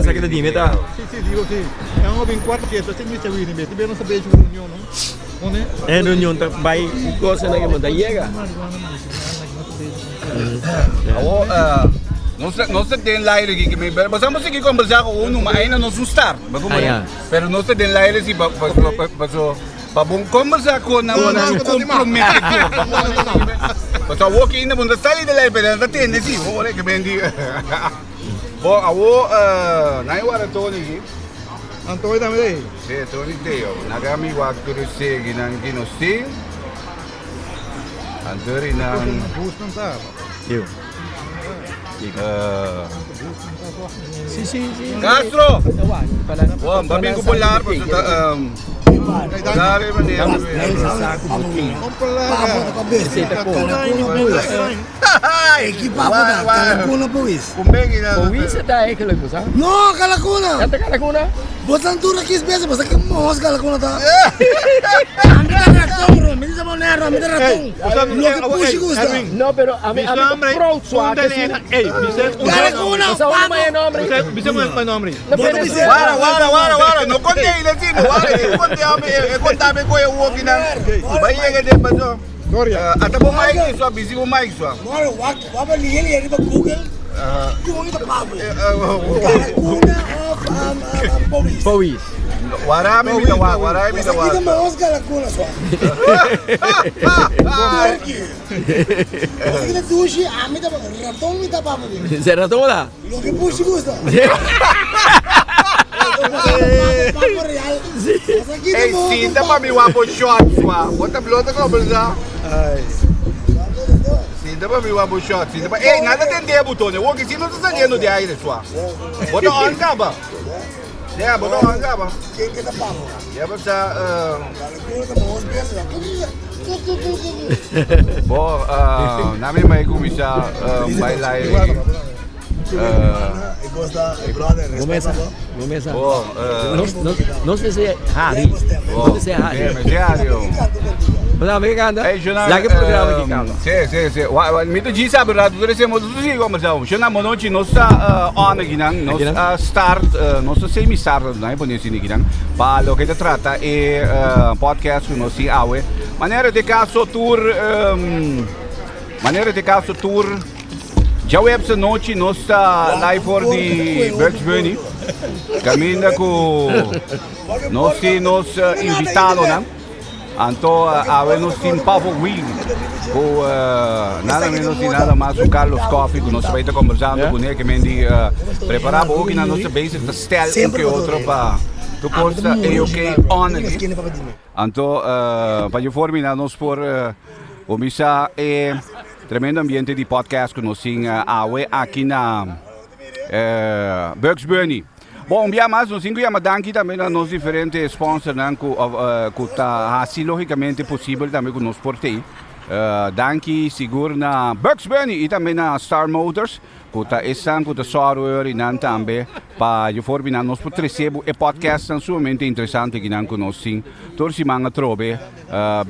Esaki ta dime ta. Si, si, digo si. E un bin cuarto fiesta, si mi Winnie be. Tibe no sa bechu reunion no. One. E reunion ta bai cosa na que ta yega. Awo, nos nos ta den laire aki, mi pero boso a sigui conversa cu uno, ma ainda nos no start. Pero nos ta den laire si pa pa pa paso pa bon conversa cu nan nan comprometedor. Paso awo ki ainda bo no ta sali den laire pero nan ta tende si, ora ke ben di. Bon awo nan e wara Tony aki. Anto e tambe ta ei. Si, Tony ta ei. Nan a mi wak tur e segi nan ki nos tin. Anto nan. Si, si, si. Castro! Bon, ba bin ku polar paso ta Dale manera. Powis ta eigenlijk, bo sa? No, kalakuna. Ya ta kalakuna? Bo ta dura kis bes, bo sa ki mos kalakuna ta. Ami ta raton, ro. Mi ta pone ro, mi ta raton. Loke pushi gusta. No, pero ami ami ta proud swa ke si. Kalakuna, Bo sa unda e nombre? No, pero Wara, wara, wara, wara. No konte ahí na sino, wara. E konte ami, e konta ami koe woki nan. Bai yega den paso. Ata bo mic swa, busy bo mic swa. Moro, wak, wak lihe lihe riba Google. Kon ita pabo? Kalakuna of powis? Powis. Wara mi ta wak, wara mi ta wak. Kita maos kalakuna swa. Turkey. Boso kita dushi, ami ta raton mi ta pabo di. Se raton la? Loke pushi gusta. Papo real. Ey, sinta pa mi wak bo shot swa. Bo ta blo ta kombersa. Sinta pa mi wak bo shot. Sinta pa. Ey, nada tende bo Tony. Woki si no ta saliendo di aire swa. Bo ta on kaba. Yeah, bo ta on kaba. Ken ke ta papo? Ya bo sa Bo, na mi mai kuminsá bai laire. Bo, Nos mester hari. Nos mester hari. Mester hari. Bo sa mi ke kanta? Laga e programa ki kaba. Si, si, si. Mi ta djis sabi rato tur esei, nos ta sigui kombersá. Shona, bonochi, nos ta on akinan. Nos a start, nos ta semi start, nan e pone asina akinan, pa loke ta trata e podcast ku nos tin awe. Manera di kaso tur, manera di kaso tur djaweps anochi nos ta live for di Bugs Bunny. Kaminda ku nos tin nos invitadonan. Anto awe nos tin Pavo Wing ku nada menos ni nada mas ku Carlos Coffie ku nos ta bai ta kombersando kuné ke men di prepará bo hokinan nos ta bezig ta stel un ke otro pa tur kos ta A-ok on aki. Anto pa dje forma nan nos por kuminsá e tremendo ambiente di podcast ku nos tin awe aki na Bugs Bunny. Bon, un bia mas nos tin ku yama danki tambe na nos diferente sponsornan ku ku ta hasi logicamente posibel tambe ku nos por tei. Danki sigur na Bugs Bunny i tambe na Star Motors ku ta esnan ku ta sòru e ora i nan tambe pa dje for binan nos por trese bo e podcastnan sumamente interesante kinan ku nos tin tur siman atrobe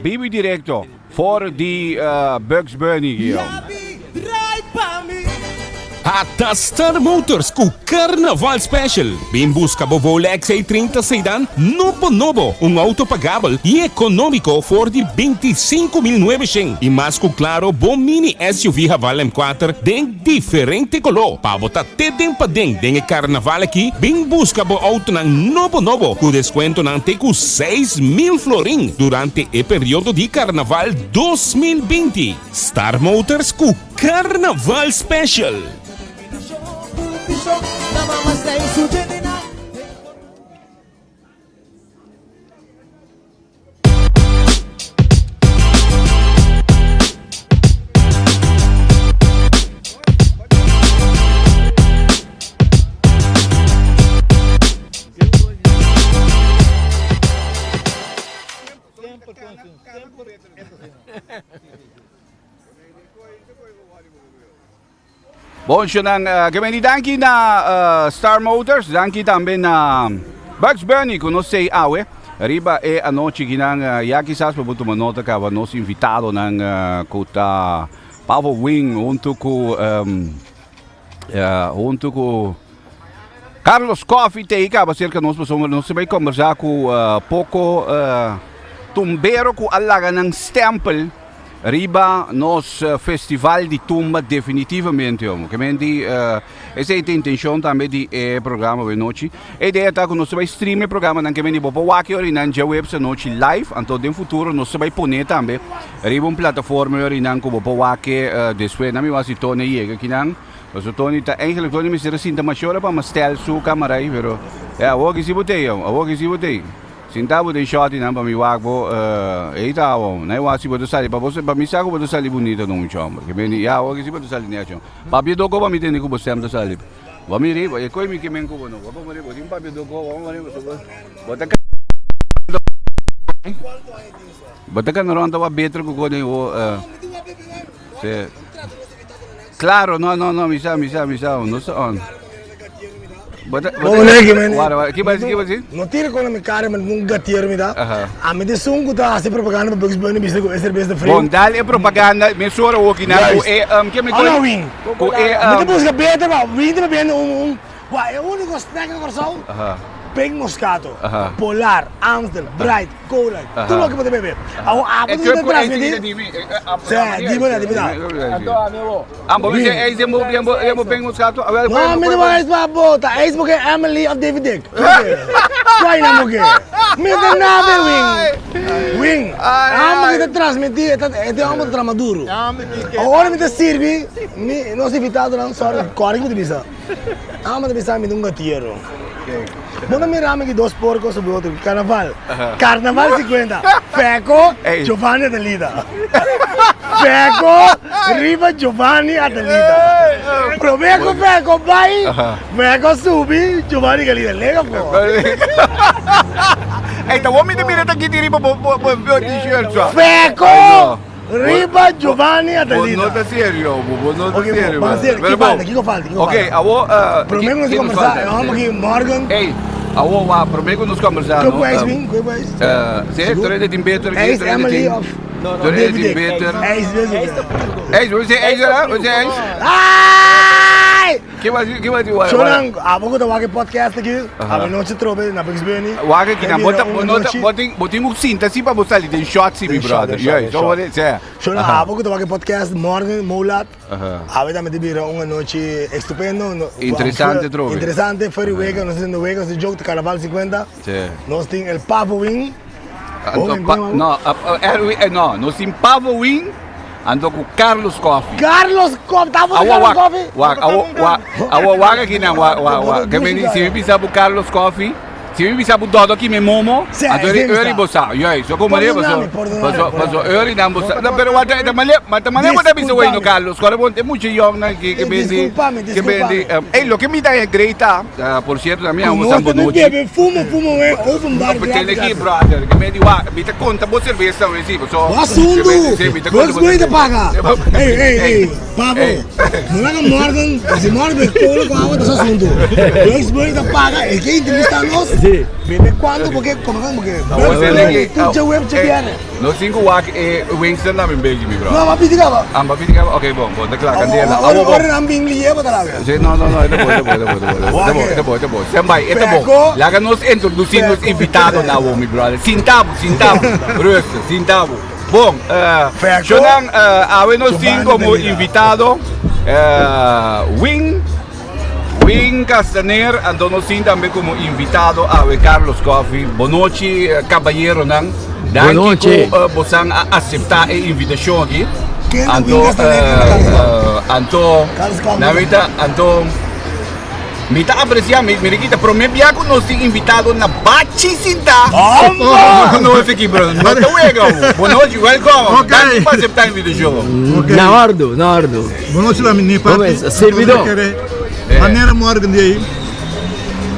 bibu i direkto for di Bugs Bunny. Ata Star Motors ku Carnaval Special! Bin buska bo Volvo XC30 Sedan nobo nobo, un auto pagabel y economico for di 25.900 y mas cu claro bo mini SUV Haval M4 den diferente color. Pa bo ta te den paden den e Carnaval aki, bin buska bo autonan nobo nobo cu descuentonan te cu 6.000 florin durante e periodo di Carnaval 2020. Star Motors cu Carnaval Special. Bon shonan, ke beni danki na Star Motors, danki tambe na Bugs Bunny ku nos sei awe riba e anochi kinan. Ya kisas bo por tuma nota kaba nos invitadonan ku ta Pavo Wing huntu ku huntu ku. Carlos Coffee te caba cerca nos pasobra nos ta bay conversa cu poco tumbero cu a laga nan stempel riba nos festival di tumba definitivamente homo. Ke men di esey ta intencion tambe di e programa awe nochi. E idea ta cu nos ta bay stream e programanan ke men di bo por wak e orinan djaweps anochi live anto den futuro nos ta bay pone tambe riba un plataforma e orinan cu bo por wak e despues. Nan mi wak si Tony a yega akinan. Paso Tony ta eigenlijk Tony mester a sinta masha ora pa mastel su camara ei pero ya awor ki si bo tei awor awor ki si bo tei sinta bo den shorty nan pa mi wak bo ei ta awor nan e wak si bo ta sali pa bo pa mi sa ku bo ta sali bunito no mucha homber ke meni ya awor ki si bo ta sali nechi papia doko pa mi tende ku bo stem ta sali bo miri e koi mi ke men ku bo no bo miri bo tin papia doko bo miri bo ta bo ta kana rond ta wak beter ku ko den wo se. Claro, no, no, no, mi sa, mi sa, mi sa, no sa on. Bota, bota. Bon neki, man. Wara, wara. Ki basi, ki basi? No tira con mi cara, man, un gatiero mi da. Aha. A mi de sun ku ta hasi propaganda pa Bugs Bunny bisa ku e cerveza free. Bon, dal e propaganda, mi sora woki na ku Juist. e, ke mi Hola, Win. Ku e, Mi ta busca beter, pa Win ta bebiendo un, un, Wak, e úniko snack na Kòrsou, Pink Moscato, Polar, Amstel, Bright, Cola, tur loke bo ta bebe. Awor abo ta ta transmití. Sí, di bo da, di bo da. No, mi no bo ijs pa bo, ta ijs bo ke Emily of David Dick. Kua nan bo ke? Mi ta nabe Wing. Wing, amo ke ta transmití, e ta e amo ta trama duru. Awor mi ta sirbi, mi nos invitadonan, sorry, kòrda ki bo ta bisa. Amo ta bisa mi ta un gatiero. Bo ta mira mi ki dos porco subi otro. Carnaval. Carnaval 50. Feco, Giovanni Adelita. Feco, riba Giovanni Adelita. Prome cu Feco bay, Feco subi, Giovanni Galita. Lega po. Ey, ta bo mi ta mira ta kiti riba bo t-shirt. Feco! Riba Giovanni Adelita. Bo no ta serio, bo no ta Ok, serio. bo, ban serio. Pero Ki falta? bo. Kiko falta? Kiko Ok, falta? awo Prome ku nos ki nos kombersá, falta? e hòmber ki Morgan. Ey, awo wa, prome ku nos kombersá, Kue no? pais bin? Kue pais? Si, tur hende tin beter aki, Eis tur hende Emily tin. of Tur hende tin David Dick. beter. Eis David. Eis, bo si eis, verdad? Bo si eis? Ai! Ke bo hasi, ke bo hasi? Wa- wa- Shonan, abo ku ta wak e podcast aki, awe nochi trobe na Bugs Bunny. Wak aki na, bo ta, bo no ta, Nochi. bo tin, bo tin ku sinta si pa bo sali den shot si, mi Den shot, brother. den shot, Juist, den so shot. bo di, sè. Shonan, Aha. abo ku ta wak e podcast morgen, moulat, Aha. awe tambe ta bira un anochi estupendo. No, Interesante trobe. Interesante, feri wega, nos haciendo wega, nos joke, Carnaval 50. Sè. Nos tin el Pavo Wing. Anto Hoben, pa, ¿cómo? no, a, a, Erwin, eh, no, nos tin Pavo Wing. Anto ku Carlos Coffee. Carlos Coffee, ta Awo Carlos wak, Coffee? wak, awo wak, awo wak aki nan, wak, wak, wak. Ke meni, si mi bisa bu Carlos Coffee, si mi bisa bu Dodo ki mi momo, Sí, anto sí, eri mi eri sa. bo sa. Juist, so como re Pordonami, paso, pordonami, paso, paso pordonami. eri nan bo sa. No, pero wat, ta male, ma ta male bo ta bisa wei no Disculpami. Carlos, kore bon, te mucho young nan ki ki Eh, bendi, disculpami, ki bendi. disculpami. Ey, lo ke mi ta e great ta, por cierto, mi amo Nos San ta Bonucci. bebe fumo, fumo, eh, open bar No, pretende gratis. ki, brother, ke me di wak, mi ta konta bo cerveza we si, so. Asuntu! Si, mi ta konta Bugs bo Bunny ta cerveza. paga! Ey, ey, ey, Pablo, no laga Morgan, si Morgan bebe cola ku awa ta su asuntu. Bugs Bunny ta paga, e ke entrevista nos, bebe kuantu bo ke, kome kuantu bo ke. Bugs Bunny, tur djawe dje bierne. No sin ku wak e Winston na mi beji, mi bro. No, ma pidi kaba. Ah, ma pidi kaba? Ok, bon, bon, ta kla, kandela. Ora, ora nan bin liye bo ta laga. Si, no, no, no, e ta bon, e ta bon, e ta bon, e ta bon, e ta bon, e ta bon, e ta bon. Stand by, e ta bon. Laga nos introduci nos invitado na bo, mi brother. Sinta bo, sinta bo. Rustig, sinta bo. Bon, Shonan, awe nos tin como invitado Wing, Wing Castaner, anto nos tin tambe como invitado awe Carlos Coffie. Bonochi, caballeronan. Danki cu bosan a acepta e invitacion aki. Anto, anto, nan anto. Mi ta aprecia, mi mi ta prome bia cu nos tin invitado na bachi sinta. Hombre! Nos aki bro, no ta wega ho. Bo nochi, welcome. Ok. Danki pa acepta invitacion. Ok. Na ordu, na ordu. Bo nochi la mi parti. Gomez, servidor. Manera Morgan di ei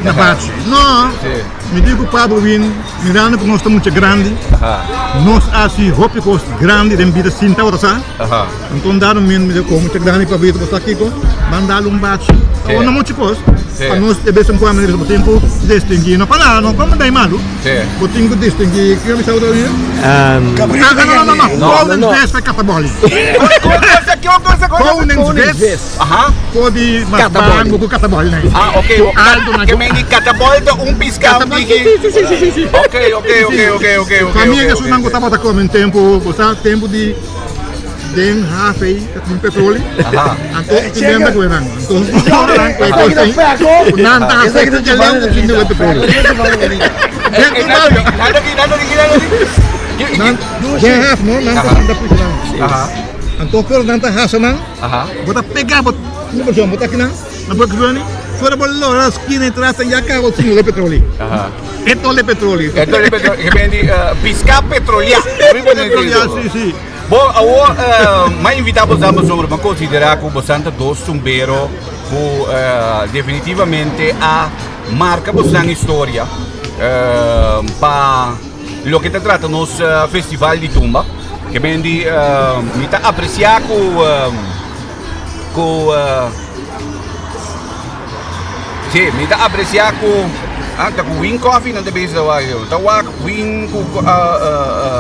na bachi. No. Si. Mi di ku Pablo Win, mirando ku nos ta mucha grandi, nos a hasi hopi kos grandi den bida sin tabata sa. Anto dado momento mi di ku mucha grandi pa bida bo sa kiko, ban dal un bachi. Awor no mucha kos, pa nos de bes en kuando bo tin ku distinguí, no pa nada, no pa manda e malu, bo tin ku distinguí, kiko mi sa otro dia? No, no, no, Koningsvis pa kataboli. Koningsvis. Aha. For di mas bango ku katabol nei. Ah, ok. Ku alto na Ke men di katabol ta un piská un tiki. Si, si, si, si, si. Ok, ok, ok, ok, ok, ok. Famia ke sunan ku tabata kome un tempu, bo sa tempu di den haaf ei ta tin petroli. Aha. Anto tin benta ku enan. Anto ora nan ku e kos ei, ku nan ta hasi ku ke leu ku tin di petroli. Eh, eh, nada di, nada di, nada di, nada di. Nan den haaf no, nan ta sinta pusha nan. Aha. Anto ora nan ta hasa nan. Aha. Bo ta pega bo conversión, bo ta aki nan, na Bugs Bunny, fuera bo lora skina y tras ya cabo sin le petroli. Aha. Eto le petroli. Eto le petroli, ke men di pisca petrolia. Petrolia, si, si. Bo awor m'a invita bo sa pasobra m'a considera cu bo san ta dos tumbero cu definitivamente a marca bo san historia pa Loke ta trata nos festival di tumba, ke men di mi ta aprecia ku ku si mi ta aprecia ku ah ta ku Win Coffee nan ta bezig ta wak yo ta wak Win ku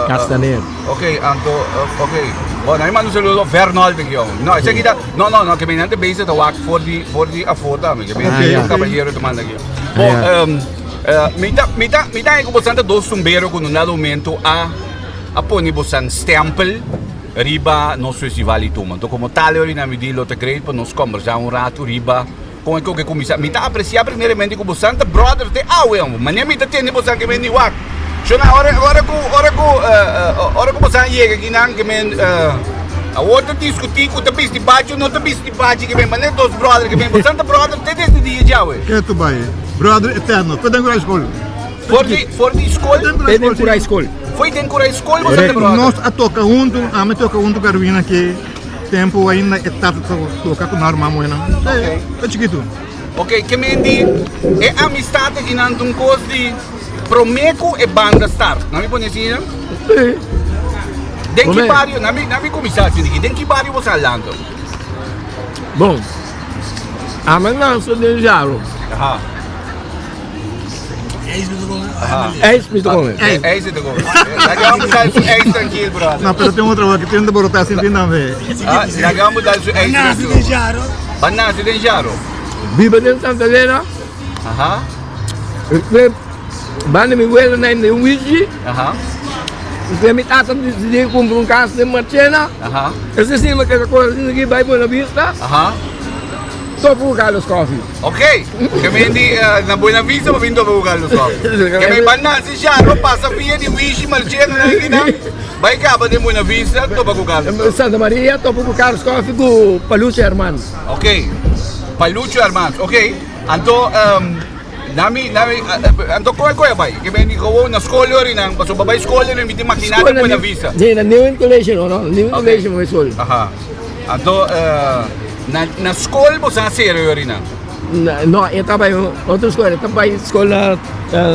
Castaner. Ok anto ok bo nan mi manda un saludo Vernold aki yo no esaki ta no no no ke men nan ta bezig ta wak for di for di afo tambe ke men un caballero ta manda aki bo. Mi ta, mi ta, mi ta haña ku bosan ta dos tumbero ku un dado momento a a pone bosan stempel riba nos festival di tumba. Anto komo tal ora mi di lo ta great pa nos kombersá un ratu riba kon e koke kuminsá. Mi ta apresiá primeramente ku bosan ta brother te awe hombre. Manera mi ta tende bosan ke men di wak. Shona ora ora ku ora ku ora ku bosan yega akinan ke men awor ta diskutí ku ta bisti bachi o no ta bisti bachi ke men manera dos brother ke men bosan ta brother te desde dia djawe. Ke tu bai? Brother eterno, fue den Kurai School. For di, for di school? Fue den Kurai School. Foi den Kurai School boso ta brother? Nos a toca hunto, ami toca hunto cu Erwin aki, tempo ainda e tata ta toca cu nan ruman muhernan. Ok. Ta chikito. Ok, ke men di e amistad aki nan ta un cos di prome cu e banda start. Nan mi pone asina? Si. Den ki bario, nan mi, nan mi cuminsa asina aki, den ki bario boso a lanta? Bon. Ami nanse den Jaro. Aha. Ijs mi ta come. Ijs mi ta come. Laga vamos dar su ijs tranquil, brother. No, pero tin otro que tin de borota sin tin tambe. Ah, laga vamos dar su ijs tranquil. Nace den Jaro. Ba nace den Jaro. Biba den Santa Elena. Aha. Banda mi welo na un whisky. Aha. Despues mi tata disidí kumpra un kas den Marchena. Aha. Ese si mi keda kore asina aki bai Buena Vista. Aha. Topa ku Carlos Coffee. Ok. Ke men di na Buena Vista bo bin topa ku Carlos Coffee. Ke men ban nasi Jaro pasa via di Wishi Marchena nan akinan bai kaba den Buena Vista topa ku Carlos Coffee. Santa Maria topa ku Carlos Coffee ku Palucho Hermanos. Ok. Palucho Hermanos. Ok. Anto Nami, nami, anto kon e koe a bai? Ke men di gewoon na skol yori nan, pasobra bai skol yori mi tin makiná di Buena Vista. Sí, na Nieuwe College no, no, Nieuwe College mo bai skol. Aha. Anto na na skol bo sa sera yori nan? No, e ta bai otro skol, e ta bai skol na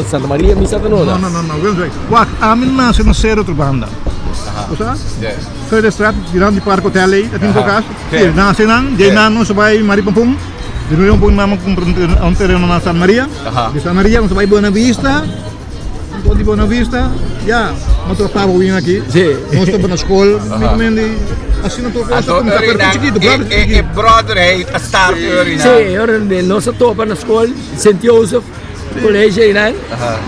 Santa Maria mi sa ta nota. No, no, no, no, Wilswijk. Wak, ami nase na Sero Otrobanda. Aha. Bo sa? Sí. Verderstraat, dilanti di Park Hotel ei, ta tin Aha. kas. Sí, nase nan, dje nan nos a bai Maripampun. Di Rio Pun mama kumpra un tereno na San Maria. Di San Maria nos a bai Buena Vista. Anto di Buena Vista, ya, nos ta pabo win aki. Nos ta na skol, mi asina tur kos a kuminsá pero chikitu, brother E chikitu. brother ei a start early na. Sí, ora nos a topa na skol, Sint Joseph College einan.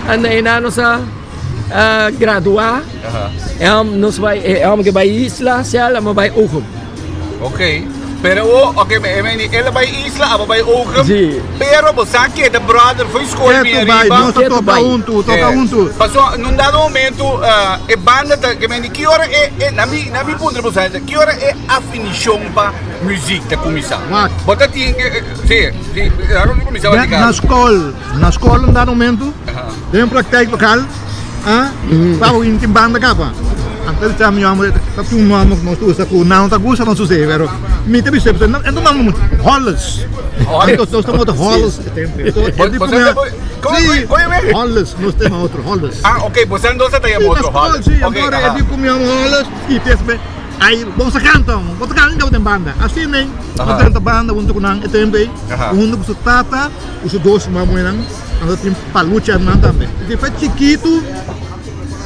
Anda einan nos a gradua. Nos bai, e homber ke bai Isla, Shell, amo bai Oegum. Ok, pero o, ok, e meni, el a bai Isla, abo bai Oegum, Sí. pero bo sa keda brother foi skol mi Ketu bai, ariba. nos ta Ketu toka bai. huntu, toka huntu. Paso, nun dado momento, e banda ta, ke meni, ki ora e, e, na mi, na mi puntra bo sa, ki ora e afinishon pa muzik ta kuminsá? Wak. Bo ta tin ke, si, si, ora bo kuminsá Den, wak na skol, na skol un dado momento, den praktijk lokal, ah, pabo in tin banda kapa. Anto ta mi homber ta tin un nomber ku nos ta usa ku nan no ta gusta nos us'é pero mi ta bisa e no nomber muchu Hollis. Anto nos ta mota Hollis e tempu. Si Hollis nos ta yama otro Hollis. Ah ok boso dos ta yama otro Hollis. Si anto e di ku mi yama Hollis i despues ai bo sa kanta bo ta kanta den banda asina ei bo ta drenta banda huntu ku nan e tempu ei huntu ku su tata ku su dos mamuenan anto tin palucha nan tambe. Despues chikitu.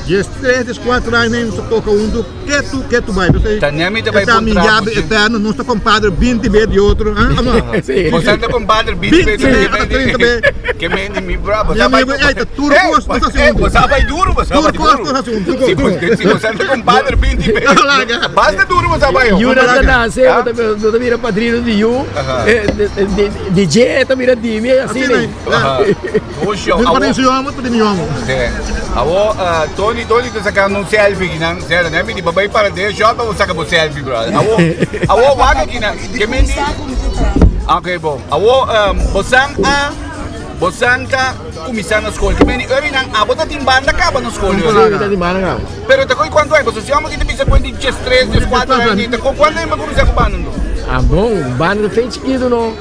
13, 14 aña nos ta toca hunto ketu ketu bai. Entonces, Ta nemi ta bai esta mi puntra yabe bo, eterno, nos ta compadre 20 be di otro. Ah, ah, no. Sí. Bo sa ta compadre 20 20 be be, ata 30 be. Ke mende mi bra, bo Mi sa bai amigo, ey, ta tur cos nos haci Eh, hunto. bo sa bai duro, bo sa Tur bai cos duro. nos haci hunto, tur Si cos. bo si bo sa ta compadre 20 be. Laga. Basta duro bo sa bai. Yu Laga. ta nace, Ah. bo ta bo ta bira padrino di yu. Aha. Eh, di- di- di dje ta bira di mi, asina. Asina. Aha. Oxo, Mi awo. pa su amo, pa mi amo. Sí. Awo, Tony, Tony ta sacando un selfie kinan. Sera, ne mi di babay para de shot pa saca bo selfie, brother. Awo, awo wak kinan. Ke men di? Okay, bon. Awo, um, bosan a bosan ta kuminsá na skol. Ke men di ori nan abo ta tin banda kaba na skol. Sí, mi ta tin banda kaba. Pero ta koi kuantu ai? Boso si amo ki ta bisa kuen di 13, 14 aña, ta koi kuantu ai ba kuminsá ku banda ndo? Ah, bon, banda ta fe chikitu no.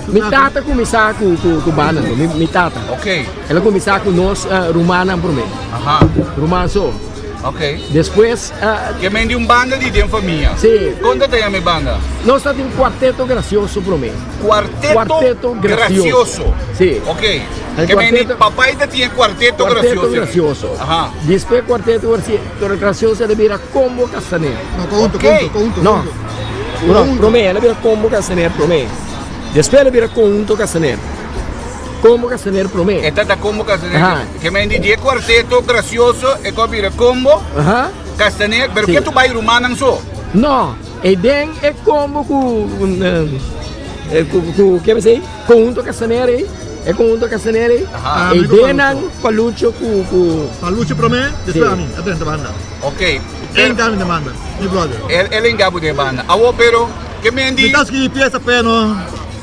Mi tata kuminsá ku ku ku banda no, mi mi tata. Ok. El a kuminsá ku nos rumannan promé. Aha. Ruman so. Ok. Despues. Ke men di un banda di den famia. Sí. Kon ta ta yama e banda? Nos ta tin Cuarteto Gracioso promé. Cuarteto, Cuarteto Gracioso. Gracioso. Sí. Ok. El Ke men di cuarteto- papai ta tin e Cuarteto Gracioso. Cuarteto Gracioso. Aha. Despues Cuarteto Gracioso el a bira Combo Castaner. No, conjunto, Ok. conjunto, conjunto. No. No, promé, el a bira Combo Castaner promé. Despues el a bira Conjunto Castaner. Combo Castaner promé. E ta ta Combo Castaner. Aha. Ke men di die Cuarteto Gracioso e ku a bira Combo Aha. Castaner, pero Sí. ke tu bai rumannan so? No, e den e combo ku ku ku ke mi sei? Conjunto Castaner ei. E Conjunto Castaner ei. Aha. E den nan Palucho ku ku Palucho promé, despues Sí. ami, a drenta banda. Ok. El gami de banda, mi brother. El, el engabu de banda. Awo, pero, ke men di? Mi ta skibi pieza pe no.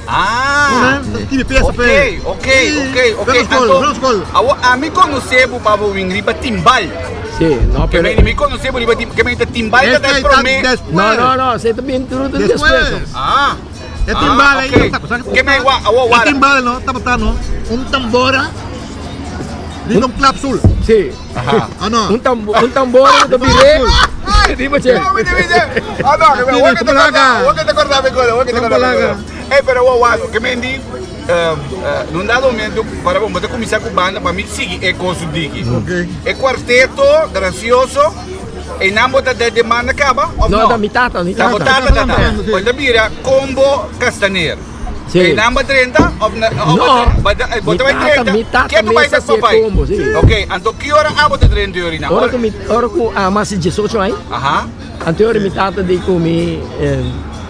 Ah. Ta skibi pieza pe. Ok, ok, ok, ok. Pero skol, pero skol. Awo, ami konosé bo pa bo win riba timbal. Sí, no, Ke pero. men mi konosé bo riba timbal, ke men ta timbal ta ta promé. No, no, no, se ta bin tru despues. Ah. E timbal ah, aí, okay. Ke men wa, awo, E timbal no, tabata no, un tambora riba un klapsul. Sí. Aha. Ah, no. Un, tambo, un tambor ku ta biré. Riba che. Ah, no, que me voy que te acordaba, voy que te acordaba, voy que te acordaba. Eh, pero wow, wow, que me di num dado momento, para bom, você começar com banda, para mim sigue é com o diki. Ok. É quarteto gracioso, e não bota de demanda acaba, of No, no? ta mi tata, mi Tá tata. botata, tata. Tata. Pode bira combo castaner. Sí. E namba 30 of na of No. bota Mi bota tata, 30. mi tata Ke tu vai mesa sa si e papai? combo, sí. Ok, anto ki ora abo ta 30 ora na? Ora ku mi, ora ku a mas di 18 aña, Aha. anto ora mi tata di ku mi eh,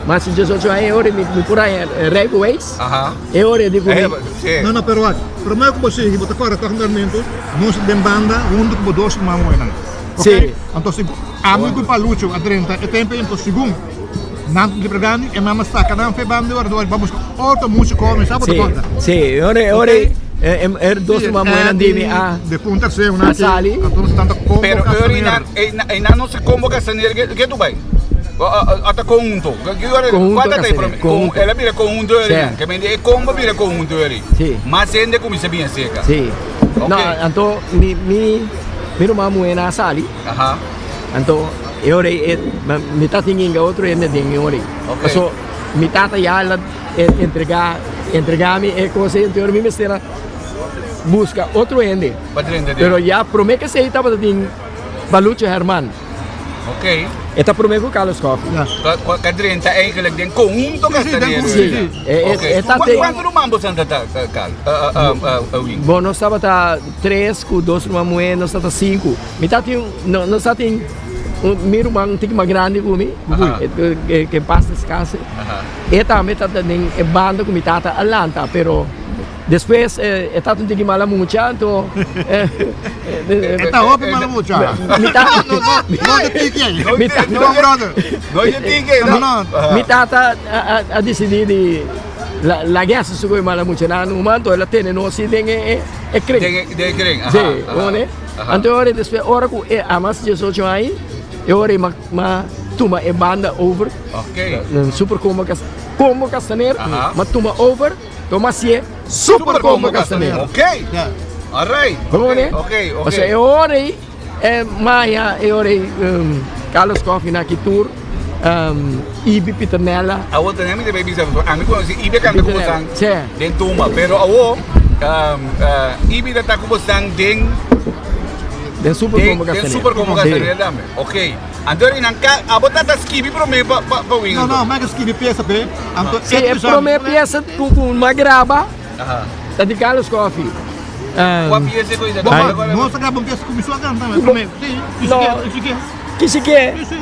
mas di 18 aña, ora mi mi por haña rijbewijs. Aha. E ora di ku mi Eh, sí. No, no, pero wak. Promé ku bo sigui, bo ta kòrda tòg andamentu, nos den banda huntu ku bo dos mamoenan. Ok? Sí. Anto si ami ku Palucho a drenta e tempu ei, anto segun Nan ta libre grandi e mama saca nan fe banda ora dor ba busca otro musico mi sa bo ta conta. Si, ora ora e dos mama muenan di mi a De punta se una a sali. Anto tanta combo Pero ora e nan no se combo castaner ke tu bai? Ata conjunto. Conjunto castaner. Con el a bira conjunto ora. Ke men e combo bira conjunto ora. Si. Mas hende cuminsa bin acerca. Si. No, anto mi mi mi ruman muenan a sali. Aha. Anto e ora ei mi ta tin inga otro hende den e ora ei. Paso mi tata ya la entrega entrega mi e cosa ei, anto e ora mi mester a busca otro hende. Pero ya prome ke esei tabata tin Balucho Herman. Ok. E ta prome ku Carlos Coffie. Ka drenta eigenlijk den conjunto Castanero. Si. E ta te. Cuanto ruman boso ta Carl? Win? Bo nos tabata tres ku dos ruman muhe nos tabata sinku. Mi ta tin no nos ta tin un mi ruman un tiki mas grandi ku mi ke en pas descanse e tambe ta den e banda ku mi tata a lanta pero despues e ta un tiki mala mucha anto E ta hopi mala mucha mi tata no no de tiki ei no brother no de tiki no no mi tata a disidi di laga hasi su ku e mala mucha nan numa anto el a tene nos si den e kring den e kring si. Anto ora despues ora ku e a mas 18 aña. E ora ei m'a tuma e banda over. Super Combo Combo Castaner, m'a tuma over, to m'a hasié Super Combo Castaner. Ok, alright. Pasobra e ora ei m'a haña e ora ei Carlos Coffie na ki tur, Ibi Pieternella. Awor tene mi ta bay bisa, ami conoci Ibi a canta cu bosan den tumba, pero awor Ibi ta ta cu bosan den. Den Super Combo Castaner. Den Super Combo Castaner tambe. Ok. Anto ri nan ka abo tata skibi prome pa pa pa win No, no, mi a skibi piesa p'e. Anto Si, e prome piesa ku ku mi a graba ta di Carlos Coffie. Kua piesa ku ta? Bo, nos a graba un piesa ku mi su a kanta tambe prome. Si, No. Kishike. Kishike. Si, si.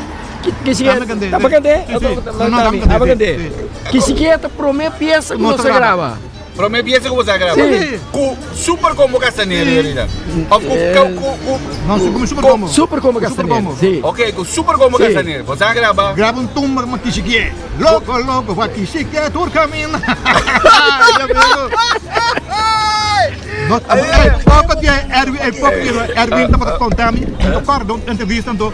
Kishike. Tabata kant'é. Tabata kant'é? Si, si. No, no, tabata Tabata kant'é. kant'é. Kishike ta prome piesa ku nos a graba. Prome bies ku bo sa graba? Sí. Ku Super Combo Castanero sí. Rita? Of ku, sí. ku, ku, No, ku Super Combo. Super Combo Castanero. Sí. Ok, ku Super Combo sí. Castanero. Bo sa graba? Graba un tumba ma kishikie. Loco, loco, wa kishikie tur camina. No, eh, poco dia Erwin, eh, poco dia Erwin tabata contami, mi acordo un entrevista anto,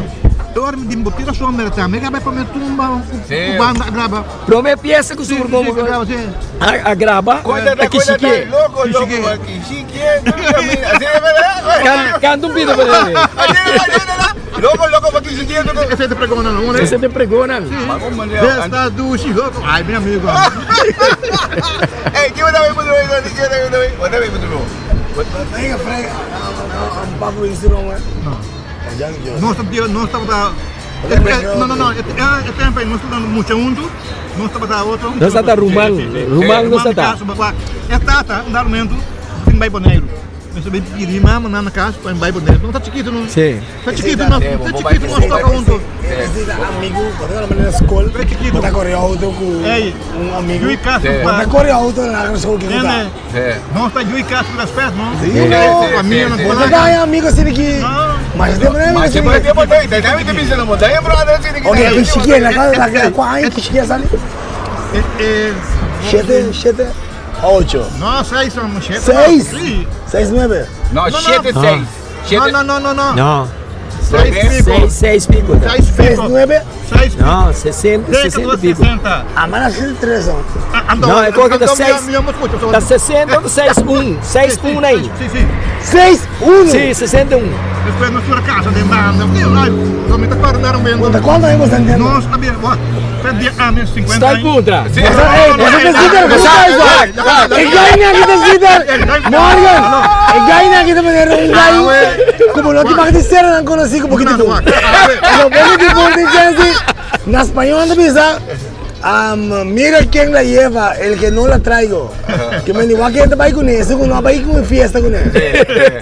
ora mi di bo tira som merita, mi graba pa mi tumba, ku banda a graba. Prome pieza ku Super Combo a graba ta Kishikie. Canta un pito pa mi. Loco loco pa Kishikie. Ese te pregonan no? Ese te pregonan. Esta dushi loco. Ay mi amigo. Ey, kiba ta bay putro? Kiba ta bay? Wat ta bay putro? Frega frega. Un papo instrumento. No. Nos tabata No, no, no, e tempo ei nos tabata mucha huntu, nos tabata otro. Nos tabata ruman, ruman nos tabata. E tata un dado momento tin bai Boneiru. Nos a bin pidi mama nan na kas pa bai Boneiru. Nos ta chikitu no. Ta chikitu nos, ta chikitu nos toka huntu. Amigu, bo ta na skol, bo ta kore auto ku un amigu. Bo ta kore auto na skol ki ku ta. Nos ta yui cas cu respet, no? Sí, no. Famia no Bo ta daña amigo asina ki masha tempo na amigo asina Masha tempo ta ta ta bisa no daña brother asina ki. Ok, Kishikie, na ka na kua aña Kishikie a sali? Shete, shete, ocho. No, seis, shete. Seis? Seis nuebe. No, shete seis. No, no, no, no, no. No. Seis pico. Seis, seis pico. Seis pico. Seis nuebe? Seis pico. No, sesenta, sesenta y pico. Sesenta. Ah, maar dat is tres dan. No, ik hoor dat seis. Dat sesenta of seis un. Seis un ahí. Sí, sí. Seis uno? Sí, sesenta un. Después nos fue a casa de banda. No me te acuerdo de momento. ¿Cuánto cuánto hemos entendido? Nos había, what? Tres años, 50 Está años. contra. Sí. Hey, você tá zitten, goed uit, Ik ga niet naar zitten. Morgan, ik ga niet naar meneer un guy. Como no te mag di ser nan conocí como que tipo. Lo poco tipo de chance. Na español anda bisa. Mira quién la lleva, el que no la traigo. Que me digo, que te va con eso, no va con fiesta con él.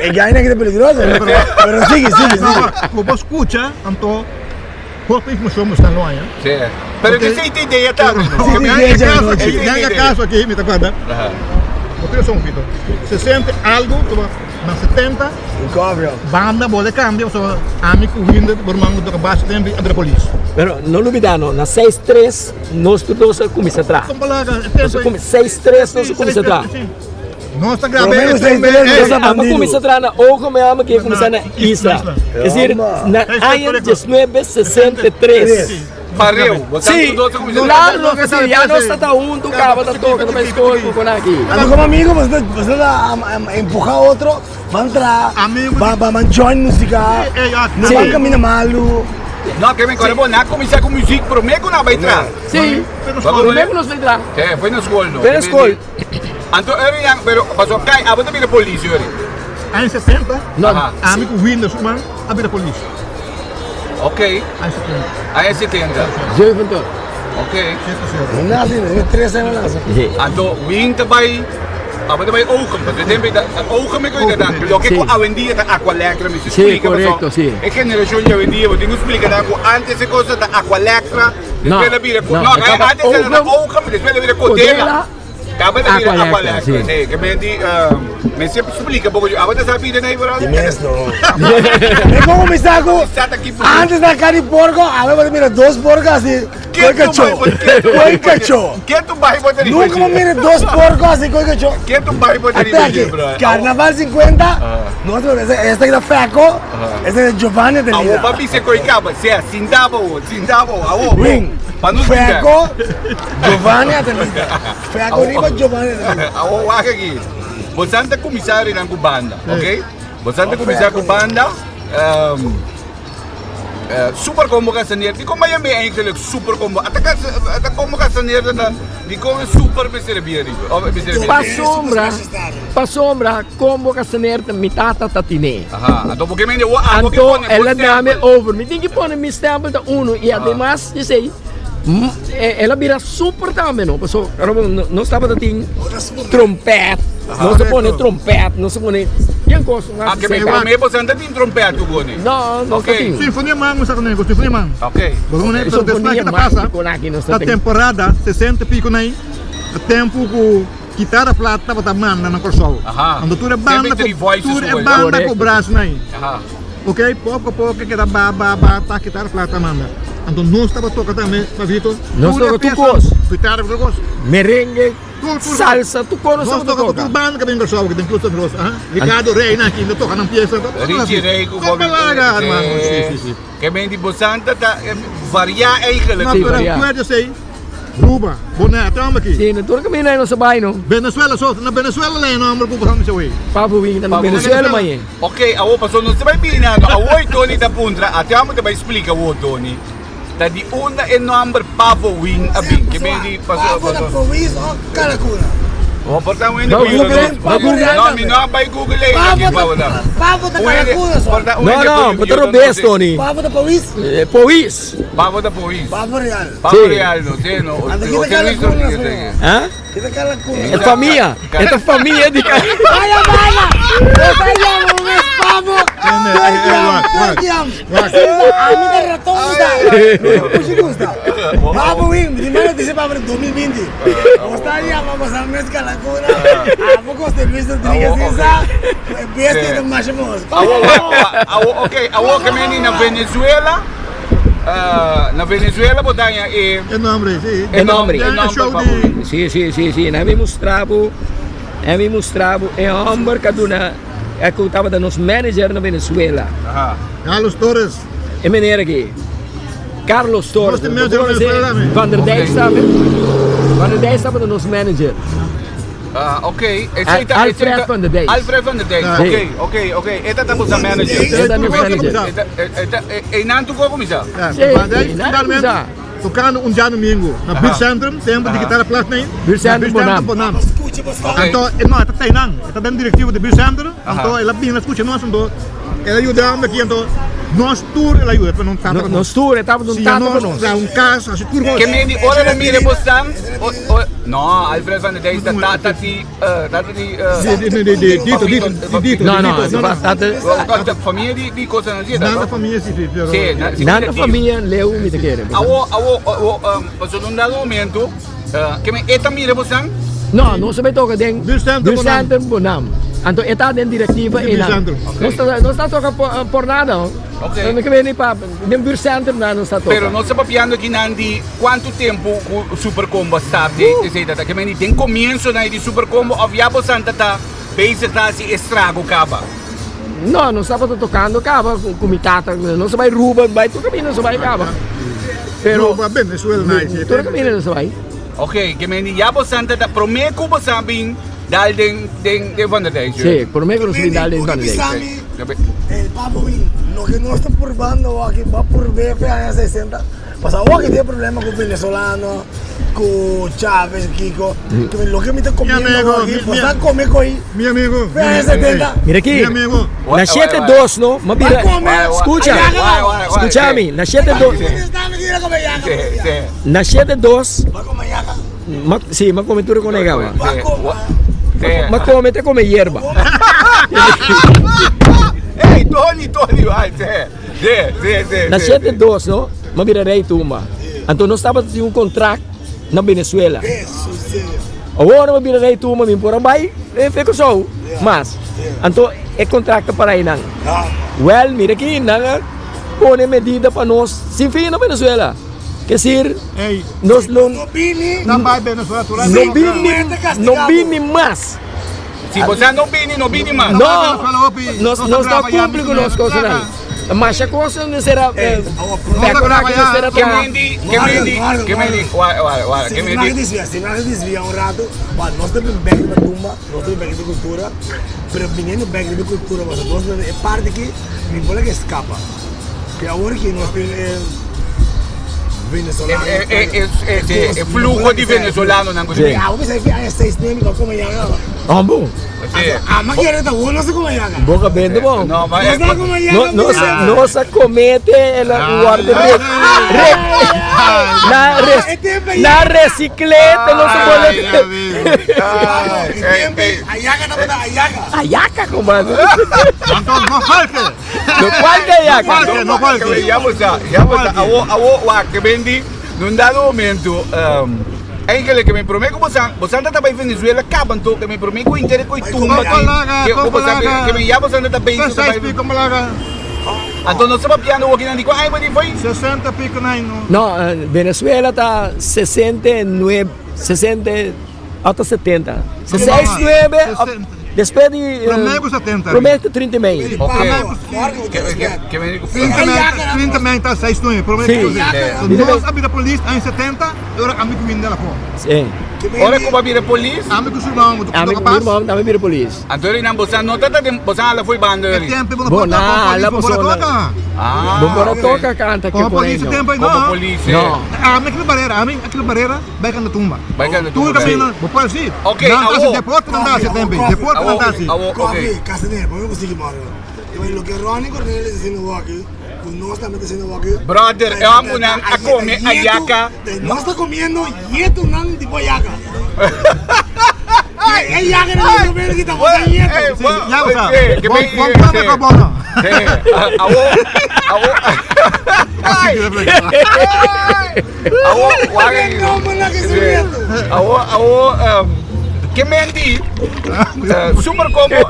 El guy que es peligroso. Pero sigue, sigue, sigue. Como escucha, anto Hopi informacion bo sta lo haña. Sí. Pero ke esei ta idea tambe, no? Sí, Mi idea haña caso no, aki, sí. mi haña caso aki, mi ta cuerda. Bo tira son poquito. 60 algo, tuma na 70, Un cover. banda bo le cambia, pasobra ami cu Winder, bo ruman cu toca bass tempo a bira polis. Pero no lubida no, na seis tres nos tur dos a cuminsa traha. Con palabra, e tempo Nos a cuminsa, seis tres nos a cuminsa traha. Nos ta graba Prome e cu seis tumbe, tres nos eh. a Amo bandido. cuminsa traha na Ojo, mi amo ke cuminsa na Isla. Es decir, na aña 1963. Pareu, bo Sí, tanto dos a cuminsa claro que sí, ya nos ta hunto, caba ta toca, ta bay school cu con aki. Ando como amigo, você você tá empujar otro, van tra, Amigo van van van join música, no Sí. van camina malo. No, ke men kore bo na cuminsa cu muziek prome cu na bay tra. Sí, prome cu nos bay tra. Sí, foi na school no. Foi na school. Anto eri yang, pero paso kai abo ta bira polis eri. Aña 70, No, ami cu Winder su man a bira polis. Ok. Aña 70. Aña 70. 70. Ok. No nace, no tres años nace. Anto Win ta bay, abo ta bay Ogen, paso e tempo ta Ogen mi koe ta loke ku awendia ta Aqualectra mi si splika correcto, paso sí. e generacion di awendia bo tin ku splika nan ku antes e cosa ta Aqualectra, despues a bira, no, antes era Ogen, despues a bira Codela. Caba ta bira Aqua Aqua Electra, Electra. si. Si, ke men di mester splika poko yu. Abo ta sa bida nei brother? Di mes no. Mi por kuminsá ku antes na kari porko, awe bo ta mira dos porko asi koi kachó. Koi kachó. Ke tu bai bo ta riba Nunka bo mira dos porko asi koi kachó. Ke tu bai bo ta Ate riba aki, brother? Carnaval 50, nos ta mira esta ki ta Feco, esta ki ta Giovanni ta Awo lida. pa bisa koi kaba, sea, sinta bo, sinta bo, awo. Wing, Pa nos bida. Feco, Giovanni ta lida. Feco riba Giovanni ta lida. Awo wak aki. Bosan ta kuminsá rinan ku banda, ok? Bosan ta kuminsá ku banda. Super Combo Castaneer. Dikon bo yam'é eigenlijk Super Combo? Ata ata Combo Castaneer ta ta dikon e super mester a bira riba? Of mester a bira riba? Pasobra, pasobra Combo Castaneer ta mi tata ta tin'é. Aha, anto bo ke mende wo abo ke Anto pone bo el a dame stempel. over. Mi tin ki pone mi stempel ta uno i ademas di esei el a bira super tambe no paso nos tabata tin trompet, nos a pone trompet, nos a pone bien kos. Ah, ke men prome bo santa tin trompet ku pone? No, no Ok. tin. Sinfonia man nos ta koné, sinfonia man. Ok. Bo koné, pero despues ke ta pasa, ta temporada 60 pico nai, ta tempo ku kitara flat tabata manda na Kòrsou. Aha. Anto tur e banda Sempre ku three voices tur e ku banda ku Correcto. brass nai. Aha. Ok, poko poko e keda ba ba ba ta kitara flat ta manda. Anto nos tabata toka tambe, Favito, Nos tur e toka tur pieza, kos. kitara tur kos. Merengue. Tur, tur, Salsa, tu cono Nos sa toca toca. tur banda que bin Kòrsou, que den Club Santa Rosa. Aha. Ricardo Reina aki no toca nan pieza. Richie Rey ku Bobby. Balaga, hermano. Sí, sí, sí. Ke men di bosanta ta varia eigenlijk. No, Sí, pero varia. acuérdese, Ruba, Bonaire, tamba aki. Sí, na tur camina nos a bai no. Venezuela, so, na Venezuela lei nombre ku bosanta bisa wey. Papo wing ta na Venezuela mañe. Ok, awo paso nos ta bai bini anto. Awo y Tony ta puntra, ate amo ta bai splika awo Tony. Ta di unda e nomber Pavo Wing a bin? Ke men di paso Pavo ta Powis o Kalakuna? Bo por ta un hende Ba ku yuda Google, nos. ba Google. No, mi no a bai Google ei. Pavo ta Pavo ta Kalakuna so. No, no, bo ta robes Tony. Pavo ta Powis? Powis. Pavo ta Powis. Pavo Real. Pavo Real no, si no. Anto kita Kalakuna so. Ha? Kita Kalakuna. E famia, e ta famia di Baya baya. Bo ta yama un mes Pavo. Turkiam, Turkiam. Ami ta raton mi ta. Kushi gusta. Pavo win, di mano dice pavo 2020. Bo sta yama bo sa mes Kalakuna. Abo José Luis Rodriguez isa. Bestia ta masha mos. Awo, awo, ok, awo ke meni na Venezuela. Na Venezuela bo daña e. E nombre, si. E nombre, E e nombre show pa di. bo. Si, si, si, si. Na mi mustra bo, na mi mustra bo e homber ka duna, e ku tabata nos manager na Venezuela. Aha. Carlos Torres. E meneer aki, Carlos Torres. Nos tin manager na Venezuela tambe. Van der Dijk tambe. Van der Dijk tabata nos manager. Ah, ok. Esey ta, Alfred esey ta, van der Dijk. Alfred van der Dijk. Sí. Ok, ok, ok. E ta ta bosa manager. E ta nos manager. E ta, e ta, e nan tu ko kumisa? Ja, Sí, Van der Dijk, nan finalmente, kumisa. tocando un djadomingo na Buurt Centrum, tempo di Guitarra Plus nee. Buurt Centrum Bonam. Bonam. Ok. Anto, e no, e ta Tainan, e ta den directivo di Buurt Centrum, anto el a bini a scucha nos, anto el a yuda mi aki, anto nos tur el a yuda, pero no tata pa nos. Nos tur, e tabata un Siña tata pa nos nos. traha un cas, haci tur cos. Ke men di ora lo mira bosan, o, o, no, Alfred van der Dijk ta tata di, tata di, Di, di, di, di, Dito, Dito, di Dito, No, di no, Dito, no, no. tata, Tata, famia di, di cosa nan zita, Nada no? famia si, si, pero. Si, na, si, Nan ta si. famia leu mi ta kere. Awo, awo, awo, pasobra un dado momento, ke men e ta mira bosan? No, nos a bai toka den Buurtcentrum Buurtcentrum Bonam. Anto e ta den directiva Di einan. Buurtcentrum. Nos ta nos ta toka por por nada ho. Ok. No ke bini pa den Buurtcentrum nan nos ta toka. Pero nos ta papiando aki nan di cuanto tempo cu Super Combo a start di esey ta ta. Ke men di den comienzo nan di Super Combo of ya bosan ta ta bezig ta haci estrago caba? No, nos tabata tocando caba cu mi tata. Nos a bai Ruba, bai tur caminda nos a bai caba. Pero Ruba, Venezuela, nice. Tur caminda nos a bai. Ok, ke men di ya bosan ta ta prome ku bosan bin dal den den den Van der Dijk. Sí, prome ku nos bin dal den Van der Dijk. El papo bin, loke nos ta purbando awor aki, bo a purb'é fe aña sesenta, pasobra awor aki tin e problema ku venezolano, ku Chavez, kiko, ke loke mi ta komiendo awor aki, bo sa kome ku ei fe aña setenta. Mira aki, na shete dos no, mi a bira, skucha, skucha mi, na shete dos. Na shete dos, ma, si, ma come tur con e gaba. Ma come te come yerba. Hey, Tony, Tony, vai, sí, sí, sí, sí. Na shete dos, no, ma bira rey tumba. Anto nos tabata tin un contract na Venezuela. Awor mi a bira rei tumba mi por a bai fe Kòrsou mas. Anto e kontrakt ta para einan. Wèl mira aki nan a pone medida pa nos sin fin na Venezuela. Kesir nos lo no bini no bini mas. Si bo sa no bini, no bini mas. No, nos nos ta cumpli cu nos cosnan. Masha cosnan mester a pecora cu mester a traha. Ke mendi, ke mendi, ke mendi, wara, wara, wara, ke mendi. Si nos desvia, si nos desvia un rato, ba nos ta bin bek riba tumba, nos ta bin bek riba cultura, pero biniendo bek riba cultura, pasobra nos e parti aki mi por laga escapa. Ke awor ki nos tin e venezolano. E fluho di venezolanonan ku tin. Abo bisa ki aña seis nemi pa kome yaga. Ambo. Ama kere ta hoor nos a kome yaga. Boka bende bon. No, ma Nos a kome yaga. Nos nos a comete el worde re re na res na reciclé te nos a pone. Ayaga tabata ayaga. Ayaca compadre. Anto no falke. No cualke ayaca. No cualke, no cualke. Ya bo sa, ya bo sa. Awo, awo, wak, ke bendi, nun dado momento, eigenlijk ke men prome ku bosan, bosan ta bai Venezuela kaba anto, ke men prome ku inter ku tumba ki, ke ku bosan, ke men ya bosan ta bai, ta bai. Pico malaga. Anto nos ta papiando woki nan di kua aña bo di foi? 60 pico na no. No, Venezuela ta 69, 60. Ata 70. 69, despues di. Prome ku 70. Prome ku 30 i mei. Ok. 30 mei ta 6 nueve. Prome ku Si. Nos a bira polis aña 70 e ora ami ku Windel afo. Si. Ora ku bo a bira polis. Ami ku su ruman ku Ami ku mi ruman tambe bira polis. Anto ri nan bosan no ta ta den bosan hala fo'i banda E ri. tempo bo no Bo por na toka hala polis bo por boso toka. Ah. Bo por a toka kanta ke Como por polis ei e no. tempo ei Como no. polis. No. Ami ki barera ami ki barera. Bai kanda tumba. Bai kanda Tur tumba. camino, bo por si. Ok, Nan ta awo. hasi deporte nan ta hasi tempe. Deporte nan ta hasi. Awo, ok. Koffie, Castaner, bo mi sigui moro. I bai loke Ronnie Cornelis ta haciendo awaki, ku nos tambe ta haciendo awaki. Brother, e hombernan a come ayaca. Nos ta comiendo yetunan di bo ayaca. E ayaca nan ta comiendo aki ta bo yetu. Si, ya bo sa. Bon, bon come ko bono. Awo, awo. Awo, wak Awo, awo, ke men di super combo,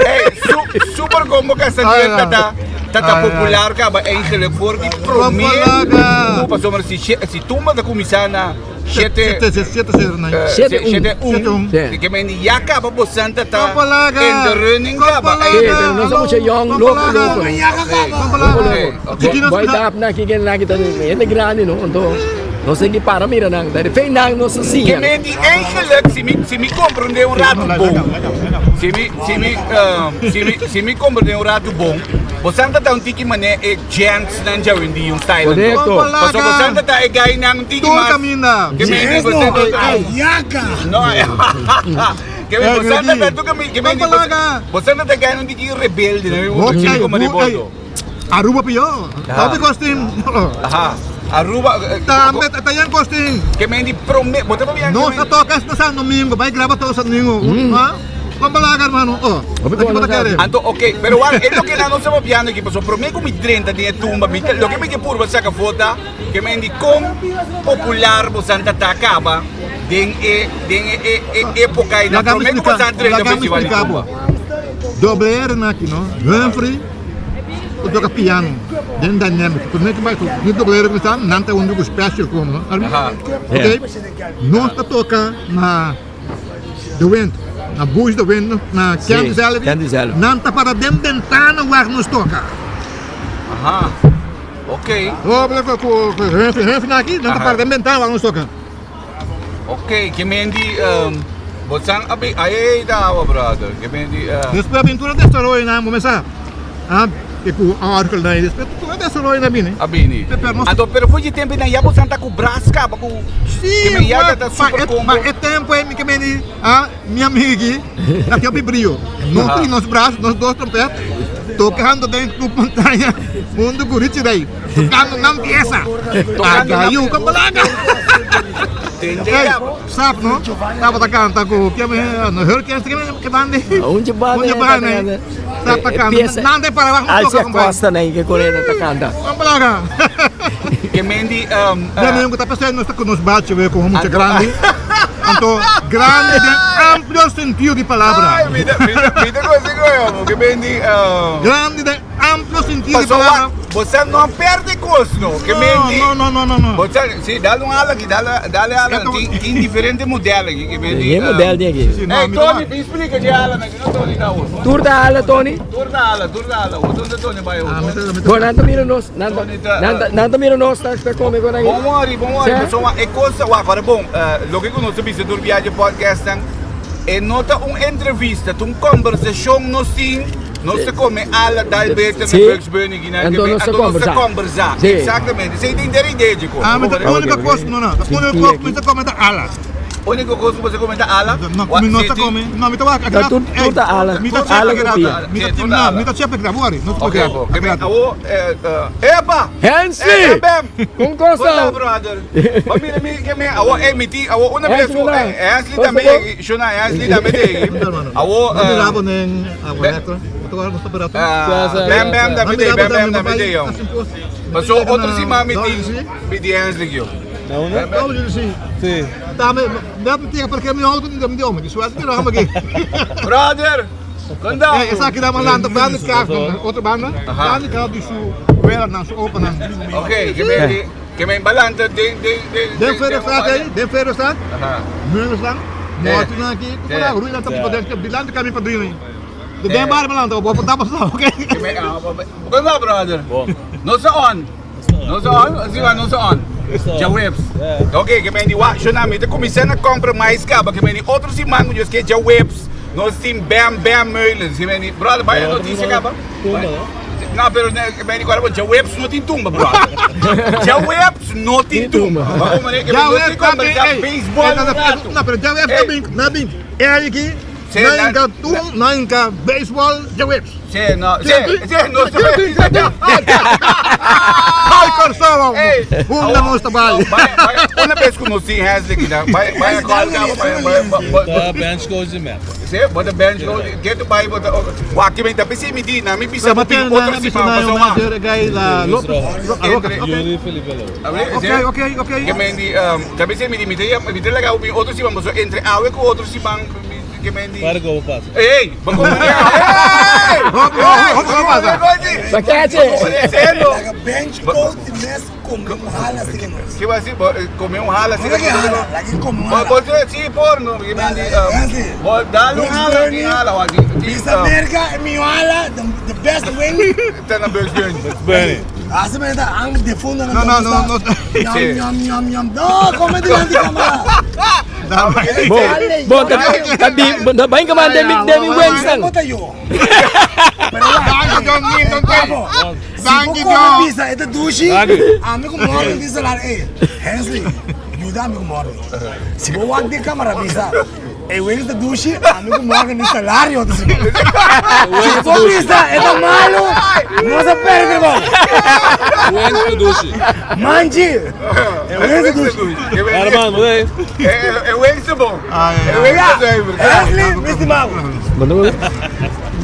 hey, su, super combo Castañer tata, tata popular kaba eigenlijk voor di prome ku pasobra si si tumba ta kuminsá na shete Shete, shete, shete, nai. Shete un. shete un, Shete un. Si. Ke men di ya kaba bosan tata Kompalaga. in the running kaba. Kompalaga. Sí, pero nos ta mucha young, loko, loko. Chiquito Boy tap na ki ken na ki ta hende grandi no anto nos tin ki para mira nan ta fe nan nos a Ke siña. men di eigenlijk si mi si mi comprende un rato bon si mi si mi si mi si mi comprende un rato bon bosan ta ta un tiki mane e gents nan djawendi un style anto. Correcto. Pasobra bosan ta ta e guy nan un tiki Tur mas caminda. ke men di bosan ta ta Ayaca. no ke men bosan ta ta tu ke men di bosan ta ta guy nan un tiki rebelde nan un tiki como di boto. Aruba pió. Hopi kos tin. Aha. Aruba. Tambe ta yan kos tin. Ke men di prome. Bo ta papia. Nos a toka na San Domingo. Bai graba todo San Domingo. Ha? Kon balaga hermano. Oh. Hopi Aki bo ta kos kere. Anto ok, pero wak e loke nan nos ta papiando aki pasobra prome ku mi drenta den e tumba mi ta loke mi ke purba saka for ta ke men di kon popular bosan ta ta kaba den e den e e e epoka ei nan Laga mi prome ku splika, bosan drenta laga mi festival di splika tumba. bo. Doble R na aki no. Humphrey. Ku toka piano den dynamic. Ku nek bai ku ni doblero ku stan nan ta un grupo special komo. Ok. Nos ta toka na The Wind, na Bush The Wind, na Candy Zelvi. Nan ta para den bentana wak nos toka. Aha. Ok. Doble ku ku Humphrey Humphrey na aki, nan ta para den bentana wak nos toka. Ok, ke men di bo san a bi ay da awa brother, ke men di. Despues aventura desaroyo nan comenzá a e ku orgel nan despues tur e desaroyo nan bini. A bini. Anto pero for di tempo nan ya bo san ta ku bras kaba ku ke men ya ta super combo. Ma e tempo ei mi ke men di a mi amigi na tin hopi brio nos tin nos bras nos dos trompet tokando den Club Montaña hunto ku Richie Ray. Tocando nan pieza. Agayu con balaga. Hey, sap no? Tabata canta cu ke me no Hurricanes ke ke bande. Un de bande. Un de bande. Sap ta canta. Nan de para abajo Alcia Costa na ke corena ta canta. Con balaga. Ke men di Ya mi ku ta pensando nos ta ku nos bachi we komo mucha grandi. Anto grandi den amplio sentido di palabra. Ay, mi ta mi ta mi ta gosa ku yo, ke men di Grandi den amplio sentido di palabra. Bosa no a perde kos no. Ke men di No, no, no, no, no. Bosa si dale un ala aki, dale dale ala. Tin tin diferente model aki ke men di. Tin model di aki. Ey Tony, bin splika dje ala nan. Tur ta hala Tony. Tur ta hala, tur ta hala. Otro ta Tony bai otro. Bon, nan ta mira nos, nan ta, nan ta, nan ta mira nos ta ta come con Bon worry, bon worry. Pasobra wak e cosa, wak ora bon, loke ku nos ta bisa tur biaha dje podcast nan, e no ta un entrevista, ta un kombersashon nos tin, nos ta come ala dal beter na Bugs Bunny kinan, Anto nos ta anto nos ta kombersa. Exactamente. Esei ta henter idea dje kos. Ah, mi ta único kos, no, no, ta único kos ku mi ta come ta ala. Único kos ku bo sa come ta ala? No, mi no ta come. No, mi ta wak. Ta tur tur ta ala. Mi ta Ala ku pia. Mi ta no, mi ta chepe grab, worry. No ta Ok, grab. bo. Keme awo epa! Hensley! Bam! Kon kos What's ta? up, brother? Ba mira mi keme awo eh mi ti awo una Hensley vez ku na. Hensley Kos tambe ta bo? yegi. Shona Hensley tambe te yegi. Awo No mira bo nen awo eto. Bo ta wak bo sta Bam Bam tambe te yegi, Bam Bam tambe te yegi. Paso otro siman mi ti mi ti Hensley yo. Na unda? Sí. Dame, dame tira parquear mi auto di mi homem. Isso é que rama aqui. Brother, kanda. Eh, essa aqui dá uma landa, banda de carro, outra banda. Banda de carro de su wera na su opa na. Ok, que me que me balanta den den den. Den Ferrostraat aí, den Ferrostraat. Aha. Meulenstraat. Morto na aqui, como na rua, tá para dentro, de landa caminho para dentro. De den bar balanta, vou botar para ok? Que me Kanda brother. No sa on. No sa on? Así va, no sa on. Djaweps. Ok, ke men di wak, shona mi ta kuminsá na kompra mais kaba, ke men di otro siman ku Dios ke djaweps nos tin Bam Bam Meulens. Ke men di, brother, bai e notisia kaba. No, pero ke men di kora bo djaweps no tin tumba, brother. Djaweps no tin tumba. Ba un manera ke men nos tin kombersá beisbòl un ratu. No, pero djaweps na bin, na bin. E aki na inka tum, na inka beisbòl djaweps. Sí, no, sí, sí, no sí. Bai Kòrsou, unda nos ta bai. Una bes ku nos tin Hensley ki nan, bai bai a kòl kaba, bai bai bai. Ta bench coach di Mets. Sí, bo ta bench coach, ke tu bai bo ta, wak ki mi ta p'esei mi di nan, mi bisa bo tin otro siman pasobra wak. Yuri Felipe Lopez. Ok, ok, ok. Ke men di, ta p'esei mi di, mi ta mi ta laga bo bin otro siman pasobra entre awe ku otro siman. Para ku bo pasa. Ey! Bo komo di Ey! Hopi, hopi hopi pasa. Bakache! Laga bench coach di mes come un hala así que nos. Ki bo hasi? Bo come un hala así. No lagi hala, lagi come un hala. Bo si porno. Bo dal un hala, un hala o así. Bisa merka e mihó hala, the best wing. Ta na Bugs Bunny. Bugs Bunny. Así me ta ang defundo No, no, no, no. Yam, yam, yam, yam. No, come dilanti camara. Bo, bo ta ta bi ta bai kaman den mi den mi wensnan. Bota yo. Danki John Newton. Danki Si bo John. come bisa e ta dushi, ami ku Morgan di salar e. Hensley, yuda ami ku Morgan. Si bo wak den camara bisa e wens ta dushi, ami ku Morgan di salario ta siman. Si bo bisa e ta malu, nos a perde trabou. Wens ta dushi. Manchi, e wens ta dushi. Herman, bo ei. E wens ta bon. E wens ta zuiver. Hensley, mi stima bo.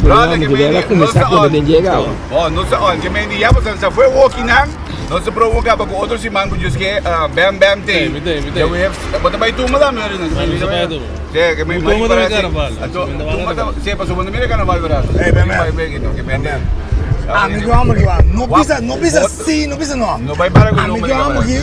Brother, ke men di, nos ta on. Oh, nos ta on. Ke men di, ya pasan sa fue wokinan, nos ta provoka pa ku otro siman ku Dios ke bam bam te. Mi te, mi te. Ya we have, bo ta bai tumba tambe ori nan. Mi ta bai tumba. Sí, ke men Tumba ta mira carnaval. Tumba ta, sí, paso bo no mira carnaval verdad. Ey, bam bam. Ke men di. Ami ku amo ki no bisa, no bisa si, no bisa no. No bai para ku Ami loma ku amo ki,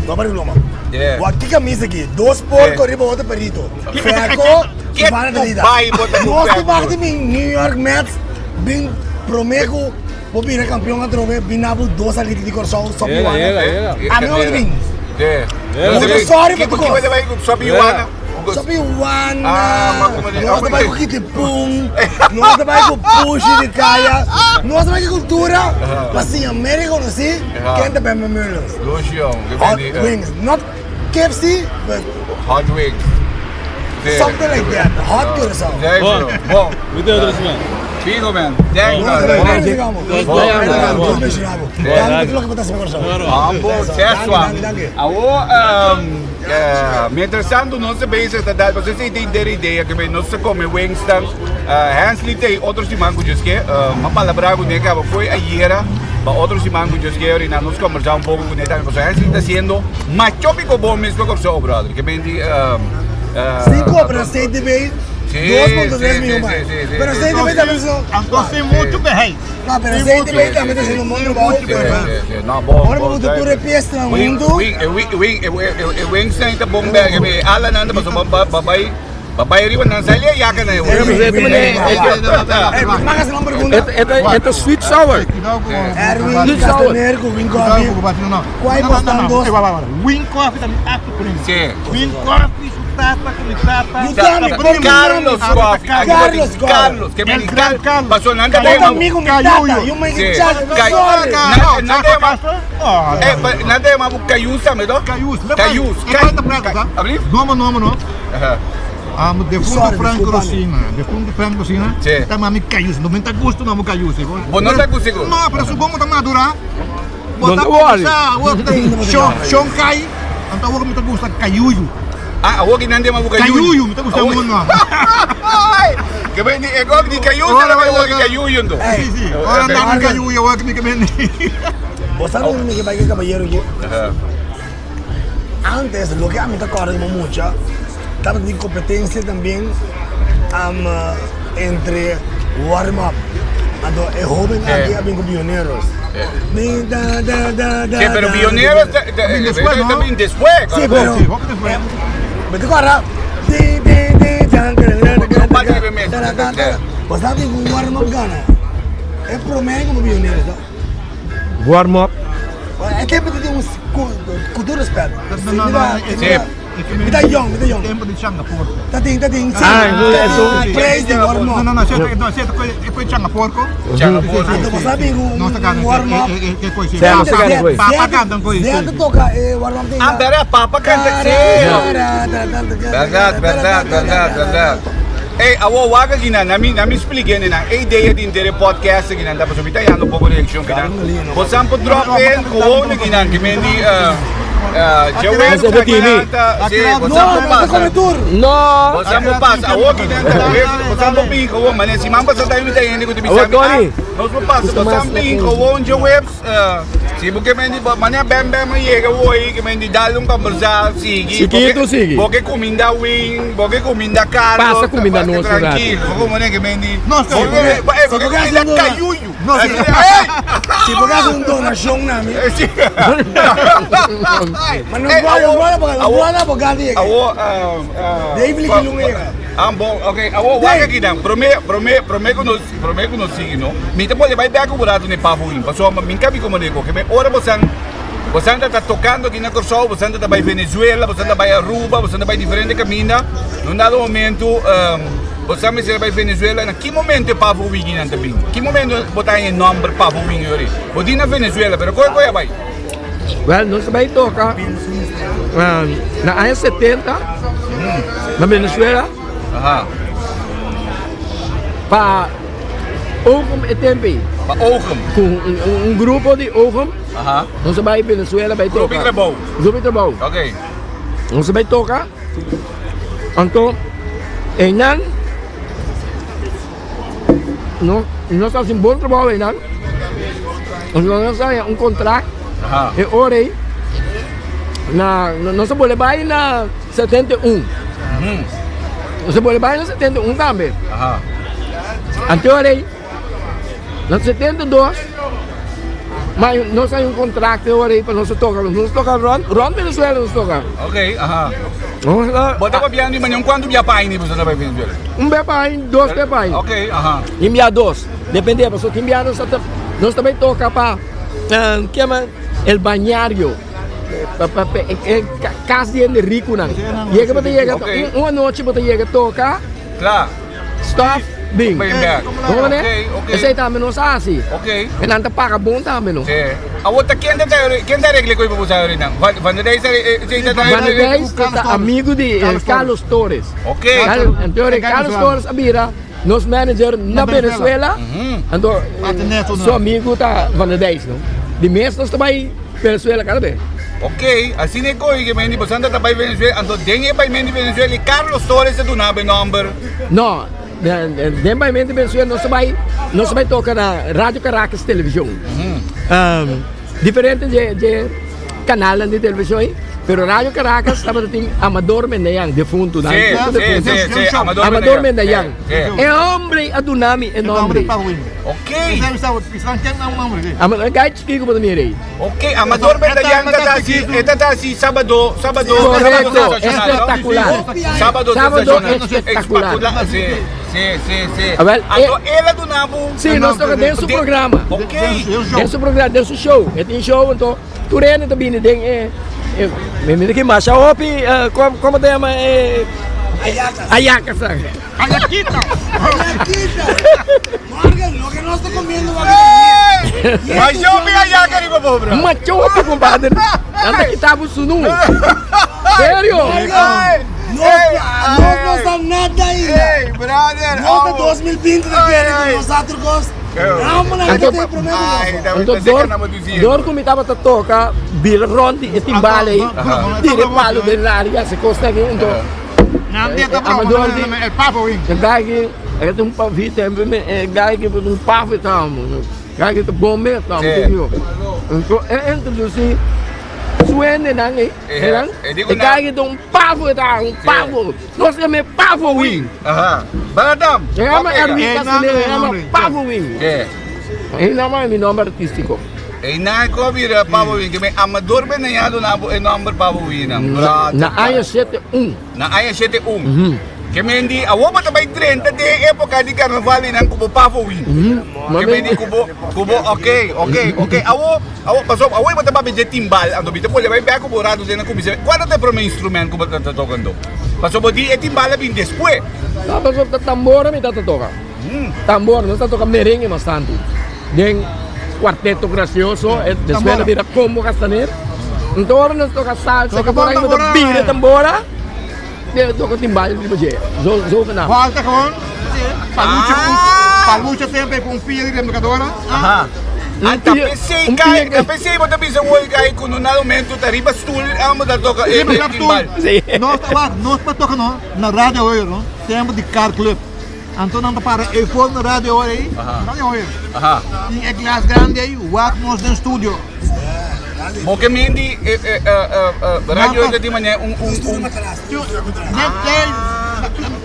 no para ku loma. Yeah. Wak ki camisa ki, dos porco riba otro perrito. Feko, Ke Sivana tu Dalida. bai bo ta ku Nos Feko? ku bak di bin New York Mets, bin prome ku bo bira campeon atrobe, bin na bo dos alita di Kòrsou, sopi Yega, wana. yega, yega. Ami amo di bin. Yeah. Mucho sorry pa tu Ki kos. bo bai ku sopi wana? Sopi wana, Ah, ma kuma di- nos ta bai ku kitipun, nos ta bai ku pushi di kaya, nos ta bai ku kultura pa siña Merika konosí ken ta Bambi Mullens. Lucio, ke Hot ben di, wings, not KFC, but Hot wings. something like that, hot Curaçao. Bon, bon. Mi te otro siman. Figo man. Thanks, Nos ta brother. bai ku Bon. Dios bendiciona bo. Danki pa tur loke bo ta hasi pa Curaçao. Ambo, seswa. Danki, danki. Awo, mientras tanto nos ta bezig ta dal, pasobra esei ta henter idea ke nos ta kome wings tan. Hensley ta e otro siman ku djis ke, m'a palabrá ku ne kaba foi ayera. Pa otro siman ku Dios kier na nos kombersá un poko kuné tambe pasobra hende ta hasiendo machopi ku bo mes pa Kòrsou brother ke men di Sin kobra CTB 2.3 miyon bai pero CTB tambe so Anto sin muchu beheit. No pero CTB tambe ta hasiendo un bon trabou Ora bo buta tur e piesnan huntu. E wingsnan ta bon bèk e alanan ta pasobra bo bai Ba bai riba nan sali a yaka na e Pero wei. Mag hacer un pregunta? E ta sweet sour. Erwin Sweet sour. Castaner ku Win Coffee. Kuai bosnan dos? Win Coffee ta mi acto primo. Sí. Win Coffee su tata ku mi tata. You tell me, primo. Carlos Coffee. Carlos Coffee. Carlos. Ke El gran Carlos. Paso nan ta Bo ta amigo mi tata. You make Sí. it chat. Sorry. Nan ta yama Eh, nan ta yama bo Cayus tambe to? Cayus. Cayus. Abri? No, no, no. Amo defunto Sorry, Franco disculpa mi. Rosina. Defunto Franco Rosina. Sí. Ta mami Cayus. No me ta gusto no Cayus. Bo no ta gusto sigur? No, pero supongo ta madura. Bo No ta te worry. gusta. Bo ta Shon Kai. Anto awor mi ta gusta Cayuyu. Ah, awor ki nan ta yama bo Cayuyu. Cayuyu, mi ta gusta Awor- mun no. Ke ben di e gok di Cayuyu Ora, ta ora, awor ki ora. Cayuyu ndo. Sí, sí. Ora nan Cayuyu awor ki mi ke men. Bo sa dónde mi ke bai ke caballero ki? Antes, loke ami ta kòrda komo mucha, tabata tin kompetensia también entre warm up. Anto e hóben aki a bin ku Pioneros. Sí, pero Pioneros ta bin despues. Sí, pero mi ta kòrda. Bo sa tin ku warm up gana. E promé komo Pioneros. Warm up. E tempo ta tin un ku tur respet. Mi ta yong, mi ta yong. Tempo di changa porco. Ta tin, ta tin. Ah, eso. Praise di warm up. No, no, no, cierto, no, cierto, e coi changa porco. Changa porco. Anto bo sa bin un warm up. Papa canta coi. Zé ta toca e warm up tin. Ah, bera, papa canta, sí. Verdad, verdad, verdad, verdad. Ey, awo wak aki nan, na mi, na mi splike nan, e idea di inter e podcast aki nan ta pasobra mi ta yando poko reaccion ki nan. Bosan por drop in gewoon aki nan, ki men di, dje Bosan por aki nan ta, si, bosan por pasa. No. Bosan por pasa, awo aki nan ta, bosan por bin gewoon, mane siman pasa ta mi ta hende ku ta bisa mi, ah, nos por pasa, bosan bin gewoon dje. Si bo ke mendi bo manera bem bem a yega woi ke mendi dal un kombersá sigui Chiquito sigui. bo ke kuminda Wing bo ke kuminda Carlos Pasa kuminda nos un rato. Trankilo bo komo ke mendi No sé. bo ke bo ke Si bo ke kuminda hasi un dona- Cayuyu No sé. Ey! Si bo ke hasi un donashon na mi. Si. Ma no Ey, guarda, awo- guarda porque awo- guarda porque gadi yega. Awo Dave Likilung yega. Ah bon ok awo wak aki dan prome prome prome ku nos Prome ku nos sigui no, mi ta pone bai bek un rato na e pavuin, pasobra mi ka bi komo den koke. Me ora bosan, bosan ta ta tokando aki na Kòrsou, bosan ta ta bai Venezuela, bosan ta bai Aruba, bosan ta bai diferente kaminda. Na un dado momento bosan mester a bai Venezuela, na ki momento e pavuin kinan ta bin? Ki momento bo ta haña e nòmber pavuin yori? Bo di na Venezuela, pero koe koe a bai? Wèl, nos a bai toka na aña 70 na Venezuela. Pa Ogham e tempo ei. Pa Ogham. Ku un grupo di Ogham. Nos a bai Venezuela bai toka. Grupo di trabou. Grupo di trabou. Ok. Nos a bai toka. Anto einan nos a hasi un bon trabou einan. Nos a haña un kontrakt. E ora ei na nos a bole bai na 71. Nos a bole bai na 71 tambe. Anto ora ei na 72 ma nos a haña un kontrakt e ora ei pa nos a toka. Nos a toka rònt rònt Venezuela nos toka. Ok, aha. Bo ta papiando di manera un kuantu bia pa aña boso ta bai Venezuela? Un bia pa aña, dos bia pa aña. Ok, aha. Tin bia dos. Depende, pasobra tin bia nos ta nos ta bai toka pa kema el bañario. Pa e kas di hende rikunan. Yega bo ta yega un anochi bo ta yega toka. Kla. Stòf bin. Bin bèk. Bo mane? Ok, ok. Esei tambe nos a hasi. Ok. E nan ta paga bon tambe no. Sí. Awor ta ken ta ken ta regla ku bo sa ahorita? Van Van der Dijs ta ta Van der Dijs ta amigu di Carlos Torres. Ok. Anto Carlos Torres a bira nos manager na Venezuela. Anto su amigu ta Van der Dijs no. Di mes nos ta bai Venezuela kada bes. Ok, asina e koe ke mendi boso ta bai Venezuela, anto den e bai mendi Venezuela e Carlos Torres a duna bo e nomber? No. Den Baimento Venezuela nos ta bai nos ta bai toca na Radio Caracas Television. Diferente dje dje canalnan di television ei, pero Radio Caracas tabata tin Amador Mendayan, defunto nan. Sí, Tur sí, defunto. sí, sí, Amador Amador Mendayan. Mendayan. Sí, sí. E hombre a duna mi e nombre. Ok. Amador, gai chikí ku bo ta mira ei. Ok, Amador Mendayan ta ta hasi, e ta ta hasi sábado, sábado, Correcto, sábado sensacional, no? espectacular. Sábado Sábado sensacional. espectacular. Espectacular, sí, sí, sí, sí. Awel, Anto el a duna bo. Sí, nos toca den su programa. Ok. Den su programa, den su show. E tin show, anto tur hende ta bini den e, e mi mira ki masha hopi, como, como ta yama e Ayacas. Ayacas. Ayaquita. Ayaquita. Morgan, lo que no está comiendo va a comer. Mas yo mi ayaca riba pobre. Macho hopi, compadre. Anda kita bo sunu. Serio? Morgan, no, no, no está nada ahí. Hey, brother. No está 2020 de que nosotros Vamos na Anto- vida problema. Anto dor, dor ku mi tabata toka bira rond di e timbal ei, tira e palo den laria, hasi kos aki, anto Amador di El papo win. e guy ki e ta un pavito e guy ki un pavo e ta amo, guy ki ta bon mes ta amo Sí. Anto e introduci su hendenan ei, E, e di ku e nan- guy ki ta un pavo e ta un pavo, nos yama e pavo win. Aha. Baradam. E yama Erwin Eh, Castaneda, e yama nombre. Pavo Win. Eh. E nama mi nomber artístico. E na ko bira Pavo Win, que me amador ben na na bo e nomber Pavo Win. Na, na aña 71. Na aña 71. Que men di awo ba tabay 30 de época di carnaval nan kubo Pavo Win. Que men di kubo kubo okay, okay, okay. Awo awo paso awo ba tabay je timbal ando bita pole bay ba kubo rado de na kubi. Qual é o primeiro instrumento kubo ta tocando? Paso bo di e timbal bin después. Tá paso ta tambora mi tata toca. Tambora, nos ta toca merengue mas tanto. Den cuarteto gracioso, e después Tambora. bira combo castaner. Então ora nos toca salsa, Toca que por aí tambora. bira tambora. De toca timbal riba je. Zo zo genaamd. Volta gewoon. Palucha, Ah. palucha tempo com pia de lembradora. Aha. Un Anta pia- pensei un kai, pia- pensei bo tabi sa woi kai kuno na momento tariba stool amo da toca e Riba timbal. stoel. Sí. Nós, wacht, nós pa toca no, na Radio Hoyer, no? Tempo de Car Club. Então não para, eu for na Radio Hoyer aí, Radio Hoyer. Aha. Tem é glas grande aí, wacht nós no estúdio. Bo que mindi eh, eh, eh, eh, radio de manhã um um um Net tem,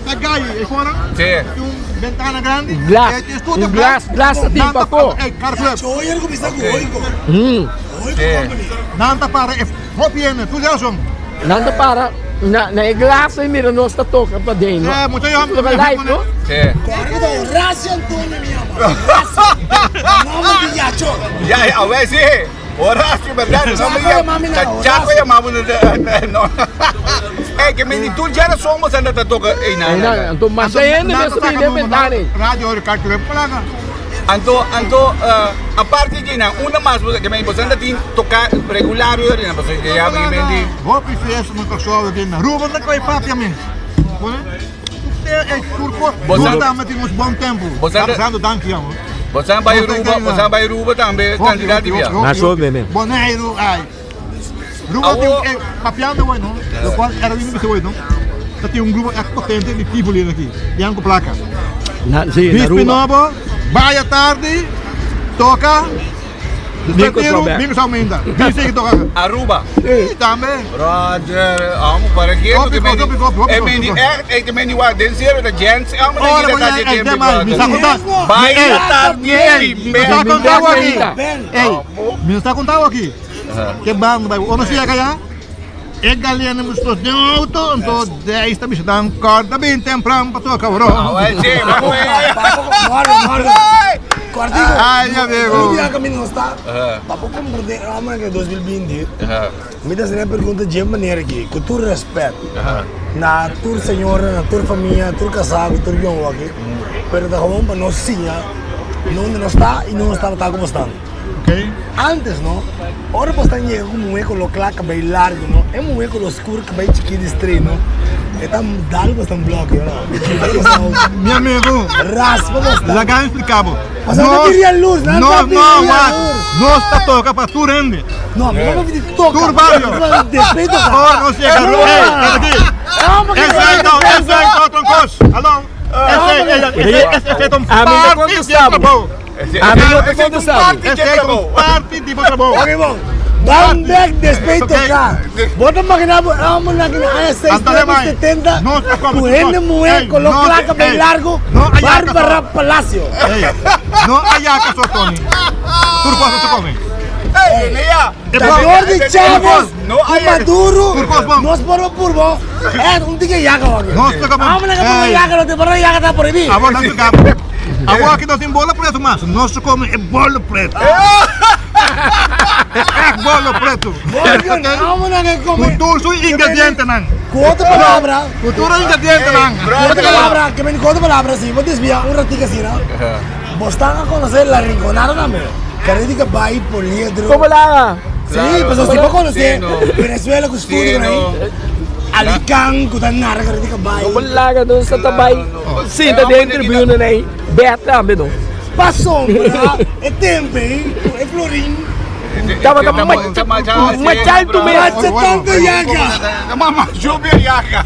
na gaio, eu for, Sim. tem um ventana grande. Glas. eh, tem estúdio Um glas, glas sa Não timpa tá po. para- eh, Car Club. Choyer começa com oigo. Oigo Sim. company. Não tá para, é hop in, tu Nelson. Nanda para na na iglesia mira nos ta toca pa den, no? É, muito bem. Toca live, no? Sim. Corre do Horacio Antonio mi ama. Horacio. Nome de Yacho. Ya, a ver, sí. Horacio, verdad? No me Chaco llamami na, Chaco llamamos no. Eh, que me tu já somos anda ta toca ei na. Ay, na, anto mas ayun, Não may tá sabihin din ventana. eh. Radio Hoyer, Car Club, palaga. Anto anto a parte de na una mais que me você anda tin tocar regular na pessoa que já me mendi. Hop in festa no cachorro aqui na rua, não coi papi a mim. É turco. Você- Você met uns bom tempo. Você- Tá usando danke, amo. Você vai Aruba, você vai Aruba também, candidato via. Na show mesmo. Bonaire, ai. Ruba Awo- tem um papiando hoje, não? Do qual era vindo hoje, não? Dat tem um grupo echt potente de Tivoli aqui. Bianco placa. Na, sí, na Bispo Aruba. Novo, vai à tarde, toca. Bingo Sobe. Bingo Salminda. Bingo que toca. Aruba. E também. Roger, amo para que Hopi, hopi, hopi, hopi, É mendi hopi. é é que mendi wa den zero da gente, amo Ora, da mulher, é demais, me está contando. Vai Ei, tarde, ei, me está contando aqui. Ben. Ei, me está contando aqui. Que bando vai. Ono chega já. E galera me estou de auto, então 10 está me dando corda bem temprano para tocar, bro. Ah, sí, vamos aí. Papo, Morgan, Morgan. Cortico. Ai, amigo. No dia que não está. Papo compreender, ah, que 2020. Me dá uma pergunta de maneira aqui, com todo respeito. Na tua senhora, na tua família, tu casado, tu jong aqui. Pero da gewoon para nós sim, onde não está e não está tá como está. Ok? Antes, no? Ora pues tan llega como un con lo claca bem largo, no? É um con lo oscuro que bem chiquito estreito, no? É tão dalo pues tan bloco, no? Meu amigo, Raspa bastante. lá explicava. Mas eu não queria luz, não Nós, queria não, luz. nós tá toca para tu rende. Não, mas não me toca. Tur barrio. Respeito, Oh, não chega. Ei, aqui. Calma, que Exacto, exacto, troncos. Alô. Esei ta un Ami no parti di e contestabo. trabou. Ami no ta contestabo. Esei ta un parti di bo trabou. Ok bon, ban bek despues toka. Bo ta magina bo elmo na kina aña 69, 70 ku hende muhé koló kla kabei largu, Barbara Palacio. No ayaka so Tony. Tur kos ta come. Ta dor di Chavez ku Maduro nos por a purba eh un tiki yaka wak. Amo na purba yaka no te por yaka ta prohibi. Awor nos ta Awor aki nos tin bolo preto mas nos ta come e bolo preto. E echt bolo preto. Amo na ke come. Ku tur su ingredientenan. Ku otro palabra. Ku tur e ingredientenan. Ku otro palabra, ke men ku otro palabra si bo desvia un ratiko asina. Bo stan a conoce La Rinconada tambe. Carrera di cabai, poliedro. Como la? Sí, pasobra si bo conoce Venezuela cu studio con ahí. Alicán cu ta narra carrera di cabai. Como laga nos ta ta bai sinta den tribuna ahí. Bet tambe no. Pasobra e tempo ahí cu e florin. Tabata macha alto mes. Macha tanto yaca. Mama lluvia yaca.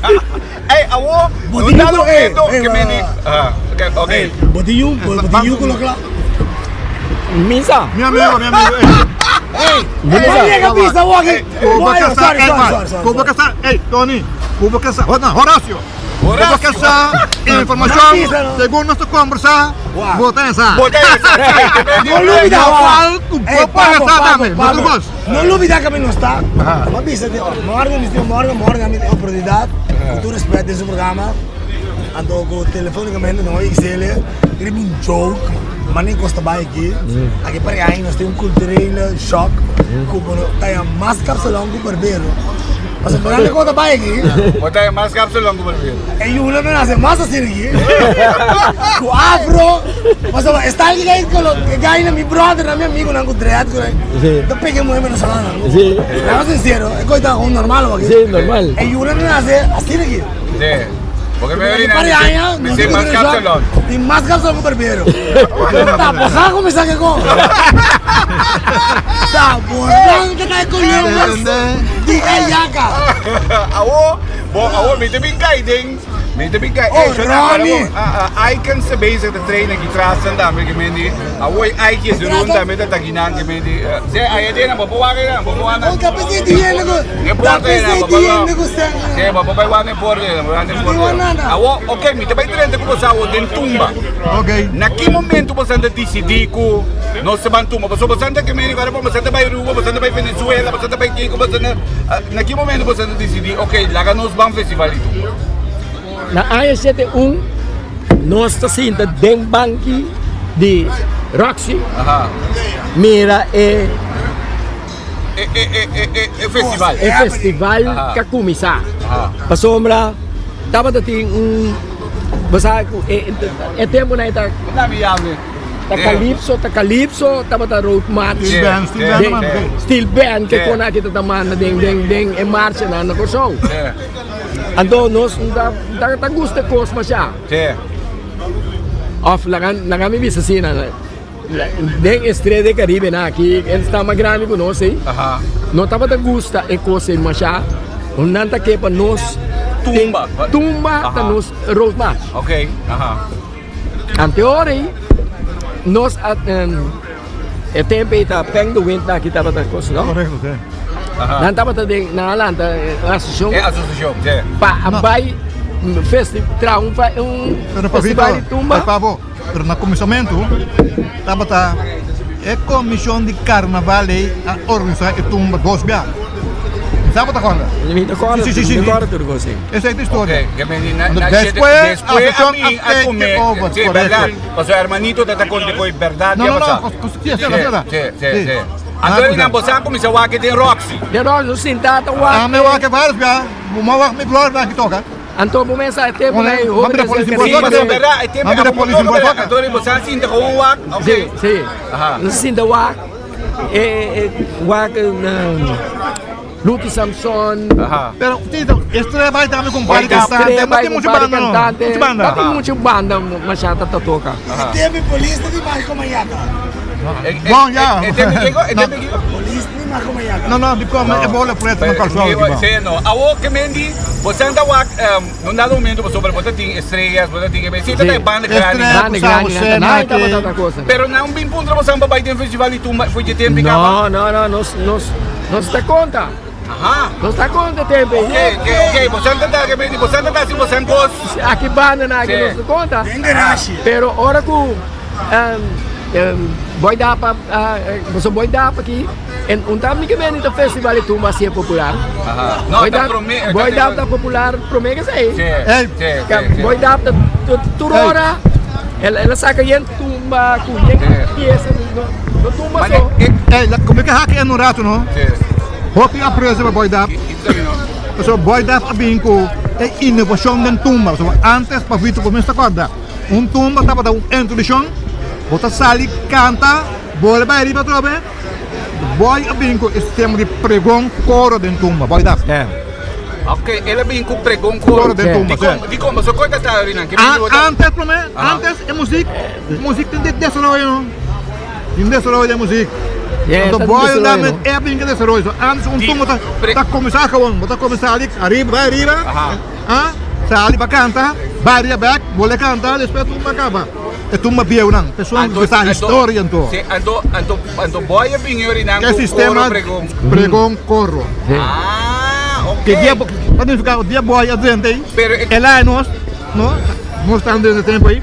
Ey, awo, Bo no tin ta ku- lo ey, eto ey, ke meni. ah. Ah, ok, ok. Ey, bo tin yu, bo bo tin yu ku lo kla. Misa. Mi amigo, mi amigo, ey. Ey, Mi bo sa. yega bisa awor aki. Ku bo Bo, ke sa, sorry, ey, sorry, man. sorry, sorry, Ku bo ke sa, ey, Tony. Ku bo ke sa, no, Horacio. Ku bo Horacio. ke sa informashon, No bisa, no. segun nos ta kombersá, Wak. bo ta esa. Bo ta esa. No lubida Lo wak. cual ku bo Ey, por Pablo, esa Pablo, tambe, no Pablo. tur kos. No lubida ku mi no sta. Mi a bisa di morgen, mi stima morgen, morgen mi tin oportunidat, ku tur respet den su programa. Anto ku telefonicamente no XL riba un joke, mane kos ta bai aki. Aki par aña nos tin un culturele shock ku bo no ta haña mas kapsalon ku barbero. Pasobra mirando kon ta bai aki. Bo ta haña mas kapsalon ku barbero. E yunan ta nase mas asina aki ku afro. Pasobra e style ki gai kolo e gai na mi brother na mi amigunan ku dread ku ta pega e muher venezolana. Seamos sincero e kos ta normal aki. E yunan ta nase asina aki. Sí. Porque me Porque par de aña, me no sé más capsulón. Tin más capsulón que barbero. Ta bosan kuminsá ke kon. Ta bosan ke ta Columbus di e yaka. Awo, bo, awo, mi te bin kai den. Mi te bin kai. Oh, Ronnie. Icon se bezig te trainen ki tras en dame ke men di. Awo Ike is rond dame te takinan ke men di. Se ay de na bobo wak na bobo wana. Oh, tapes di hende ku. Ne porta Tapes di hende ku sèn. Sí, bobo bai wan ne porta, wan ne porta. Awo, ok, mi ta bai drenta ku boso awo den tumba. Ok. Na ki momento boso ta disidí ku nos ta ban tumba? Pasobra boso ta ke meri ora boso ta bai Aruba, boso ta bai Venezuela, boso ta bai kiko, boso ta na ki momento boso ta disidí, ok, laga nos ban festival di tumba? Na aña 71 nos ta sinta den banki di Roxy mira e E festival. E festival ka kuminsá. Pasobra tabata tin un bo sa ku e e tempunan e ta ta kalipso ta kalipso tabata road march. Steel band, steel band ta manda sí. Steel band ke kon aki ta manda den den den e marchanan na Kòrsou. Anto nos ta ta gusta e kos mashá. Òf laga laga mi bisa asina. Den Estrella del Caribe nan aki el sta mas grandi ku nos ei. No tabata gusta e kos ei masha. Nan ta ke pa nos Tumba. Tumba ta nos road march. Ok. Aha. Anteor ei nos a e tempo ei ta Peng de Wind aki tabata kos no. Korekto si. Nan tabata den nan a lanta un asosiashon. E asosiashon si. Pa a bai festi traha un festival di tumba. Pero Pero na kuminsamentu tabata e komishon di karnaval ei a organisá e tumba dos bia. Mi sa bo ta kòrda? Mi ta kòrda, Sí, sí, sí, mi sí. ta kòrda tur kos ei. Esei ta historia. Ok, ke men na, Anto na despues despues asosiashon a a bin a take kume. over, Sí, korekto. bèrdat. Pasobra hermanito ta ta konta koe bèrdat No, ya no, no, pasá. sí, asina, asina. Sí, sí, Sí. sí. Ah, Anto pues, nan boso a kuminsá wak den Roxy. Den Roxy nos sintá ta wak. Ame wak vários bia, mi a wak mi bròder aki toka. Anto bo mesa e tempo na e Mabira hovenes polis del in Sí, Botoka. pasobra bèrdat e tempo Mabira abo polis in toka bèrdat. Botoka. Anto boso a sinta gewoon wak, ok. Sí, sí. Aha. Nos sinta wak, e, e, wak Luti Samson. Aha. Pero Tito, Estrella bai tambe con par di Estrella cantante. No bai tin con mucho par di banda no. cantante. Mucho banda. No tin mucho banda mashata ta toca. E tempo e polis ta di bai como yaka. Bon, ya. E tempo kiko? E tempo kiko? Polis ni mag como yaga. No, no, di come e bola preto na calzón Sí, aquí, bon. sí, no. Awo que mendi, você anda wak, no dado momento você você tem estrelas, você tem que sí, tá banda grande. Estrela. Grande, grande, Usamos grande. Nada cena, tabata otra cosa. Pero na un bin punto você anda bai den festival di tumba, foi de tempo No, no, no, nos ta conta. Aha. Nos ta conta tempo. Ok, ok, ok. Você anda tá que mendi, você anda tá se você cos. Aqui banda na que Sí. nos ta conta. Den garage. Pero ora ku boy dapa, uh, boy dapa aqui, en un tam que vem do festival de tumba assim é popular. Aha. No, Boy tá dap, prome. boy dap tá popular, promega sei. Sí, Ey. sí, sí, sí. Boy dap tá turora. Ela saca yen tumba, ku yen Sí. pieza, no, no tumba Mas só. é, Hey, come che hack in un rato, no? sí. Hopi aprecio pa Boy Dap. So Boy Dap a bin ku e innovacion den tumba. So antes pa Vito começa a corda. Un tumba tava da un introduction, bota sali canta, bola vai riba trobe. Boy a bin ku e sistema di pregon coro den tumba. Boy Dap. É. Ok, ela vem com pregão Coro den tumba. Di como, di como, só conta tá Rinan, que Ah, antes, prome, antes é música, música tem de desenvolver, não? Tem desenvolver de música. Yeah, Então, tá boy, desenvolver, dá é bem que desenvolver. Antes um tumba tá Pre- tá começar com, tá começar ali, arriba, vai arriba. Aham. Ah, sali para canta, vai arriba back, bola canta, depois tumba acaba. É tumba bieu não. Pessoa que está história então. Sim, anto, anto, anto boy vem Rinan Que é com sistema coro pregão. pregão coro. Ah, ok. Que dia, pode ficar o dia boy adiante aí. Pero Ela é nós, não? Nós estamos desde tempo aí.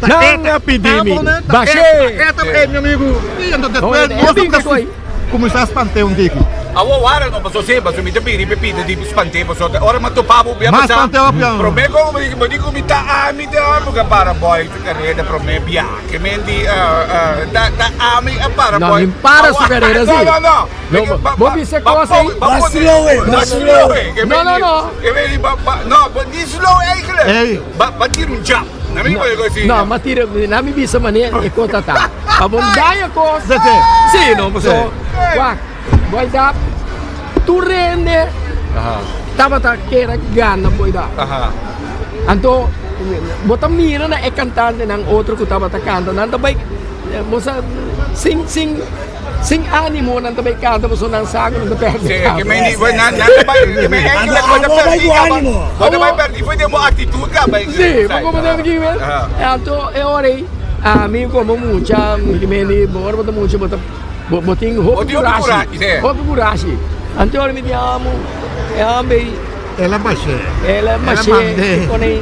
Tá Não, eta, pedi-me. tá bom, né? Tá Baixei. Eta, eta, meu amigo. E então depois Olha, é nós bem que começamos foi. começar a espantar um tico. Awo wara no paso se paso mi te piri pepita di spante paso ora ma to papo bia Mas espantei o piano. Prome ko mi mo di ko mi ta ami te amo ka para boy tu carreira prome bia que mendi da da ami a para Não, boy. nem para su carreira, No sim. no no. Não, vou dizer cosa aí. Vacilou, eh, vacilou. No, no, no. Que mendi ba ba no, ba di slow eigenlijk. Ei. Ba ba tira um jump. Na mi ko assim. No, ma tira, na mi bisa mané e conta tá. A bondade cosa. Zé, Sì, no, so, guarda, boy dap, tu rende, tabata che era gana boy dap. Aha. Anto, bota mira na e cantante ng outro que tabata canta, nanta bay, moça, sing, sing, sing ânimo, nanta bay canta, moça nang saco, nanta perde. Sim, que mendi na na ba que me eigenlijk Ando, wat amo, perdi vai com ânimo. Wat vai perdi foi de uma atitude ka ba. Sì, ma come deve dire? Anto, e ora a mim como mucha, que me bora bota mucha, bota botin hopi Botin hopi kurashi. kurashi, sì. Hopi kurashi. Anto ora mi chiamo e ambe Ela baixei. ela Ela mache mandei. con ei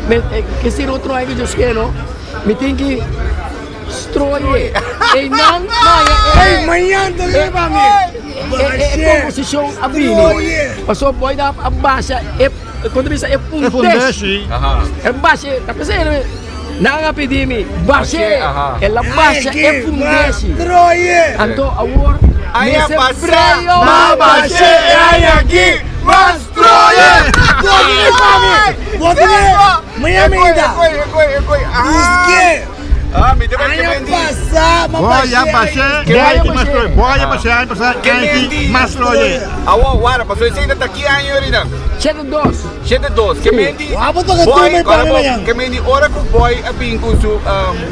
me che si rotro ai che io mi tinki stroie e nan ma Ei, manhã também pa mi. e composição abrini. Stroie. Passou poi da abaixa e quando bisa e É fundeshi. fundeshi. Aha. E baixo, tá pensando? Nanga pedimi, baixo, Baixê, aham. ela baixa e fundeshi. Stroie. Anto awor, Aí nesse a passar, freio, baixê, ai aqui, mas troia. Botinha pa mi. Botinha. Manhã me dá. Ah, Busque. ah, me deu que Año mendi. passado, ma Boia baixei, Que boia baixei. mas troia. Boia baixei, passar Que aqui, mendi. mas troia. Awo wara, passou esse ainda tá aqui anho Rinan. Chega dos. Sete dos, que mendi. Wapo to ka Boy, tumay pa ora mi bo, manhã. Que mendi ora com boy a bem com su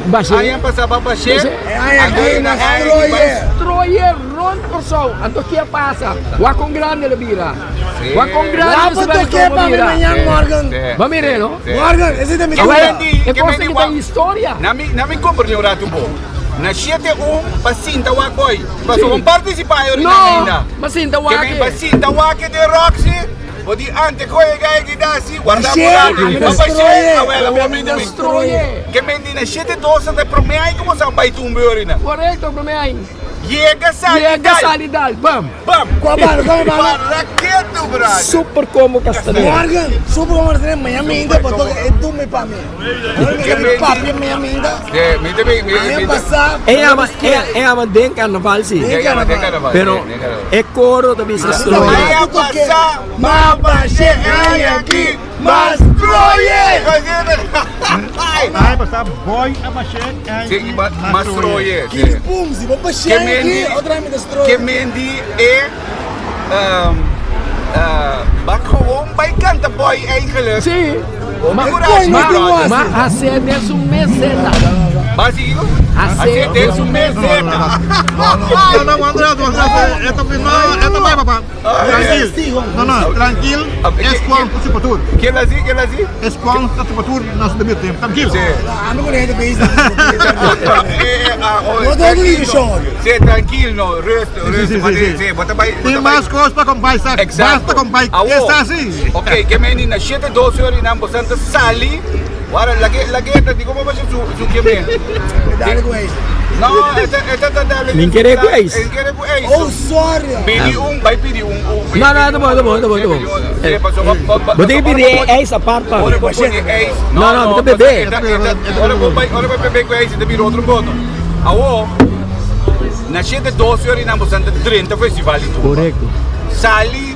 Baixê. Aí passava baixê. Baixê. Ai, aqui, mas troia. Troie rond corso. Anto que passa? Wa con grande le bira. Sì. Wa con grande Wapo se to vai que pa mi manhã, Morgan. Va mire, no? Morgan, esse é mi Que dúvida. mendi, E que cosa mendi que wa. tem história. Na mi na mi compro um rato bom. Na 7 1 pa sinta wa boy. Passou Sì. um participar eu No, ainda. ma sinta wa Que me che. pa sinta wa que de Roxy. Bodi ante colega que dá assim, guarda Baixê, por me lá. Baixê, destroie. awela, Me wa mi de destroie. Que mendi na 7 2 até prome aí como são bai tumbe orina. Corretto, come hai? Llega sali Llega sali dal, bam. Bam. Qual bala, qual bala? Para que tu brother? Super como Castanheira. Morgan, super como manhã me ainda, botou é tu me pa mi. Que mendi. Papi manhã me ainda. Eh, mi de mi Año passado. E ama e ama den carnaval sì. Den carnaval. Però è coro da bisa stroie. Aia passar, Ma baixê, ai aqui, mas troie. Vai passar boy a baixei, Sim, mas troie. Que pum, se vou baixar Que aqui, mendi- outra me destrói. Que mendi é maar gewoon bij canta boy eigenlijk. Sì. Ma Coragem, ma brother. ma a se nessun meseta. Basi kiko? Hase. Hase den su meseta. No, no, Andrés, Andrés, esto no, esto va, papá. Trankil. No, no, trankil. Es Juan ku su patur. Ken hasi? Ken hasi? Es Juan ku su patur na su debido tempo. Trankil. Sí. Ami ku hende bezig. No No ta liga show. Sí, trankil no, rust, rust. Sí, sí, sí. Sí, bo ta bai. Tin mas kos pa kompai sa. Exacto. Basta kompai. Awo. Esta si. Ok, ke meni na 7 12 ora nan bo santa sali. Wara lage lage ta di como ba su su ke men. Dale ku ijs. No, esta esta ta dale. Min kere ku ijs. Min kere ku ijs. Oh, sorry. Pidi un, bai pidi un. No, no, ta bon, ta bon, ta bon, ta bon. Sí, paso ba ba. Bo tin pidi ijs apart pa. Ora bo pone ijs. No, no, mi ta bebe. Ora bo bai, ora bo bebe ku ijs, ta bira otro bono. Awo, na 7 12 ora nan bo santa 30 festival di tumba. Correcto. Sali,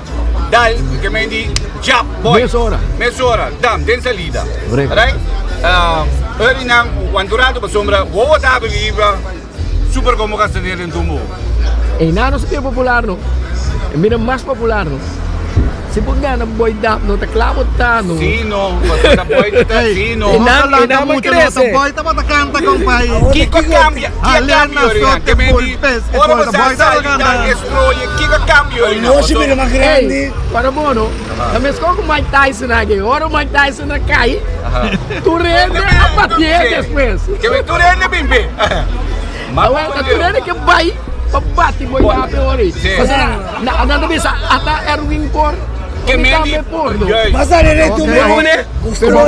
dal, ke men di jap boy. Mesora. Mesora, dam, den salida. Correcto. Right? Ora nan, wanturado pasobra, wowo ta riba. Super como castanera den tumbo. Einan no sa bien popular no. E mira mas popular no. Si bo gana boy dap no ta kla bo ta no. Si no, pasobra boy ta si no. Einan einan bo crece. Boy tabata canta compai. Kiko cambia? Ki cambio Oriana? Ke men di ora bo sa sali dan estroye kiko cambio Oriana? Nochi bira mas grandi. Ey, para bo no. Ta meskos ku Mike Tyson aki. Ora Mike Tyson a kai, tur hende a batié despues. Ke men tur hende bin be. Awel ta tur hende ke bai pa bati boy wape ori. Pasobra na nan ta bisa ata Erwin por, mi tambe por no. Mas a rere tu me. Pero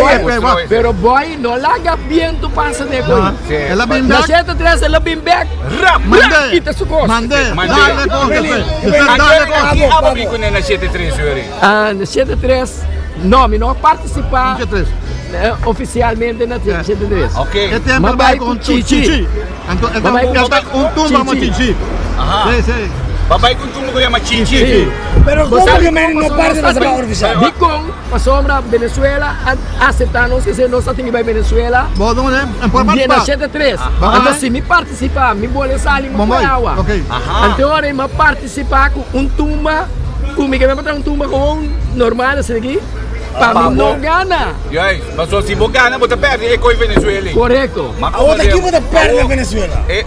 boy, pero boy no laga bientu pasa den koe. Na shete tres el a bin bek. Rap! Rap! Kita su kos. Mande, Mande. dale kos despues. Despues dale kos. Aki abo bin kuné na shete tres ori? Ah, na shete tres, no, mi no a partisipá Shete tres. ofisialmente na shete tres. Ok. E tempo Ma bai bai ku ku Chichi. Chichi. Anto e Ma bai ku ta un tumba mo Chichi. Aha. Sí, sí. Ba bai ku un tumba ku yama Chichi. Sí. Pero Bo como sabi que men no parte na sabi sa oficial? Dikon? Pasobra Venezuela a acepta nos kese nos a tin ki bai Venezuela. Bo don e por Di na participa. shete tres. Aha. Anto si mi participa mi bole sali mi Bomboy. por awa. Ok. Aha. Anto ora mi a participa ku un tumba ku mi ke me traha un tumba gewoon normal asina aki pa mi no gana. Juist. Pasobra si bo gana bo ta perde e koi Venezuela. Korekto. Ma Awor ta ki bo ta perde Venezuela? E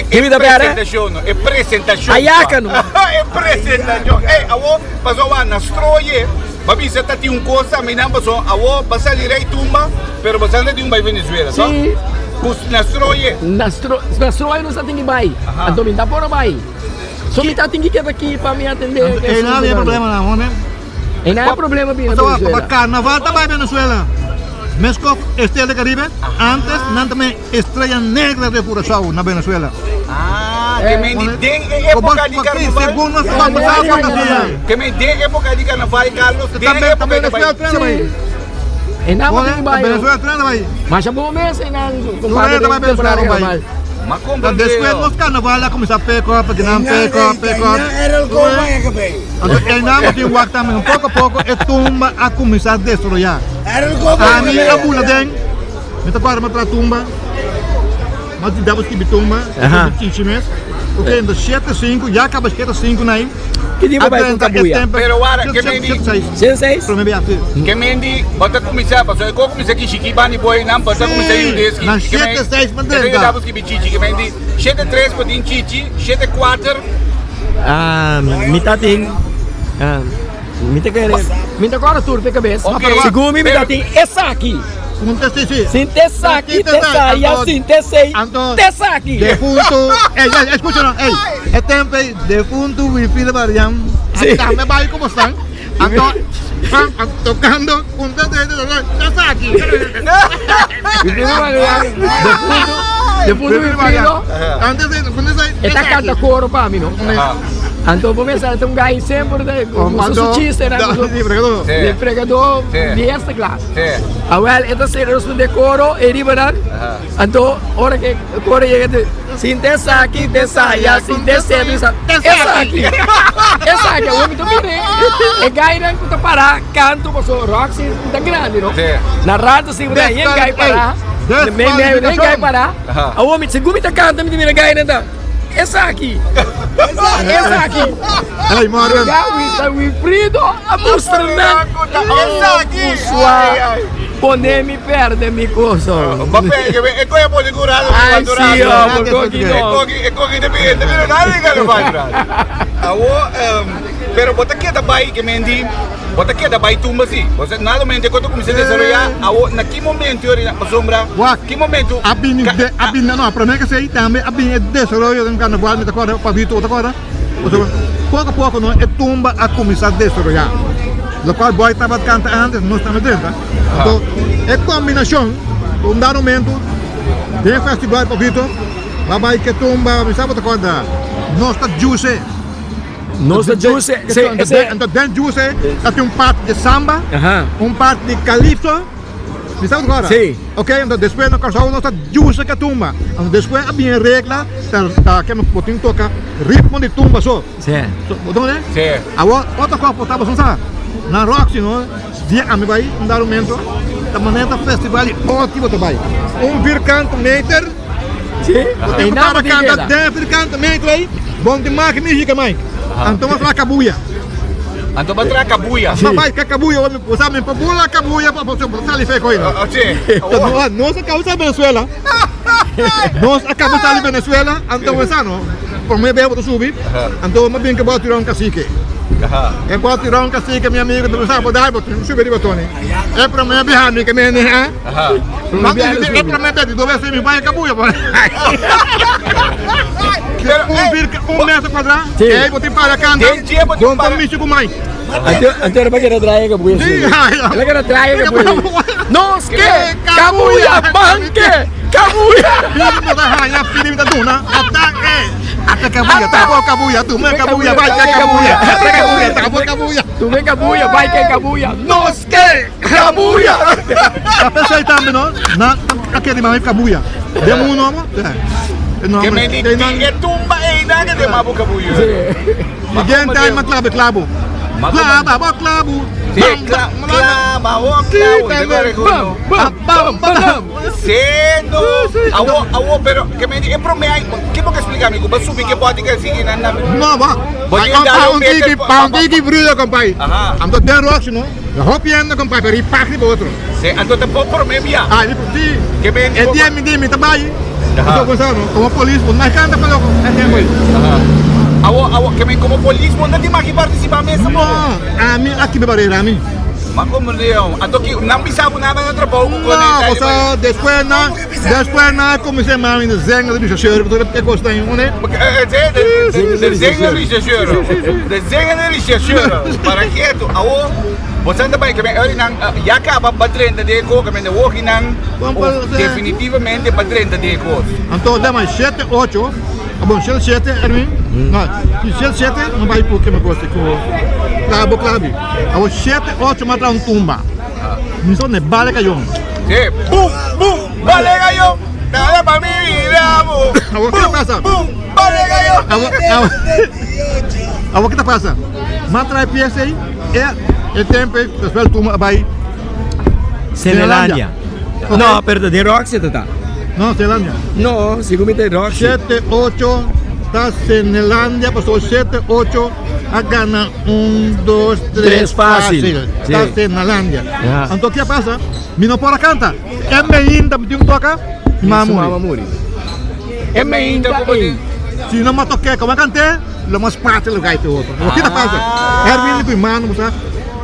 Ki mi ta perde? presentacion no. E presentacion. Ayaca no. E presentacion. Ey awor pasobra na stroye. Ba bisa ta tin un cos tambe nan paso awo ba sali rey tumba pero ba sali tin un bay Venezuela so Sí. cu na stroye. Na stro na stroye nos ta tin ki bay anto mi ta por bay so mi ta tin ki keda aki pa mi atende Ey nan tin problema nan hoor Ey nan problema bini Paso Venezuela. pa carnaval ta bay Venezuela mesco Estrella del Caribe antes nan ta Estrella Negra de Curaçao na Venezuela. Ah, ke men di den e epoca di carnaval. Segun nos conversa fantasia. Ke men den epoca di carnaval, Carlos, den Tambe epoca di Venezuela trena bai. E nan bo bai. Venezuela trena bai. Masha bo mes e nan compadre den temporada di carnaval. Ma comprende. Despues nos carnaval a cuminsa pick up, di nan pick up, pick up. Anto e nan bo tin wak tambe poco a poco e tumba a cuminsa destroya. Ami a bula den. Mi ta guarda mi tra tumba. Ma di dabo skibi tumba. Aha. Chichi mes. Ok, ento 7, 5, ya kaba 7, 5 na aí. Ki dia bo bai ku Kabuya? Pero wara, ke mendi? 7, 6? Prome bia, si. Ke mendi, bota kumisa, paso e ko kumisa ki shiki bani boy nan, bota kumisa yudeski. Na 7, 6 pa drenta. Dabo skibi chichi, ke mendi 7, 3 pa din chichi, 7, 4. Ah, mi ta tin. Ah, Mi ta kere, mi ta kòrda tur fe kabes. Ok. Segun mi, mi ta tin esaki. Un te si, si. Sin te saki, te saya, sin te sei, Anto, te saki. Defuntu, ey, ey, escucha no, ey, e tempo ey, defuntu Wilfrido Barrián, Sí. tambe bai como están, anto, an, an, tocando, un te, te, te, te, te saki. Wilfrido Barrián, defuntu, defuntu Wilfrido, Antes de, un te sei, e ta canta coro pa mi, no? Aha. Anto bo mester ta un gai semper ta usa su chistenan ku su Di fregadó. Sí. di fregadó Sí. di eerste klas. Sí. Awel e ta sera respondé koro e riba nan. Anto ora ke koro yega te sin te saki te saya sin te sebi sa esaki. Esaki awor mi ta mira e gainan ku ta pará kantu pasobra Roxy ta grandi no. Sí. Na rato si bo ta yen gai pará. Mei mei yen gai pará. Awor mi segun mi ta kanta mi ta mira gainan ta. Esaki! Esaki! Hey, Morgan. Wilfrido a mustra nan. Esaki! Sua. Pone mi perde mi koso. Ba perde, e koe pone curado Ai si, oh, koki no. E koki, e koki te pide, pero nada de carnaval curado. Awo, pero bo ta keda bai ke mendi, bo ta keda bai tumba si. Bo sa nada mente koto kuminsa desaroya, awo na ki momento yori na pasobra, ki momento A bini, a bini, no, prome ke sei tambe a bini e desaroyo den carnaval, mi ta korda, Pavito, bo ta korda? Pasobra poko a poko no e tumba a kuminsá desaroyá. Lokual Boy tabata kanta antes, nos tambe drenta. Anto e kombinashon ku un dado momento den e festival Pavito ba bai ke tumba, mi sa bo ta kòrda, Nos ta djuse. Nos ta djuse, sí, ese. Anto den djuse ta tin un parti di samba, un parti di kalipso. Mi sa ora? Sí. Ok, anto despues na Kòrsou nos ta djuse ka tumba. Anto despues a bin e regla ta ta ke bo tin toka ritmo di tumba so. Sí. So, bo ta wak? Sí. Awor otro kos por ta boso sa, na Roxy no, dia ami bai un dado momento ta manera ta festival di oti bo ta bai. Un vierkante meter. Sí. Bo tin ku para kanta den vierkante meter ei, bo no tin maki musica mai. Anto bo tra kabuya. Anto bo tra kabuya. Bo bai ka kabuya, bo sa mi pa bula kabuya pa bo sali fe koy no. Nos a kaba sali Venezuela. Nos a kaba sali Venezuela, anto bo sa no. Prome bes bo ta subi, anto bo bin ke bo tira un kasike. E bo tira un kasike mi amigo, bo sa bo dai bo subi riba Tony. E prome biaha mi ke mene ha. E prome bes di dos bes mi bai kabuya. Un metro cuadra, ey bo tin para canta, bo ta mishi cu Mike. Anto era pa keda trae kabuya si. Era keda trae kabuya. Nos ke kabuya banke kabuya. Pidi bo ta haña, pidi mi ta duna. Ata e, ata kabuya, tabo kabuya, tume kabuya, bai ke kabuya. Ata kabuya, tabo kabuya. Tume kabuya, bai ke kabuya. Nos ke kabuya. Ta pesey tambe no, nan a kere mami kabuya. Den un nomo, Ke men di tin e tumba einan ke den mabu kabuya. I den time a klabu klabu. Klaba bo klabu. Sí, klaba bo klabu. Bam, bam, bam, bam. Sendo. Awo, awo, pero ke men di e prome ai, ke bo ke splika mi ku bo subi ke bòti ke sigui nan na. No, bo. Bo tin dal un meter. Pa un tiki brudo, kompai. Anto den rock, no. Hopi hende kompai, pero i pak riba otro. Sí, anto ta bo prome bia. Ah, sí. Ke men di E dia mi di mi ta bai. Anto bo sa no, komo polis bo no kanta pa loko. E tempo ei. Awo, awo, ke men komo polis bo no tin maki partisipa mesa bo. No, ami a kiba barera ami. Ma komo Leon, anto ki nan bisa bo nada na trabou ku kone No, bo sa despues nan, despues nan a kuminsá mami de zenga de rechercheur, pasobra e kos ta un. De zenga rechercheur, de zenga de rechercheur, para ketu, awo. Bo san ta bai ke men nan ya kaba pa drenta den e kos, ke men de woki nan definitivamente pa drenta den e kos. Anto dema shete ocho, bon shete shete Erwin, no, si shete shete no bai ku keme kos ku klabo klabi. Awo shete ocho m'a traha un tumba, mi so ne bale kayon. Si, bum bum bale kayon, nada pa mi bira bo. Awo ke ta pasa? Bum bum bale kayon. Awo awo awo ke ta pasa? M'a traha e piesa ei. E tempo ei despues tuma a bai Zenelandia. No, pero ta den Roxy ta ta. No, Zeelandia. No, sigur mi ta den Roxy. Shete ocho ta Zenelandia pasobra shete ocho a gana un, dos, tres fácil. Ta Zenelandia. Anto ke a pasa? Mi no por a kanta. E meinta mi tin ku toka, mi mama muri. E meinta ku bo tin. Si no mi a tok'é komo a kant'é. Lo mas fácil lo gai te otro. Lo kita pasa. Erwin ku mano sa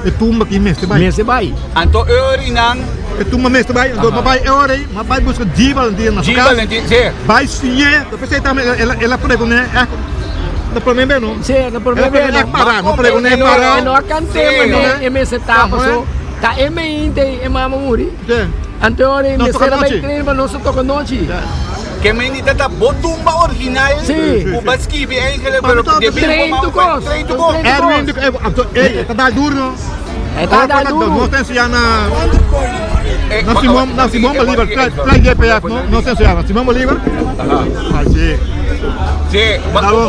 e tumba ki mester bai. Mester bai. Anto Eury nan. E tumba mester bai. Anto ma bai Eury, ma bai buska G Valentin na su G kas. Valentin, si. Bai siñ'é. Ta pesei tambe el el a pregoné èk. Ta promé be no? Si, ta promé El a be pregoné no. èk para, no pregoné para. E no a kant'é mané e mester ta paso ta e meinte e mama muri. Si. Anto Eury Nos toka mester a bai nochi. train pa nos a toka nochi. Ke meni ta ta bo tumba original ku bo a skibi eigenlijk pero debi ku bo mama Train tu kos. Erwin di ku e ta dal duro no. E ta dal duro. Nos ta enseña na na Simon na Simon Bolivar play JPF no nos ta enseña na Simon Bolivar. Ay si. Si,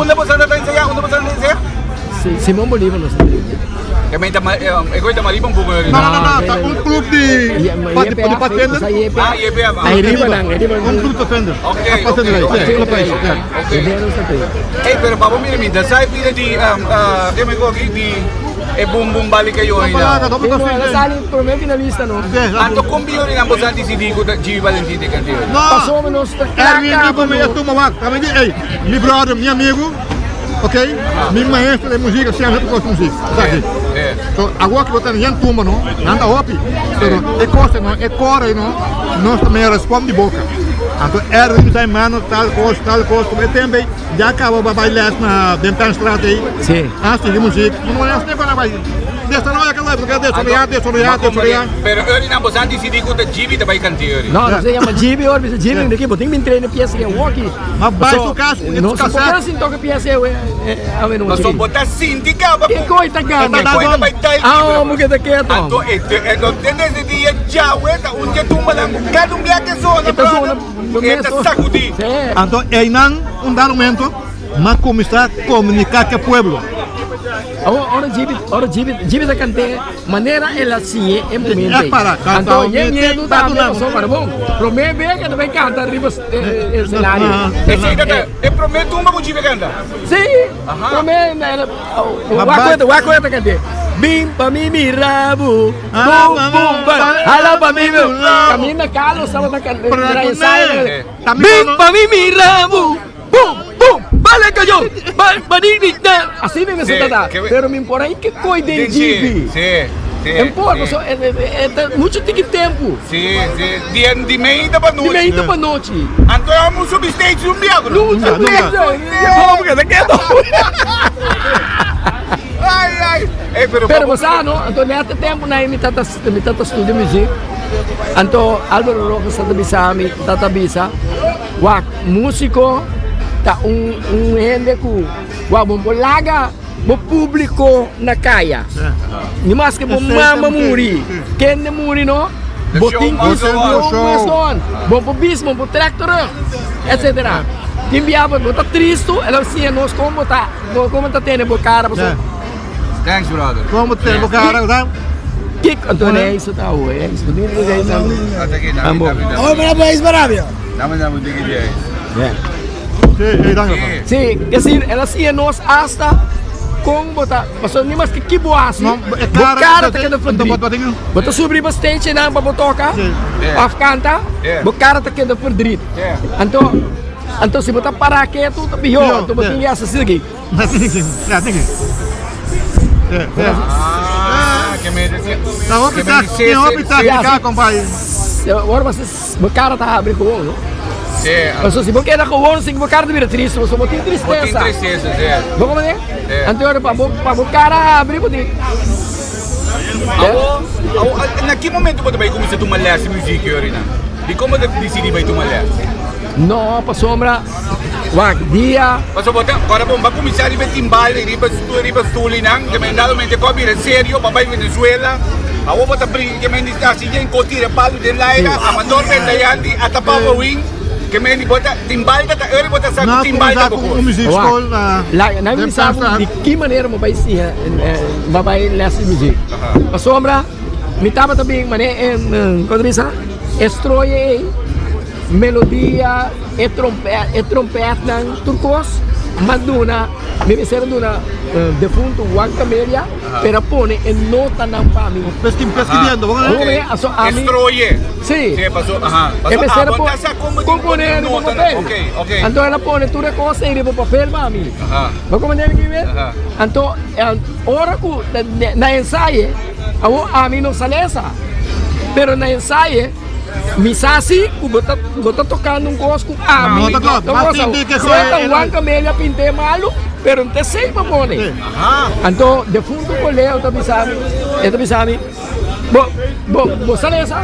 unda bo sa ta enseña? Unda bo sa ta enseña? Simon Bolivar nos ta enseña. E mei ta e koi ta mariba un poko No no no no ta un club di di bartender. Ah YPF. Ahí riba nan, ahí riba. Un club di bartender. Ok ok ok ok. Ey pero pa bo mira mi da sai pida di ke mi koki di. E Bum Bum Bali Kayo Papalaga, na. dapat No, el a kasi. sali prome finalista no. Anto kon biyo rin ang bosan disidí ku ta Jimmy Valentin te kant'é ori? No. Pasobra nos ta kla Erwin kaba riba mi no. a tuma wak. Tambe di, ey, mi brother, mi amigo, ok? Mi maestro de muziek, siempre toca muziek. Sabi? So, awor ki bo ta yen tumba no, nan ta hopi. Pero e cosa no, e core no, nos ta mera spom di boca. Anto Erwin ta mano tal cos, tal cos, como e tempo ey, ya caba ba bay les na den Penstraat ey. Sí. A sigui muziek. No no es pa bay desaroya cada vez, desaroya, desaroya, desaroya. Pero Erwin nan bosan disidí ku ta Jimmy ta bay kant'é ori? No, nos a yama Jimmy ora, bisa Jimmy, de ki bo tin bin train e pieza ke awoki. Ma bai su cas, e No, su si cassette. por sin toca pieza e awe nochi. Paso bo ta sinti caba Ke cu coi ta gana? E coi ta bai dal Ah, kibra. omo ke ta keto. Anto e e no te desde dia djawe ta un dje tumbanan cu cada un bia ke zona E ta zona brother e ta sacudi. Sí. Anto einan un dado momento m'a cuminsa comunica cu e pueblo. Awor ora Jibi ora Jibi Jibi ta kant'é manera el a siñ'é e momento ei. Anto e miedu tambe pasó para bon. Promé be ke ta bai kanta riba e escenario. Esei ta ta e promé tumba ku Jibi a kanta? Sí, promé wak ku wak ku e ta kant'é. Bin pa mi mira bo, bum bum ba, hala pa mi Kaminda Carlos tabata kanta ensayo. Bin pa mi mira bo. Bum, bum, bale kayo, ba, ba di, di, da. Así mi mester ta da. Pero mi por ahí ke koi den GB. Sí, sí. En por, paso, e, e, e, ta mucho tiki tempo. Sí, sí. Di, di meida pa nochi. Di meida pa nochi. Anto e amo subi stage un bia, bro. Nunca, nunca. No, porque ta keto. Ai, ai. Ey, pero Pero bo sa, no? Anto net e tempo na mi tata, mi tata studia muziek. Anto Álvaro Rojas tata bisa mi, tata bisa. Wak, músiko ta un un hende ku wak bo por laga bo públiko na kaya. Ni maske bo mama muri, kende muri no, bo tin ku show must go on. Bo por bis, bo por trèk terug, etsetera. Tin bia bo ta tristu, el a siña nos kon bo ta kon bo ta tene bo kara pasobra. Thanks brother. Kon bo tene bo kara, sa? Kiko anto e ta awe, e ta Ambo. Awe mi na bai Barabia. Dame dame un tiki di ijs. Sí, sí, dank je. Sí, es decir, el a siña nos hasta kon bo ta, pasobra ni maske ki bo hasi, No, e bo cara cara ta ta keda ta verdriet. wat ding. Bo ta subi riba stage nan pa bo toka Sí. of kanta, Yeah. bo cara ta keda verdriet. Yeah. Anto, anto si bo ta para ketu ta pior, Pior, anto bo yeah. tin di hasi asina aki. Ah, ke me disi. Ta hopi Ke me ta, disi tin hopi táctica, compadre. Ora bo bo cara ta habri gewoon, no? Sí. Paso si bo keda gewoon sin bo cara ta bira triste, paso bo tin tristesa. Bo tin tristesa, sí. Bo comprende? Sí. Anto ora pa bo pa bo cara habri bo tin Awo, awo, na ki momento bo ta bai kuminsá tuma lès di muzik yorina? Di kon bo ta disidí bai tuma lès? No, pasobra wak dia. Pasobra bo ta, ora bo ba kuminsá riba e timbal, riba riba stoelnan, te men dado momento e kos bira serio, bo bai Venezuela, awo bo ta brinca, ke men di hasi yen kos tira palu den laira, amador benta yanti, ata papa win, ke men di bo ta, timbal ta ta eri bo ta sa ku timbal ta bo kos. Wak, la, nan mi sa di ki manera bo bai siña, bo bai les di muzik. Pasobra mi tabata bin manera e, kon ta bisa, e stroye ei. Melodia, e trompet, e trompetnan, tur kos, m'a duna, mi mester a duna defuntu Juan Camelia, pero a pone e notanan pa mi. Escribiendo, bo Bo me, aso ami. Estroye. Sí. Sí, paso, aha. E mester a Paso, pone, abo ta sa compone riba papel. Ok, ok. Anto el a pone tur e kos ei riba papel pa mi. Aha. Bo comprende mi kibe? Aha. Anto, ora ku na ensaye, awor ami no sa lesa, pero na ensaye, Mi sa si ku bo ta bo ta tokando un kos ku ami No ta klopt. no Mas gosa. sinti ke Sea ta e- Juan Camelia pint'é malu, pero no ta esei pa pone. Anto defuntu Coleo ta bisa mi, e ta bisa mi, bo bo bo sa lesa?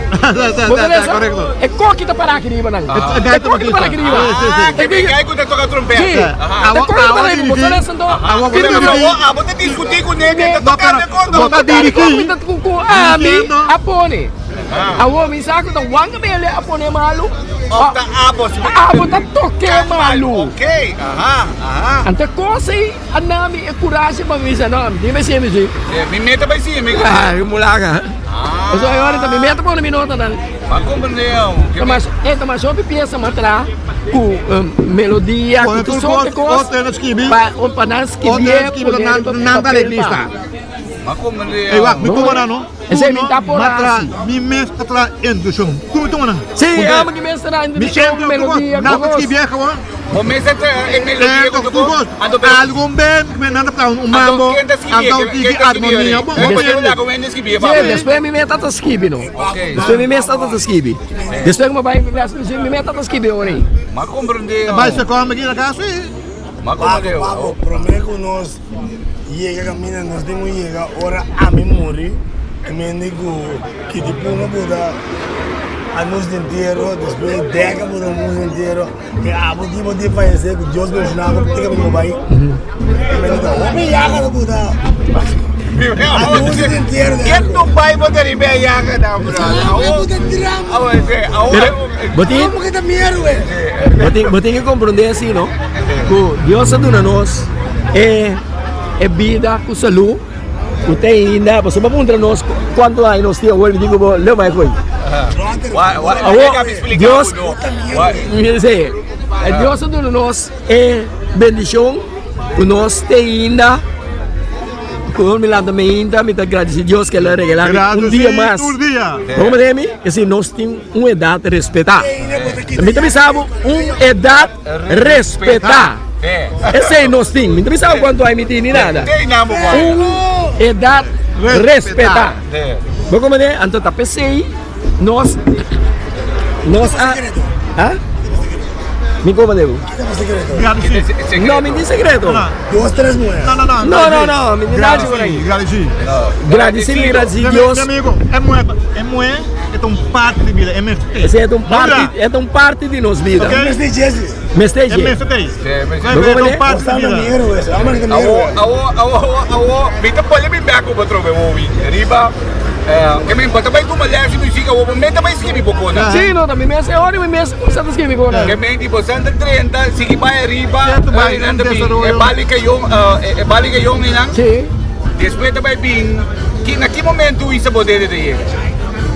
Bo sa lesa? Korekto. E koki ta para aki riba nan. E E gaita koki ta para aki riba. Sí, sí, sí. Ah, ke gai ku ta toka trompet. Sí. Aha. E koki ta para riba, bo sa lesa anto? Awo- Pidi Pero mi abo abo ta diskutí kuné ke ta No, toka pero de kondo. bo ta dirigí. Mi ta ku ku ami Entiendo. a pone. Awor mi sa ku ta Juan Gabriel a pone malu. Of ta abo si Abo ta toke malu. Ok, aha, aha. Anto e kos ei a na mi e kurashi pa mi bisa no, mi tin bai siña mi si. Mi meta bai siña mi. Ah, mulaga. Pasobra e ora ta mi meta pone mi notanan. M'a komprende awo. Ta mas, e ta mas hopi piesa mas tra ku melodia, ku tur sorto di kos. Otro nan skibi. Pa, pa nan skibié, Otro nan skibi, pone nan riba nan ta papel letrista. pa. Ma komprendé. Ey wak, mi tuma nan no. Esei mi ta por Matra, hasi. mi mes a traha introduccion. Tur mi tuma nan. Sí, amo ki mes traha Mi introduccion, entro melodia, Nan kos. ta skibi gewoon. Bo mes a traha e melodia ku Entro tu kos. Anto pero. Algun ben mi nan ta traha un mambo. Anto ken ta skibi? Anto tiki Ken ta skibi armonia. Bo Bo bo yega laga un hende skibi pa Sí, bo. despues mi mes ta ta skibi no. Despues mi mes ta ta skibi. Despues ku mi bai les music mi mes ta ta skibi ora ei. Ma komprendé. Bai sekola mi ki na kas sí. Ma komprendé. Papo, promé ku nos yega kaminda nos tin ku yega ora ami muri e mende ku kiti puma buta a nos di entiero despues deka buta a nos di entiero e abo tipo di fayesé ku Dios benshoná bo te kaminda bo bai e mende ta hopi yaga ta buta a nos di entiero Ken no bai bo ta riba e yaga nan brother Awo buta drama Bo tin Amo kita mieru e. Bo tin ke komprondé así no ku Dios a duna nos e e bida ku salú ku te ainda pasobra bo puntra nos kuantu aña nos tin awor mi di ku bo leu bai koe. Awor Dios si Dios a duna nos e bendishon ku nos te ainda ku mi lanta mainta mi ta gradisi Dios ke el a regala mi un dia mas. Bo comprende mi? Esei nos tin un edat respetá. Mi ta bisa bo un edat respetá. Esei nos tin. Mi ta bisa bo kuantu ai mi tin ni nada. Un edat respetá. Bo comprende? Anto ta p'esei nos nos a ha? Mi comprende bo? No, mi tin sekreto. Dos, tres muher. No, no, no. No, no, no. Mi tin nada por ahí. Gradisi. Gradisi, mi gradisi Dios. Mi amigo, e muher, e muher e ta un parti di bida, e mester tei. Ese e ta un parti, e ta un parti di nos bida. Ok. Mester Jesse. Mester E Jesse. mester tei. Bo E ta un parti di Bostando bida. mieru ese. Amo kita mieru. Awo, awo, awo, awo, mi ta pone mi bek op atrobe wowi. Riba, ke men bo ta bai tuma les di muziek awo, bo men ta bai skibi bo kona. Sí, no, ta mi mes e ora mi mes kuminsá ta skibi kona. Ke men di bo santa 30, sigui bai ariba, Cierto, bai, nan ta en bin, e desaroyo. bali kayon, e bali kayon einan. Sí. Despues ta bai bin, ki, na ki momento isa bo dede ta yega?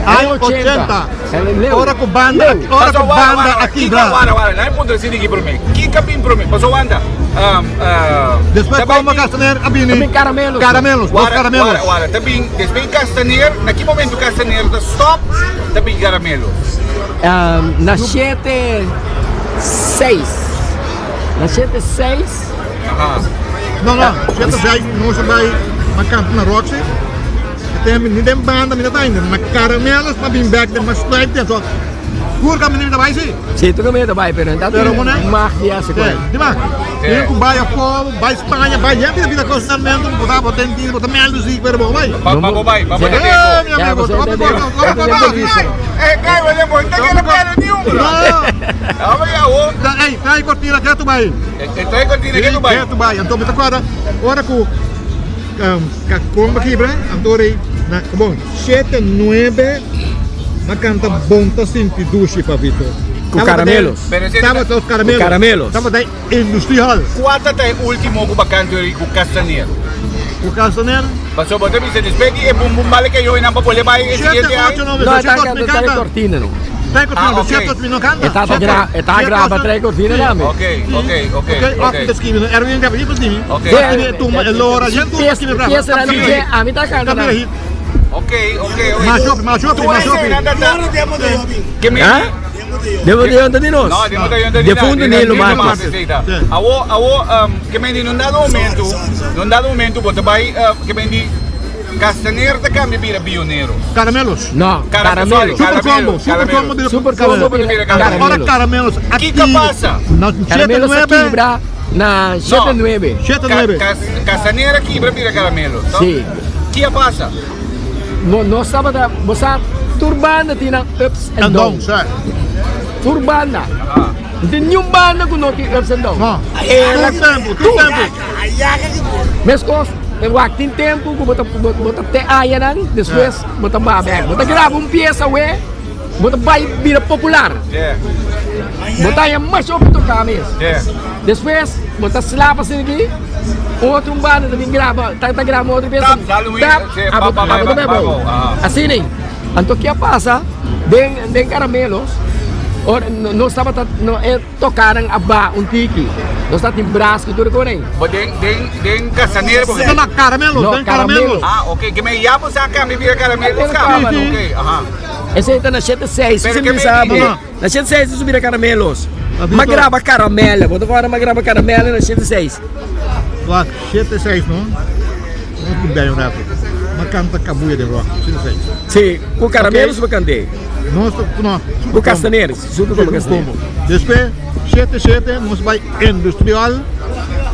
Año 80, ora ku banda, ora ku banda a kibra. Wara, wara, nan e puntra si di ki prome. Ki ka bin prome? Paso wanda. Despues Palma Castaner a bini. Tambien Caramelos. Caramelos, dos Caramelos. Wara, wara, ta bin despues Castaner, na ki momento Castaner ta stop, ta bin Caramelos? Na shete seis. Na shete seis. No, no, shete seis nos a bai na canta na Roxy. Ni den banda mi ta ta ainda, na Caramelos pa bin bek den mas stripe den so. Tur kaminda mi ta bai si. Si, tur kaminda ta bai, pero no ta tin mag di hasi ku el. Di mag. Tin ku bai afó, bai Spaña, bai hende ta bira kosnamentu, bo ta bo ten tin, bo ta mèldu si, pero bo bai. Pa bo bai, pa bo ta Eh, mi amigo, ta hopi kos, hopi kos. Eh, kai, bo ta bo ta kere pèrdè ni un, bro. No. Ey, trae kortina ketu bai. Trae kortina ketu bai. Ketu bai. Anto mi ta kòrda ora ku Kakon ba kibra, anto rei na bon shete nuebe a kanta bon ta sinti dushi papito. Ku karamelos. Tabata os karamelos. Ku karamelos. Tabata Industrie Hall. Kua ta ta e ultimo ku ba kanta ori ku Castaner? Ku Castaner? Pasobra bo ta bisa despues di e bum bum bale kayo nan pa bole bai e Shete siguiente ai. ocho nove No, shete e ta ocho mi kanta trae kanta. cortina no. Trae cortina Ah, no, ok. shete ocho mi no kanta. E ta ta gra e ta graba trae cortina tambe. Ok, ok, ok, Ok, ok. ok, ta skibi no. Erwin graba, yo skibi. Ok. Skibi tumba e lora, yo tumba skibi graba. Piesa na DJ, ami ta kanta Tabira na. hit. Ok, ok, ok. Mas hopi, mas hopi, Tur mas hopi. esei nan ta ta. Ora demo de Jobin. Ke mi Ha? Demo de Jobin. Demo de Jobin ta di nos. No, demo de Jobin ta di Defunto Nilo Marques. Sí. Awo, awo, ke men di nun dado momento, nun dado momento bo ta bai, ke men di Castaner ta cambia bira Bionero. Caramelos. No, Caramelos. Super combo, super combo bira Super combo bira Ora Caramelos. Caramelos Kiko pasa? Na shete Caramelos a nuebe. kibra na shete nuebe. Shete nuebe. Castaner a kibra bira Caramelos. No? Sí. Kia pasa? No, nos tabata, bo sa, tur banda tin nan ups and And downs. downs, eh. Tur banda. No tin niun banda ku no tin ups and downs. No. Ela Tur tempu, tur tempu. Meskos, wak tin tempu ku bo ta bo ta te ayanan, despues bo ta baha bek. Bo ta graba un piesa we, bo ta bai bira popular. Bo ta haña masha hopi toká mes. Despues bo ta slap asina aki, otro un banda ta bin graba, ta ta graba un otro piesa, tap, abo abo ta bai abou. Asina ei. Anto ke a pasa den den Caramelos? Ora nos tabata no e tocanan a ba un tiki. Nos tabatin bras cu tur con. Bo den den den Casanera bo. No, no, Caramelos, No, den Caramelos. Caramelos. Ah, ok, ke me ya bo sa cambia bira Caramelos caba. Sí, sí. Ok, aha. Esey ta na shete seis, Pero si ke mi me sa di- bo. Na shete seis su bira Caramelos. Ah, Ma Vito. graba Caramelo, bo ta corda ma graba Caramelo na shete seis. Wak, shete seis no. No ku bem un rato. Ma canta Cabuya de Rock, shete seis. Si, ku Caramelos bo cant'e. Nos ta, no, super Ku combo. Castaneres, super combo Super Castaneres. combo. Despues, shete shete, nos bai Industrial,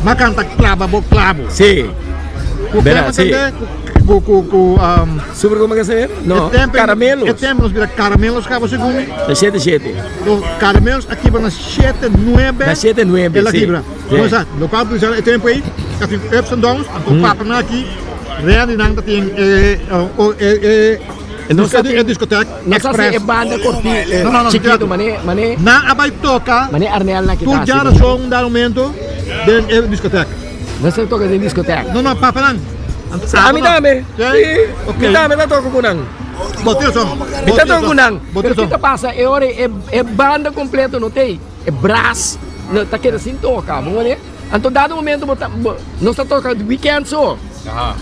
ma canta Claba bo clabo. Si. Ku Bera, ken si. ma cant'e? Ku, ku, ku, um, Super combo Castaneres? No, e tempo, Caramelos. E tempo nos bira Caramelos caba segun mi. Na shete shete. No, Caramelos a kibra na shete nuebe. Na shete nuebe, El a si. kibra. Si. Nos a, locual bo bisa e tempo ei, ta tin ups and downs, anto papa nan aki, Randy nan ta tin e, e, e, e, E nos e discoteca Nos hasi Express. e banda corti, No, no, no, chiquito, mane, mane, Nan a bai toca mane Arnel na tur kita hasi. djarason un dado momento den e discoteca. Nos ta toca den discoteca. No, no, papa nan. A mi tambe. Sí? Sí. Ok. Mi tambe ta toca cu nan. Bo tin razon. Mi ta toca cu nan. Bo tin Pero razon. kita pasa e ora e e banda completo no t'ey. E brass no ta keda sin toca, bo wak? Anto dado momento bo ta bo nos ta toca di weekend so.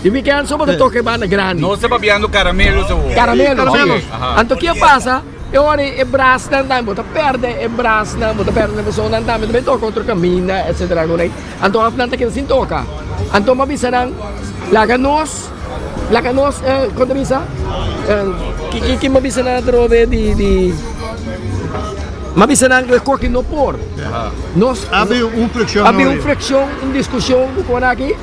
Di weekend so bo ta toca e banda grandi. Nos ta papiando caramelos awor. Caramelos, Caramelos. si. Anto ke a pasa? E ora e brasnan tambe bo ta perde e brasnan, bo ta perde e personanan tambe ta bay toca otro caminda etcetera con ey. Anto of nan ta keda sin toca. Anto mi a bisa nan laga nos laga nos con ta bisa ki ki mi a bisa nan atrobe di di mi a bisa nan cu e koki no por. Nos Abi un friccion abi un friccion un discusion cu con aki.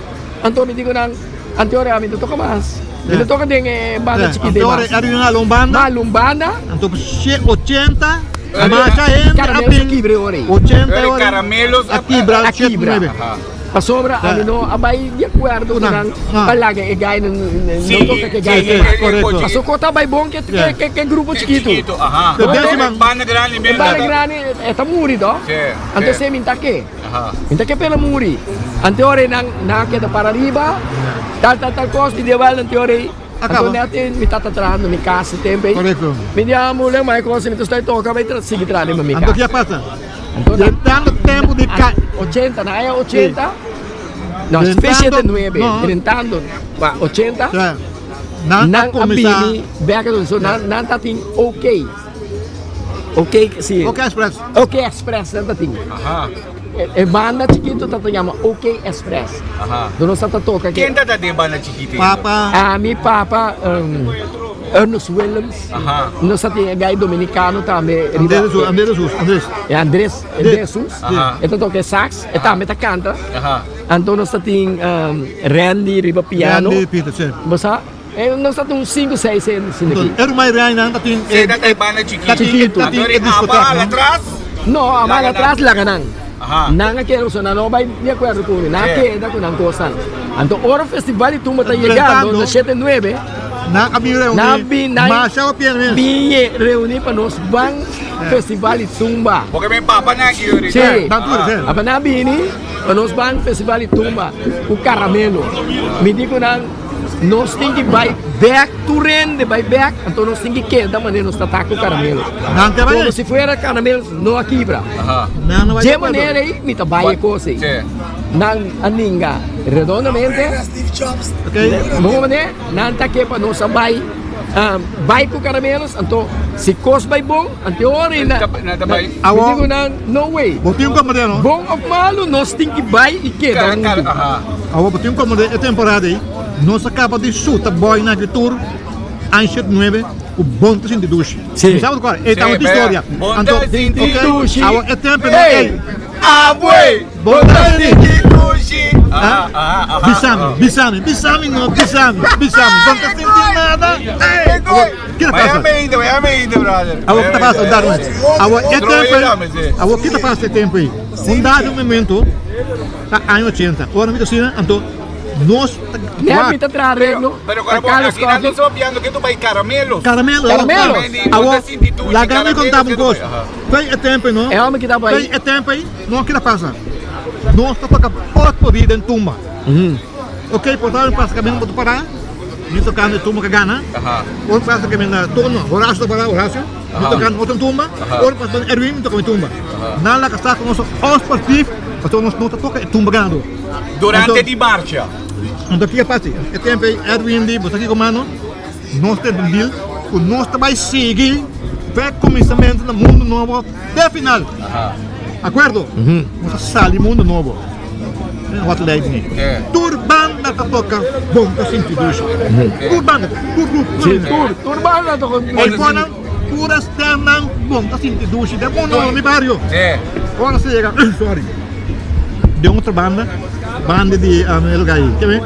Anto mi di ku nan, Anteora ami no toka mas. Mi no toka den e banda chikito ei mas. Anteora era un alun banda. Ma alun banda. Anto 80, masha hende a bin. 80 ora. Caramelos a kibra. A kibra. Pasobra ami no a bai di akuerdo ku nan pa laga e gai no toka ku e gai. Pasobra ku ta bai bon ke grupo chikitu. Banda grandi. E banda grandi e ta muri to. Anto esei mi ta ke. Mi ta ke pela muri. Ante ora ei nan nan a keda para riba, tal tal tal kos, mi di awel ante ora ei, anto net ei mi tata trahando mi kas e tempo ei. Korekto. Mi di a mule ma e kos mi ta stoi toka bai sigui traha riba mi kas. Anto ke a pasa? Anto na Drentando tempo di ka. 80, na aña 80, no, 79, drentando pa 80, Nan a nan a bini bek, so nan nan ta tin ok. Ok, si. Ok Express. Ok Express nan ta tin. Aha. E, e banda chiquito ta ta llama Ok Express. Aha. Dono sa ta toca Ken ta ta den banda chiquito? Papa. A mi papa um, Ernest Willems. Aha. Nos ta tin e guy dominicano tambe. Andrés Jesus, Andrés Jesus, Andrés. E Andrés, Andrés Jesus. Aha. E ta toca e sax, e tambe ta canta. Aha. Anto nos ta tin um, Randy riba piano. Randy Peter, sí. Bo sa? E nos ta tin un sinku seis hende asina aki. E ruman Ryan ta tin e ta banda chikitu. Chikitu. Ta tin e discoteca. Aba atras? No, aba atras laga nan. Nan a keda pasobra nan no bai di akuerdo ku mi. Nan a keda ku nan kosnan. Anto ora festival di tumba ta yegando na shete nuebe, Nan a bin reuni. Nan a bin nan Masha hopi hende mes. bin reuni pa nos ban festival di tumba. Porque mi papa nan aki ahorita. Si. Nan tur, si. Apa nan a bini pa nos ban festival di tumba ku karamelo. Mi di ku nan. Nos tin ki bai bek, tur hende bai bek, anto nos tin ki keda manera nos ta ta ku Caramelo. Nan ta bai. Como si fuera Caramelo no a kibra. Nan no bai Dje de acuerdo. manera ei mi ta bai e kos ei. Nan a ninga redondamente. Ok. Bo manera nan ta ke pa nos a bai bai ku Caramelos, anto si kos bai bon, anto e ora ei nan Nan ta bai. Mi di ku nan no way. Bo tin un komandé no? Bon of malu nos tin ki bai i keda huntu. Awor bo tin como den e temporada ei nos a caba di suta boy na ki tur anshit nuebe cu bon ta sinti dushi. Sí. Mi sabi cua? E tawata Sí, historia. bon ta Anto, sinti ok, dushi. awor e tempo no Ey! ei. Abue! Bon ta sinti dushi. Ah, Bisami, bisami, bisami no, bisami, bisami. Bon ta sinti nada. Ey! Awor, ki ta pasa? Miami ainda, Miami ainda, brother. Awor ki ta pasa, Darwin? Awor e tempo ei, awor ki ta pasa e tempo ei? Un dado momento. Ta aña ochenta. Ora mi ta asina, anto nos ta Net wak. mi ta traha arreglo Pero pa pero Carlos aki nan Coffee. ta papiando ke tu bai caramelos. Caramelo. Caramelos. Awor, laga mi konta bo un kos. Fei e tempo ei no. E hòmber ki ta bai. Fei e tempo ei, no kila pasa. Nos ta toka potpori den tumba. Ok, por ta mi pasa kaminda bo ta para. Mi tocando e tumba que gana. Ora pasa que mi na tono, Horacio ta para, Horacio. Mi tocando otro tumba. Ora pasa Erwin mi toca mi tumba. Nan laga sa cu nos onsportief, pasobra nos no ta toca e tumba ganado. Durante di marcha. Anto kico a pasa? E tempo ey Erwin di, bo sa kico mano? Nos ta den deal cu nos ta bay sigui fe cuminsamento na mundo nobo te final. Acuerdo? Nos a sali mundo nobo. Wat lei mi. Tur banda ta toca bon ta sinti dushi. Tur banda, tur tur tur. Tur, tur banda toca. Ey fonan pura stemnan bon ta sinti dushi den mundo nobo mi bario. Ora se yega, sorry. Den otro banda, banda di e lugar ey. Ke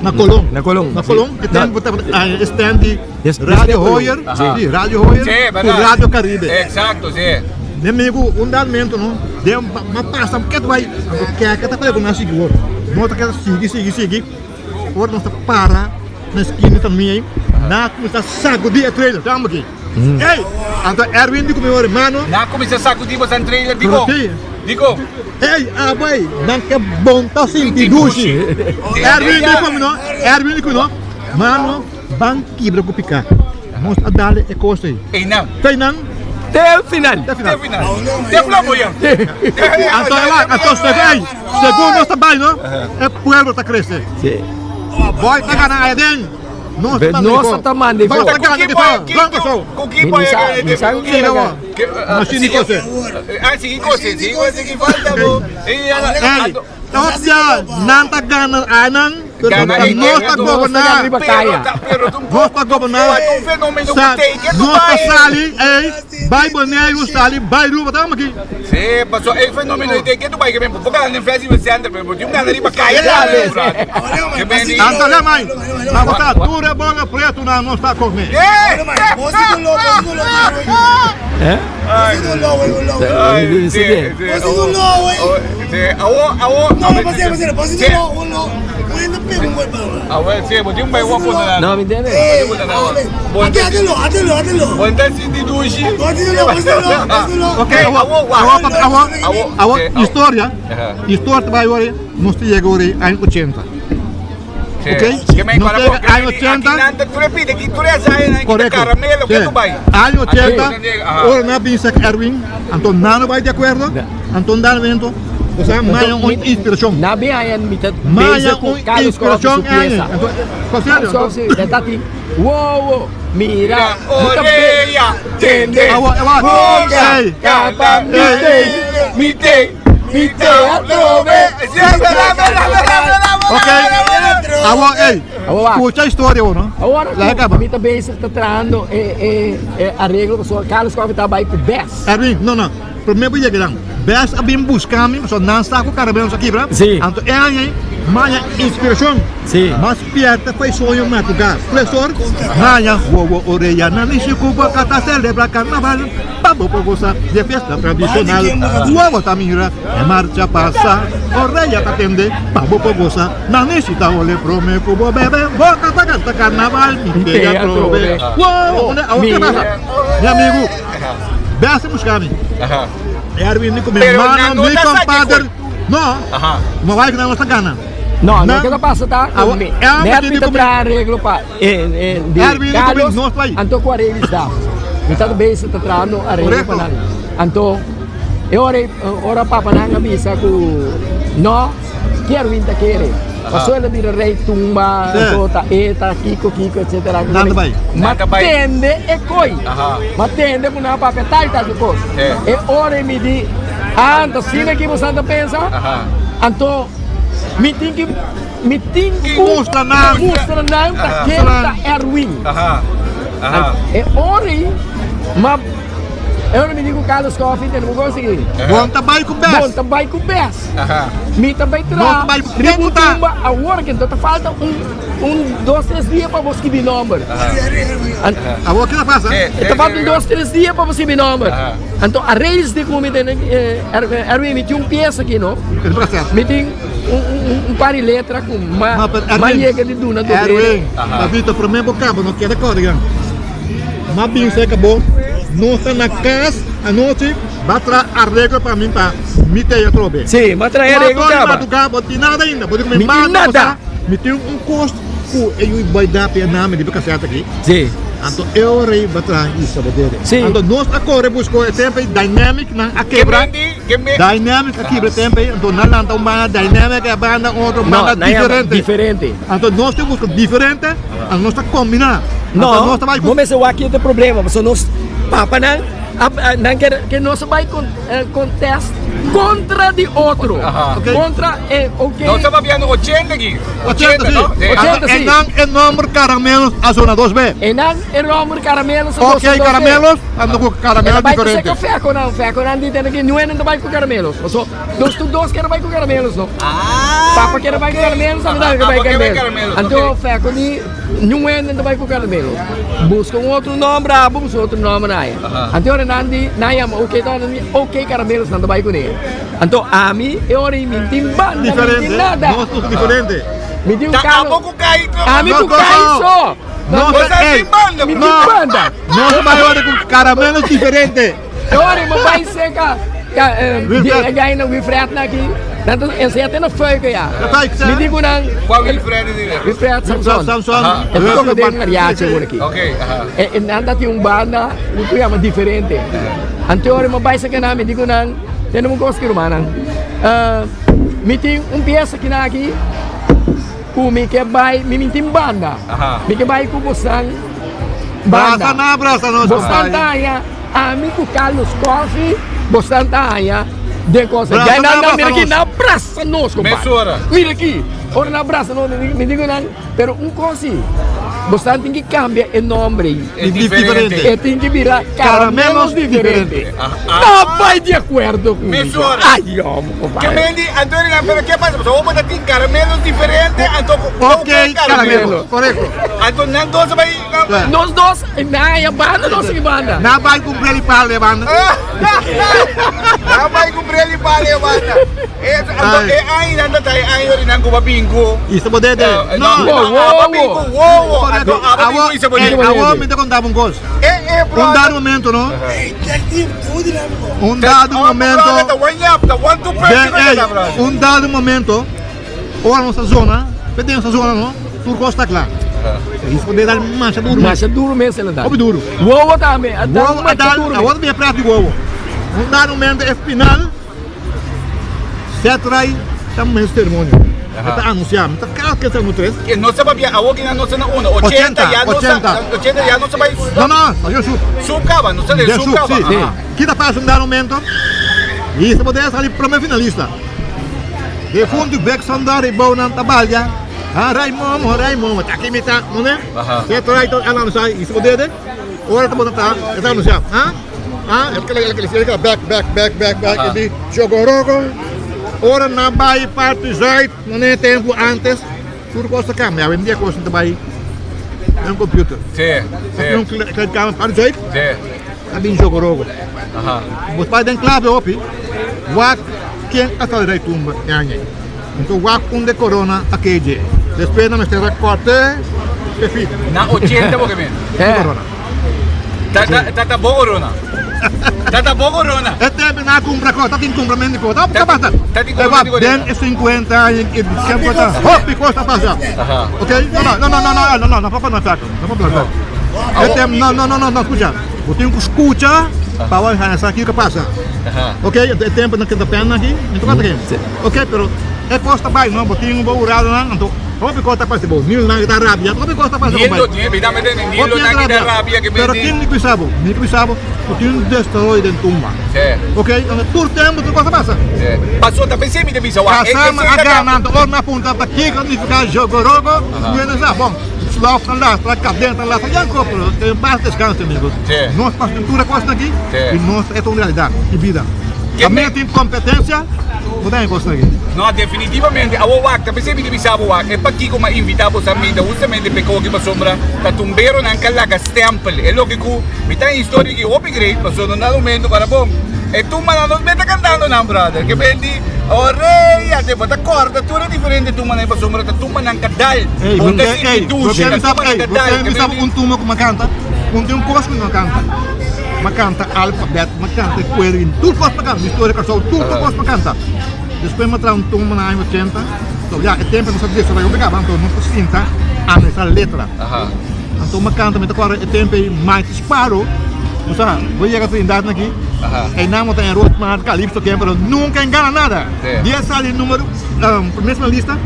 Na Colón. Na Colón. Na Colón. E tempo tabata e stand di Radio Hoyer. Si, Radio Hoyer ku Radio Caribe. Exacto, si. Mi amigu, un dalmento no, den ma pasa ket bai, anto keke ta pega ku nan sigui wor. No ta keda sigui, sigui, sigui. Ora nos ta para na esquina di San Miguel, nan a kuminsá sagudí e trailer, ta amo aki. Ey! Anto Erwin di ku mi ora, mano. Nan a kuminsá sakudí boso trailer, dikon? Dikon? Ey, abo ey, nan ke bon ta sinti dushi. Erwin di ku mi no, Erwin di ku mi no, mano, ban kibra ku piká. Nos a dale e kos ey. Eynan. Eynan. Te el final. Te final. Te final. Te flamboyan. Anto ey, anto segun ey, segun nos ta bai no, e pueblo ta krese. Si. Boy ta gana aden. Nos ta manda Nos ta manda Nos ta gana di fo. Blanco so. Ku ki boy a gana di fo? Mi no sa ni kose. Ah, sigui kose, sigui kose ki falta bo. Ey, topia nan ta gana anan, pero nos ta goberná. Nos ta goberná. Nos ta sali, ey, bai Boneiru sali, bai Aruba, ta aki. Sí, paso e fenomeno ei ke tu bai ke men por gana den Festival Center, pero por tin gana riba kaya. Anto le mai, ma bo ta tur e bola pretu nan nos ta kome. Ok, awor, awor, awor, historia, historia ta bai ora, nos ta yega ora aña ochenta. Ok, nos ta yega aña ochenta. Korekto, sí, aña ochenta, ora nan a bin sek Erwin, anto nan no bai di akuerdo, anto nan momento, osea maya un inspirashon. Maya un inspirashon aña, anto, Wowo, mira, orea, tende, boca, capa, mi te, mi te, mi te atrobe. Ok, awor, ey, scucha historia awor, no? Awor, Laga caba. mi ta bezig ta trahando e, e, e arreglo pasobra Carlos Coffie ta bai cu Bess. Erwin, no, no, prome bo yega dan. Bess a bin busca mi, pasobra nan sa cu Carabeo nos a kibra. Sí. Anto e aña ey, maya inspiracion. Sí. Mas spierta pa e soño madrugá. Profesor, Maya, wowo oreya na nishi ku boka ta celebra carnaval pa bo por gosa di e fiesta tradicional. Wowo ta mira e marcha pasa, oreya ta tende pa bo por gosa na nishi ta hole prome ku bo bebe boka ta canta carnaval mi te atrobe. Wowo, awor ke pasa? Mi amigu, bes a buska mi. Erwin di ku mi mano, mi compadre. No, no bai ku nan nos ta gana. No, loke ta pasa ta ku mi nèt mi ta traha areglo pa di Carlos anto ku Arelis da. Mi ta bezig ta trahando areglo pa nan. Anto e ora ora papanan a bisa ku no kier win ta kere. Pasobra el a bira rei tumba anto ta e ta kiko kiko etcetera. Ma tende e koi. Ma tende ku nan a papia tal tal kos. E ora mi di anto asina ki boso ta pensa anto. Mi tin ki mi tin ku Mustra nan. mustra nan ta ken ta Erwin. E ori ma e ora mi di ku Carlos Coffie tene bo konsegui. Bon ta bai ku bes. Bon ta bai ku bes. Mi ta bai Bon traha ta bai ku riba ken un ta. tumba awor ke no ta falta un un dos tres dia pa bo skibi nomber. Awor ke ta pasa? E ta falta un dos tres dia pa bo skibi nomber. Anto a reis di ku mi tene Erwin mi tin un piesa aki no. Mi tin un par di letra ku ma ma yega di duna dobrero. Erwin, Papito prome bo kaba no keda kòrda gran. Ma bin seka bo no ta na kas anochi ba traha areglo pa mi pa mi tei atrobe. Si, ma traha areglo kaba. Kuater ora di madruga bo tin nada ainda. Bo di ku mi Mi tin manda nada. Mi tin un kos. ku e yu bai da pa e name di bo kasèt aki. Si. Anto e ora ei bo traha Isa bo dede. Si. Anto nos a kore busko e tempu ei Dynamic nan a kebra. Dynamic a kibra e tempu ei anto nan lanta un banda Dynamic e banda otro banda No, nan yama diferente. diferente. Anto nos ta buska diferente anto nos ta kombiná. Anto No, nos ta bai ku. bo mester wak kier ta problema pasobra nos papanan a nan ker ke nos a bai kon contest kontra di otro. Ok. Kontra e ok. Nos ta papiando 80 aki. 80 si. no? Si. 80 si. E nan e nomber Caramelos a zona dos be. E nan e nomber Caramelos a dos Ok Caramelos ando ku Caramelos diferente. E ta bai ku seka fekonan, fekonan di tene ki niun ta bai ku Caramelos. Paso nos tur dos kier bai ku Caramelos no. Papa kier bai ku Caramelos, ami tambe kier bai ku Caramelos. Anto feko di niun ta bai ku Caramelos. Buska un otro nomber abo, buska otro nomber aya. Anto ora nan di nan yama ok ta nan di ok Caramelos nan ta bai kuné. Anto ami e ora ei mi tin banda, mi tin nada. Nos tur diferente. Mi tin un Ta kano. abo ku kai to. Ami ku kai so. Nos Bo sa ey, tin banda. Mi tin banda. Nos bai ora ku caramelos diferente. E ora ei mi bai seka ka Wilfred. e gai na Wilfred na aki. Nan ta enseña te na fuik ya. Fuik, sa? Mi di ku nan. Kua Wilfred di? Wilfred Samson. Samson. E ta toka den mariachi awor aki. Ok, aha. E nan ta tin un banda ku yama diferente. Anto ora mi bai seka nan mi di ku nan. Tende un kos ki rumannan, mi tin un piesa kina aki ku mi ke bai, mi tin banda, mi ke bai ku bosan banda. Brasa na brasa nos. Bosan ta haña ami ku Carlos Coffie, bosan ta haña den kos. Brasa na brasa Mira aki, nos. nan brasa nos kompadre. Mesora. Mira aki, ora nan brasa nos, mi di ku nan, pero un kos si, bosan tin ki kambia e nomber ei. E diferente. E tin ki bira caramelos diferente. No bai di acuerdo cu mi. Ay, hombre, compadre. Ke men di, Antonio, nan, pero ke pasa? Pasobra bo ta tin caramelos diferente, anto Ok, caramelo. Correcto. Anto nan dos a bai. Nos dos, na e banda, nos e banda. Na bai cu brel y palo e banda. Na bai cu brel y palo e banda. Anto e aña nan ta trae aña ori nan ku ba bin ku. Isa bo dede. No, aba bin ku wowo. Anto aba bin ku isa bo dede. Awor mi ta konta bo un kos. Un dado momento no. Un dado momento. Un dado momento ora nos ta zona, pe den nos ta zona no, tur kos ta kla. Isa bo dede a masha duru mes. Masha duru mes el a dal. Hopi duru. Wowo tambe a dal masha duru mes. Awor ta bin e pras di wowo. Un dado momento e final. Seth Rai ta mes ceremonia. E ta anuncia. Mi ta cada ke sa no tres. Ke no sa papia awo kina no sa na uno. 80 ya no sa. 80 ya no sa bai. No no, ta yo sub. Sub caba, no sa de sub caba. Si. Kita pasa un dado momento. Y sa poder sali prome finalista. De funtu bek sondar y bou nan ta balja. Ha Rai momo, Rai momo. Ta ki mi ta, no ne? Seth Rai ta anuncia y sa poder de. Ora ta bota ta, ta anuncia. Ha? Ah, el kila, el kila, el kila, back, back, back, back, back, e di Chogorogo. Ora nan bai parti zuid, mane tempo antes, tur kos ta kambia. Awe en dia kos ta bai den computer. Sí, sí. Un kleedkamer parti zuid, Sí. ta bin Chogorogo. Aha. Bos bai den clave hopi, wak ken a sali rei tumba e aña ei. Enton wak un de corona a KJ. Despues nan mester a korte e fit. Na 80 bo ke men. Di corona. Tata bo corona. Tata bo corona. E tempo na cumpra cos, ta tin cumpramento di cos. Ta pasa. Ta tin cumpramento di cos. Den e 50 aña e tempo ta hopi cos ta pasa. Ok? No, no, no, no, no, no, no, no papá no saco. No papá no saco. E tempo, no, no, no, no, no, escucha. Bo tin cu scucha pa bo haya sa kico pasa. Ok? E tempo na keda pena aki, mi ta pasa aki. Ok, pero e cos ta bay no, bo tin bo urado nan, anto hopi cos ta pasa bo, Nil nan ta rabia, hopi cos ta pasa Nil lo tin, mi tambe tende, Nil lo nan ki ta rabia ki Pero kin mi bisa bo, mi bisa bo cu tin un destroi den tumba. Ok, anto tur tempo tur cos ta pasa. Paso ta pensé mi ta bisa wak. Kasama a gana, anto ora mi a punta ta kiko significa jogorogo, mi no sa, bon, slof ta lastra, cadena ta lastra, yan cos, pero en paz descanse amigos. Nos pasa den tur e cosnan aki y nos e ta un realidad di bida. Ami tin competencia. Bo ta haña kosnan aki? No, definitivamente. Awor wak, ta p'esei mi ta bisa bo wak, e pakiko mi a invitá bo sa mi ta hustamente p'e koki pasobra ta tumberonan ka laga stèmpel. E loke ku mi ta haña historia aki hopi great pasobra na momento para bon e tumbanan nos mester kantando nan brother ke benti orea te bo ta kòrda tur e diferente tumbanan pasobra ta tumbanan ka dal bo ta sinti dushi ta tumbanan ka dal Bo ke bisa un tumba ku mi a kanta? Un tin un kos ku mi no kanta. Mi a kanta alfabet. Mi a kanta e kuerin, tur kos mi a kanta, historia Kòrsou, tur tur kos mi a kanta. Despues mi a traha un tumba na aña ochenta, so ya e tempu nos a desaroyá hopi kaba, anto nos a sinta. Analisá letra. Anto mi a kanta, mi ta kòrda e tempu ei Mighty Sparrow, bo sa, bo yega Trinidad aki, einan bo ta en rot mar Calypso ken, pero nunka en gana nada. Di a sali numero, primer finalista,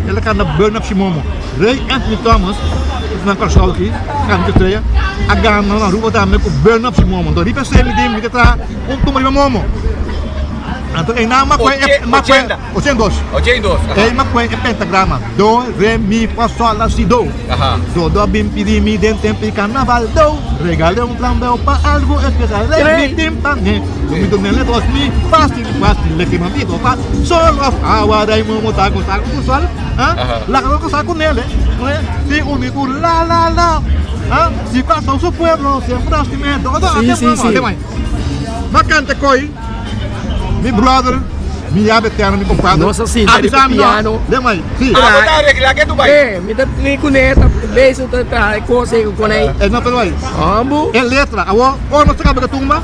el a kanta Burn Up Shimomo. Ray Anthony Thomas, ku ta na Kòrsou aki, kanta estrella, a gana na Aruba tambe ku Burn Up Shimomo. Anto riba esei mi tin, mi ta traha un tumba riba Momo. Anto einan mi a kue, mi a kue. 82. 82, aha. Ei m'a kue e pentagrama, Do, re, mi, fa, sol, la, si, do. Aha. Do, do a bin pidi mi den temp di karnaval, do. Regal'é un flambeu pa algu espesial, re, mi tin pa ne. Lo mi dun'é dos mi, fásil, fásil, le kima mi do, fa, sol of awa, rei momo ta gosa ku sol, ha. Aha. Laga nos gosa ku nele, re, si uni ku la, la, la, ha. Si pasó su pueblo, siempre a stim'é, do, do, Sí, ate sí, momo, sí. ate mai. M'a kanta koi. Mi brother, mi yabe eterno, mi compadre. Nos a sinta riba piano. Lema si. Ah, bo ta arregla ke tu bai? Eh, mi ta mi kuné ta bezig ta traha e kos ei ku konei. E no pero bai. Ambu. E letra, awor ora nos ta kaba ke tumba,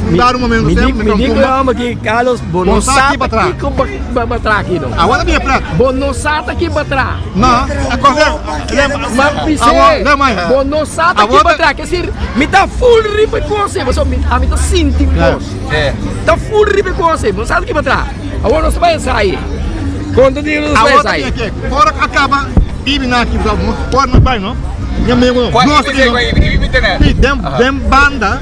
un dado momento Mi di sem, mi mi kan di ku tumba. e homber aki, Carlos, bo no Bo sa sa ki ta batra. kiko ba ba traha aki no. Awor ta bira pret. Bo no sa ta ki batra. No, e kos e, lema, Ma bis'é, awor, lema. bo no sa ta ki Awor ta. batra. Ke sir, mi ta full riba e kos ei, pasobra mi ami ta sinti kos. Ta full riba e kos ei, bo no sa ta ki batra. Awor nos ta bai ensaye. Konta di nos ta bai Awor ta ensaye. bira ke, ora ku a kaba Ibi na aki, ora nos bai no, mi amigo, Kua nos Ibi ta kua Ibi? Ibi tene? Si, den, den banda,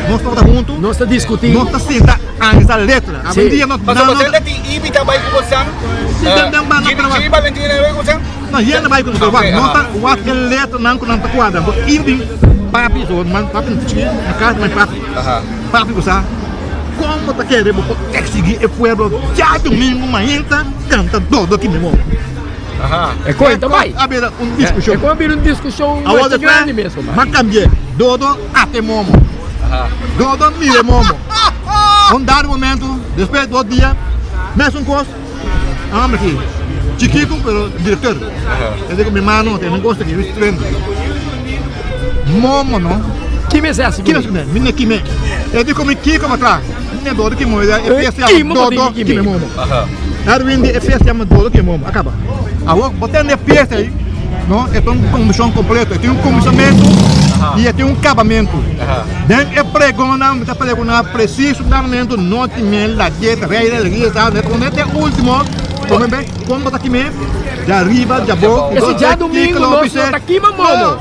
nos tabata huntu. Nos ta diskutí. Nos ta sinta analisá letra. Si. Awendia nos, Pasobra nan, bo ta tin Ibi ta bai ku bo san? Si, den, den banda Jimmy, Jimmy Valentina ta bai ku bo san? No, yenda bai ku nos, Ok, nos aha. ta wak e letranan ku nan ta kuadra. Bo Ibi, papi, so man, papi no ta chikí, na kas mai papi. Papi bo sa, kon bo ta kere bo por eksigí e pueblo djadumingu mainta kanta dodo aki mi modo? E kon ta bai. A bira un diskushon. E kon a bira un diskushon Awor masha despues grandi mes. m'a kambi'é. Dodo ate momo. Dodo mira momo. Un dado momento, despues dos dia, mesun kos, homber aki, chikitu pero direktor. E di ku mi mano tin un kos aki, mi strendo. Momo no. Ki mester hasi kuné? Ki mester kuné? Mi no kime. E di ku mi kiko pa tras. Mi no dodo kimo. E fiesta yama dodo kime momo. Erwin di e fiesta yama dodo kime momo. A kaba. Awor bo tende e fiesta ei, no, e ta un kondishon kompleto. E tin un kuminsamentu i e tin un kabamentu. Den e pregonnan mi ta pregoná presiso damentu no tin mel, lageta, rei di alegria, sa, net unda e ultimo, bo be kon bo ta kime djariba djabou. Ese djadumingu nos no ta kima momo.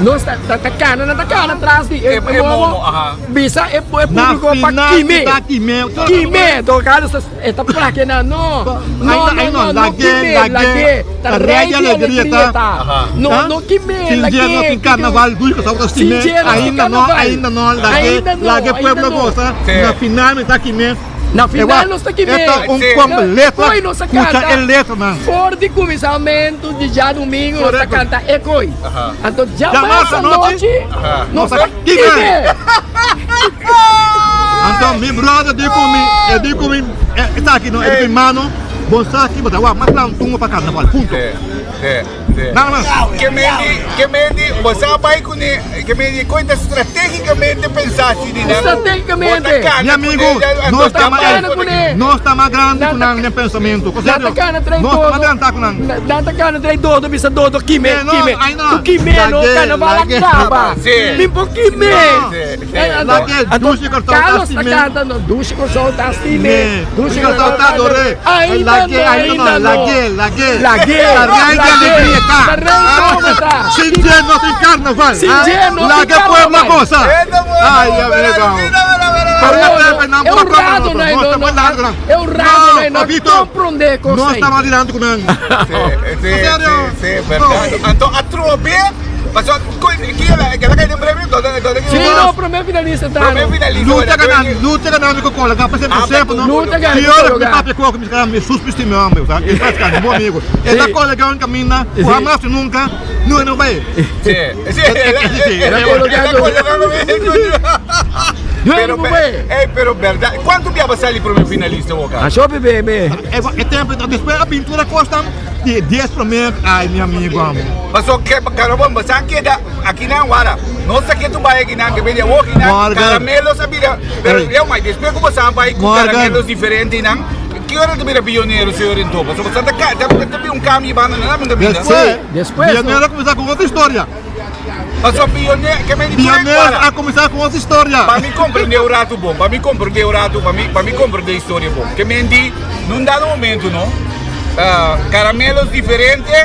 Nos ta ta kana, nan ta kana tras di e momo, bisa e publico pa kime, kime, to Carlos ta e ta plake nan, no, no, no, no, no kime, lage, ta rey di alegria ta, no, no kime, lage, Sin dje no tin carnaval, sin dje no tin carnaval, ainda no, ainda no, lage pueblo goza, na final mi ta kime. Na final nos ta kime. E ta un kombe letra, Koi nos a kucha kanta e letranan. For di kuminsamentu di djadumingu nos ta kanta e koi. Anto Djamarsa djamarsa nochi nos ta kime. Anto mi brother di ku mi, e di ku mi, esaki no, e di ku mi mano, bo sa ki bo ta wak, mas lan tungo pa karnaval, punto. Nada mas. Ke mendi, ke mendi, bo sa bai kuné, ke mendi koi ta strategicamente pensa si di nan. Strategicamente. Mi amigo, nos ta mas, nos ta mas grandi ku nan den pensamentu. Ko serio, Nan ta kana trae nos ta dodo. mas adelantá ku nan. Nan ta kana trae dodo, bisa dodo kime, Eh, no, kime. ay no. Ku kime no, Lage, carnaval a lage. kaba. Sí. Mi por kime. Sí, sí. Lage, Anto, dushi Kòrsou ta Carlos ta stime. kanta, no, dushi Kòrsou ta stime. Me. Dushi Dushi Kòrsou ta ador'é. Ainda Lage, no, ainda no, ainda no. lage, lage. Lage, Ta rei di lage. alegria ta. Ta rei nome ta. Sin dje no tin carnaval. Sin dje no tin Lage pueblo carnaval. goza. Ay, amigo. Pero No, e no, tempo nan e por un a rato cobra no, nos no, ta no, mandando nan. e un rato no, no Papito, comprende cos Nos ei. ta mandando cu nan. Sí, sí, Serio? sí, sí, verdad. Anto atrobe, paso, kila, kila kai den premio, donde, donde Sí, no, primer finalista ta. Primer finalista. Lucha ganando, lucha ganando cu cola, pa sempre Ah, sempre, no? Lucha ganando Si ora cu mi papia cu mi cara mi suspiste mi hombre, sabe? E faz bom amigo. E ta cola que camina, Sí. jamás nunca, no no vai. Sí, sí, Sí, era Duele, bebé. Ey, pero verdad, ¿cuánto biaba sali primer finalista boca? A shopi bebé. E tempo después a pintura cuesta di 10 primer, ay mi amigo amo. Paso que carabón, basa queda aquí na wara. No sa que tu vai aqui na que vende o aqui na Morgan. caramelos a bira. Pero Ey. eu mas después como sa vai com Morgan. caramelos diferentes nan. ki ora ta bira pionero señor en topa? So ta ta ta ta un cambio banda na ta bira. Despues, Despues, no. Pionero a kuminsá ku otro historia. Paso pionero ke men di Pionero a kuminsá ku otro historia. Pa mi comprende un rato bon, pa mi comprende un rato, pa mi pa mi comprende historia bon. Ke men di nun dado momento no, caramelos diferente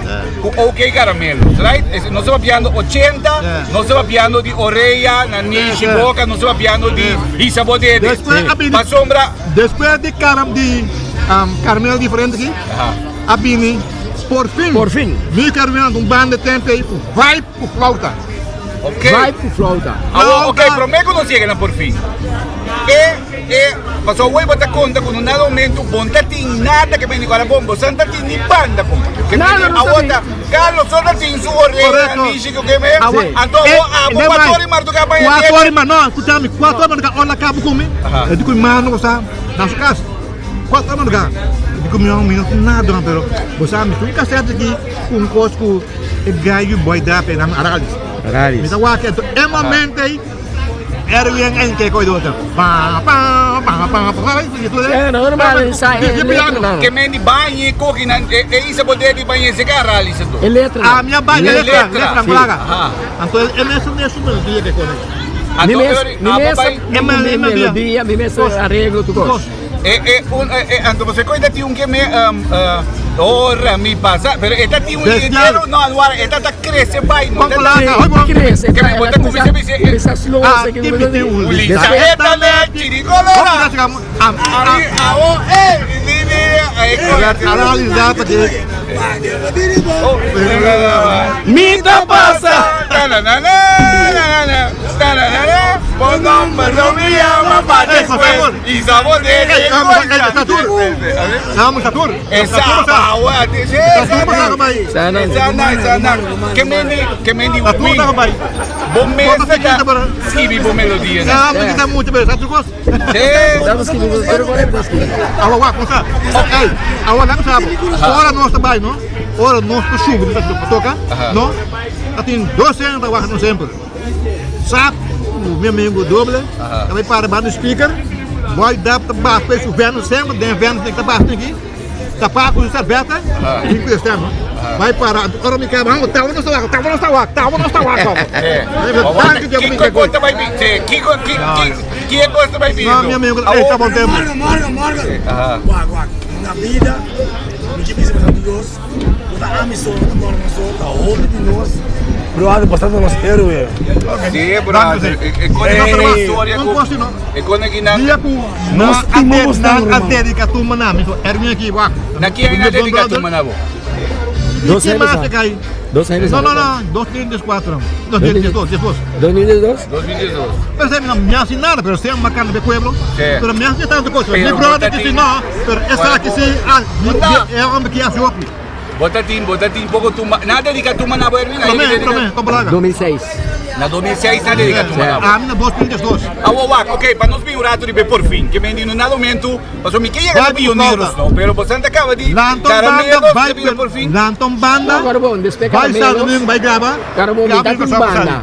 ku OK caramelos, right? Nos ta papiando 80, nos ta papiando di orea, nanishi, boka, nos ta papiando di hisa bo dede. Despues a bini Pasobra Despues di cara di caramelo diferente aki, a bini por fin. Por fin. Mi caramelo un banda tempo ei cu vibe cu flauta. Ok. Vibe cu flauta. Awor, ok, prome cu nos yega na por fin. E, e, pasobra awor bo ta conta cu no na momento bo no ta tin nada ke bini cu ala bon, bo sa no ta tin ni banda compa. Ke Nada bini, no ta awor tin. ta, Carlos so ta tin su oreha, Correcto. nishi cu ke me, Awor, anto awor abo e, cuatro ora y marduga baña Cuatro debe. ora y mar, no, escucha mi, cuatro ora y marduga, ora cabo cu mi, e di cu mi mano cu sa na su cas, cuatro ora y marduga, e di cu mi, mi no tin nada, pero bo sa mi tin un cassette aki cu un cos cu e guy yu boy dap e nan Aralis. Aralis. Mi ta wak anto e momento ei Erwin en ke koy dota. Pa pa pa pa pa pa. Eh, no, normal, sa e letra nan. Ke men di bañe koki nan e e isa bo de di bañe se ka rally se to. E letra Ah, nan. mi a baña letra, Letra. letra Sí. plaga. Aha. Anto e mes mes su melodia ke kone. Mi Anto mes, ori mi abo mes, bai mi E mel- e melodia, melodia. mi mes Kos. arreglo tu kos. Kos. E e un e e anto você koita ti un ke me ora mi pasa pero e ta ti un Bestial. entero no anuara e ta ta crece bai no Con ta placa, Sí, hoi bon. crece, Ke mi bota kumisa kumisa bisa kumisa slow, Ah, se ke ti kumisa mi ti un Ulisa lisa. eta le chiricolora. Ari awo e ni ni ai Analisar porque Mi ta pasa. Bo nomber no mi llama pa Ey, por favor. después y sabor de Ey, vamos, ey, Satur. Vamos, Satur. Esa bawa de Satur, pasar bay. Sana. Esa na, que mendi, que mendi Satur, pasar bay. Bo mesa ka skibi bo melodia. Ah, porque tá muito bem. Satur, gosto. Sí. Damos que pero con el Awa, wa, como sabe? Ey, awa, lá sabe. Ora nós também, não? Ora nós que subo, toca, não? Tem 200 trabalhos no sempre. Sabe, o meu amigo doble, também para baixo no speaker, vai dar para baixo, peixe vendo sempre, tem vendo, tem que baixo aqui. Tapar com cerveja, e com externo. Vai parar, ora me quebra, tava no saco, tava no saco, tava no saco. Kiko costa vai vir, Kiko, Kiko costa vai vir. Não, meu amigo, ei, tá bom tempo. Morgan, Morgan, Morgan. Wak, wak. Na vida, mi ke bisa bastante Dios. No ta ami so, no ta Morgan so, ta hopi di nos. Brother, bastante nos héroe. Sí, brother. E con Ei. historia Não posso não. E con aqui na Dia ku Nós na timamos na na a dedica tu manami, so Erwin aqui, wak. Na que ainda dedica tu manabo. Dos Que anos. mais que aí? Dos anos. Não, não, não, 2004. 2002, 2002. 2002. 2012. Pero sempre não me hace nada, pero sempre uma carne de pueblo. Sí. Pero me hace tanto cosa. Pero Mi brother bota disse ti- não, pero essa aqui sim, ah, é homem que hace hopi. Bota tin, bota tin poco tu na dedica tu manabo Erwin. aí Promete, dedica- promete, como laga. 2006. Na 2006 na dedica tu manabo. A minha 2002. Awo wak, ok, pa nos bin un rato di be por fin, que me no nada momento, paso mi que llega Vai a pioneros, por no, pero bastante acaba de Lanton banda, caramelos, vai, de por fin. Lanton banda. Agora bom, después Vai caramelos. Santo Domingo, vai gravar. Agora bom, mi tá com banda.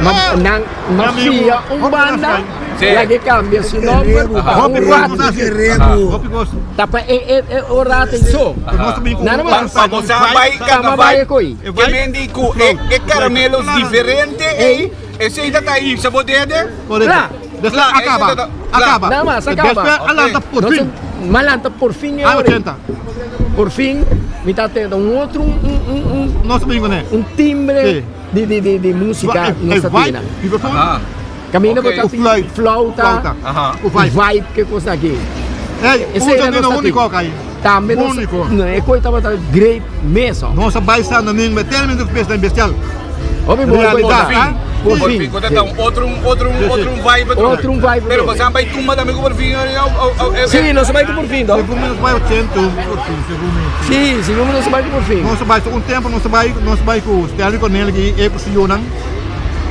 Ma nang mafia un banda. Sí. La que cambia su nombre pa Hopi un gosto, rato. Guerrero. Hopi gosto. Tapa e e e o rato so. Nada Pa, mais. pa bosa vai Tama carnaval. vai coi. Que me ku e, e caramelos diferente e esse ainda tá aí, sa bodede. Correto. Lá. Después Lá, acaba. esse tá- Acaba. Nada más, acaba. Después alanta por Não fim. se- Malanta por fim é Ah, hora. 80. Por fim, me tá tendo um outro um um Nosso domingo, né? um, um timbre Sim. de de de, de música nossa vai, tina. microfone, Ah, Caminho Ok. botar O flauta. flauta, Flauta. Aham. O vibe. vibe que coisa aqui. Ei, Esse um era menino nosso único, time. cai. Também não Único. Não, é coisa tá great mesmo. Nossa vai Santo Domingo, até minutos pensa em bestial. Homem bom, Realidade, coisa. ah? Por Por fim. fim, conta um outro um outro um outro um vibe Outro um vibe. Pero você vai tumba também por fim, Sim, não se vai por fim, não. Segundo menos vai 80, por fim, segundo. Sim, segundo não se vai por fim. Nossa vai um tempo, nossa vai, nossa vai com o Stanley Cornell que é com o Yonan.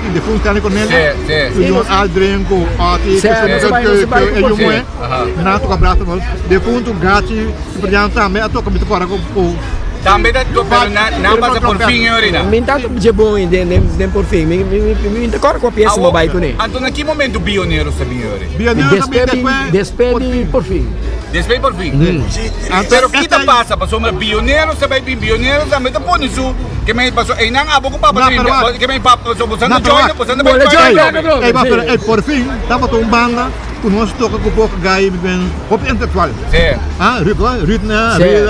E depois Stanley Cornell. Sim, sim. O Yon Aldrin com o Ati, Sim, nossa vai, nossa vai com o por Yumé. Nato com abraço, nós. Defunto Gatti, Cipriano também, a toca muito fora com o Tambe ta pero nan nan pasa por fin e orina. Mi ta dje bon den den por fin. Mi mi mi ta kòrda kua piesa mi bai kuné. Anto na ki momento Bioneros ta bin e ori? Bioneros ta bin despues. Despues di por fin. Despues por fin. Pero ki ta pasa pasobra Bioneros ta bai bin Bioneros tambe ta pone su ke men paso einan abo ku papa ta bin ke men papa paso boso no join boso no bai join Ey ba pero ey por fin tabata un banda ku nos toka ku poko gai ben hopi intelektual. Ah Ruud Ruud na Ruud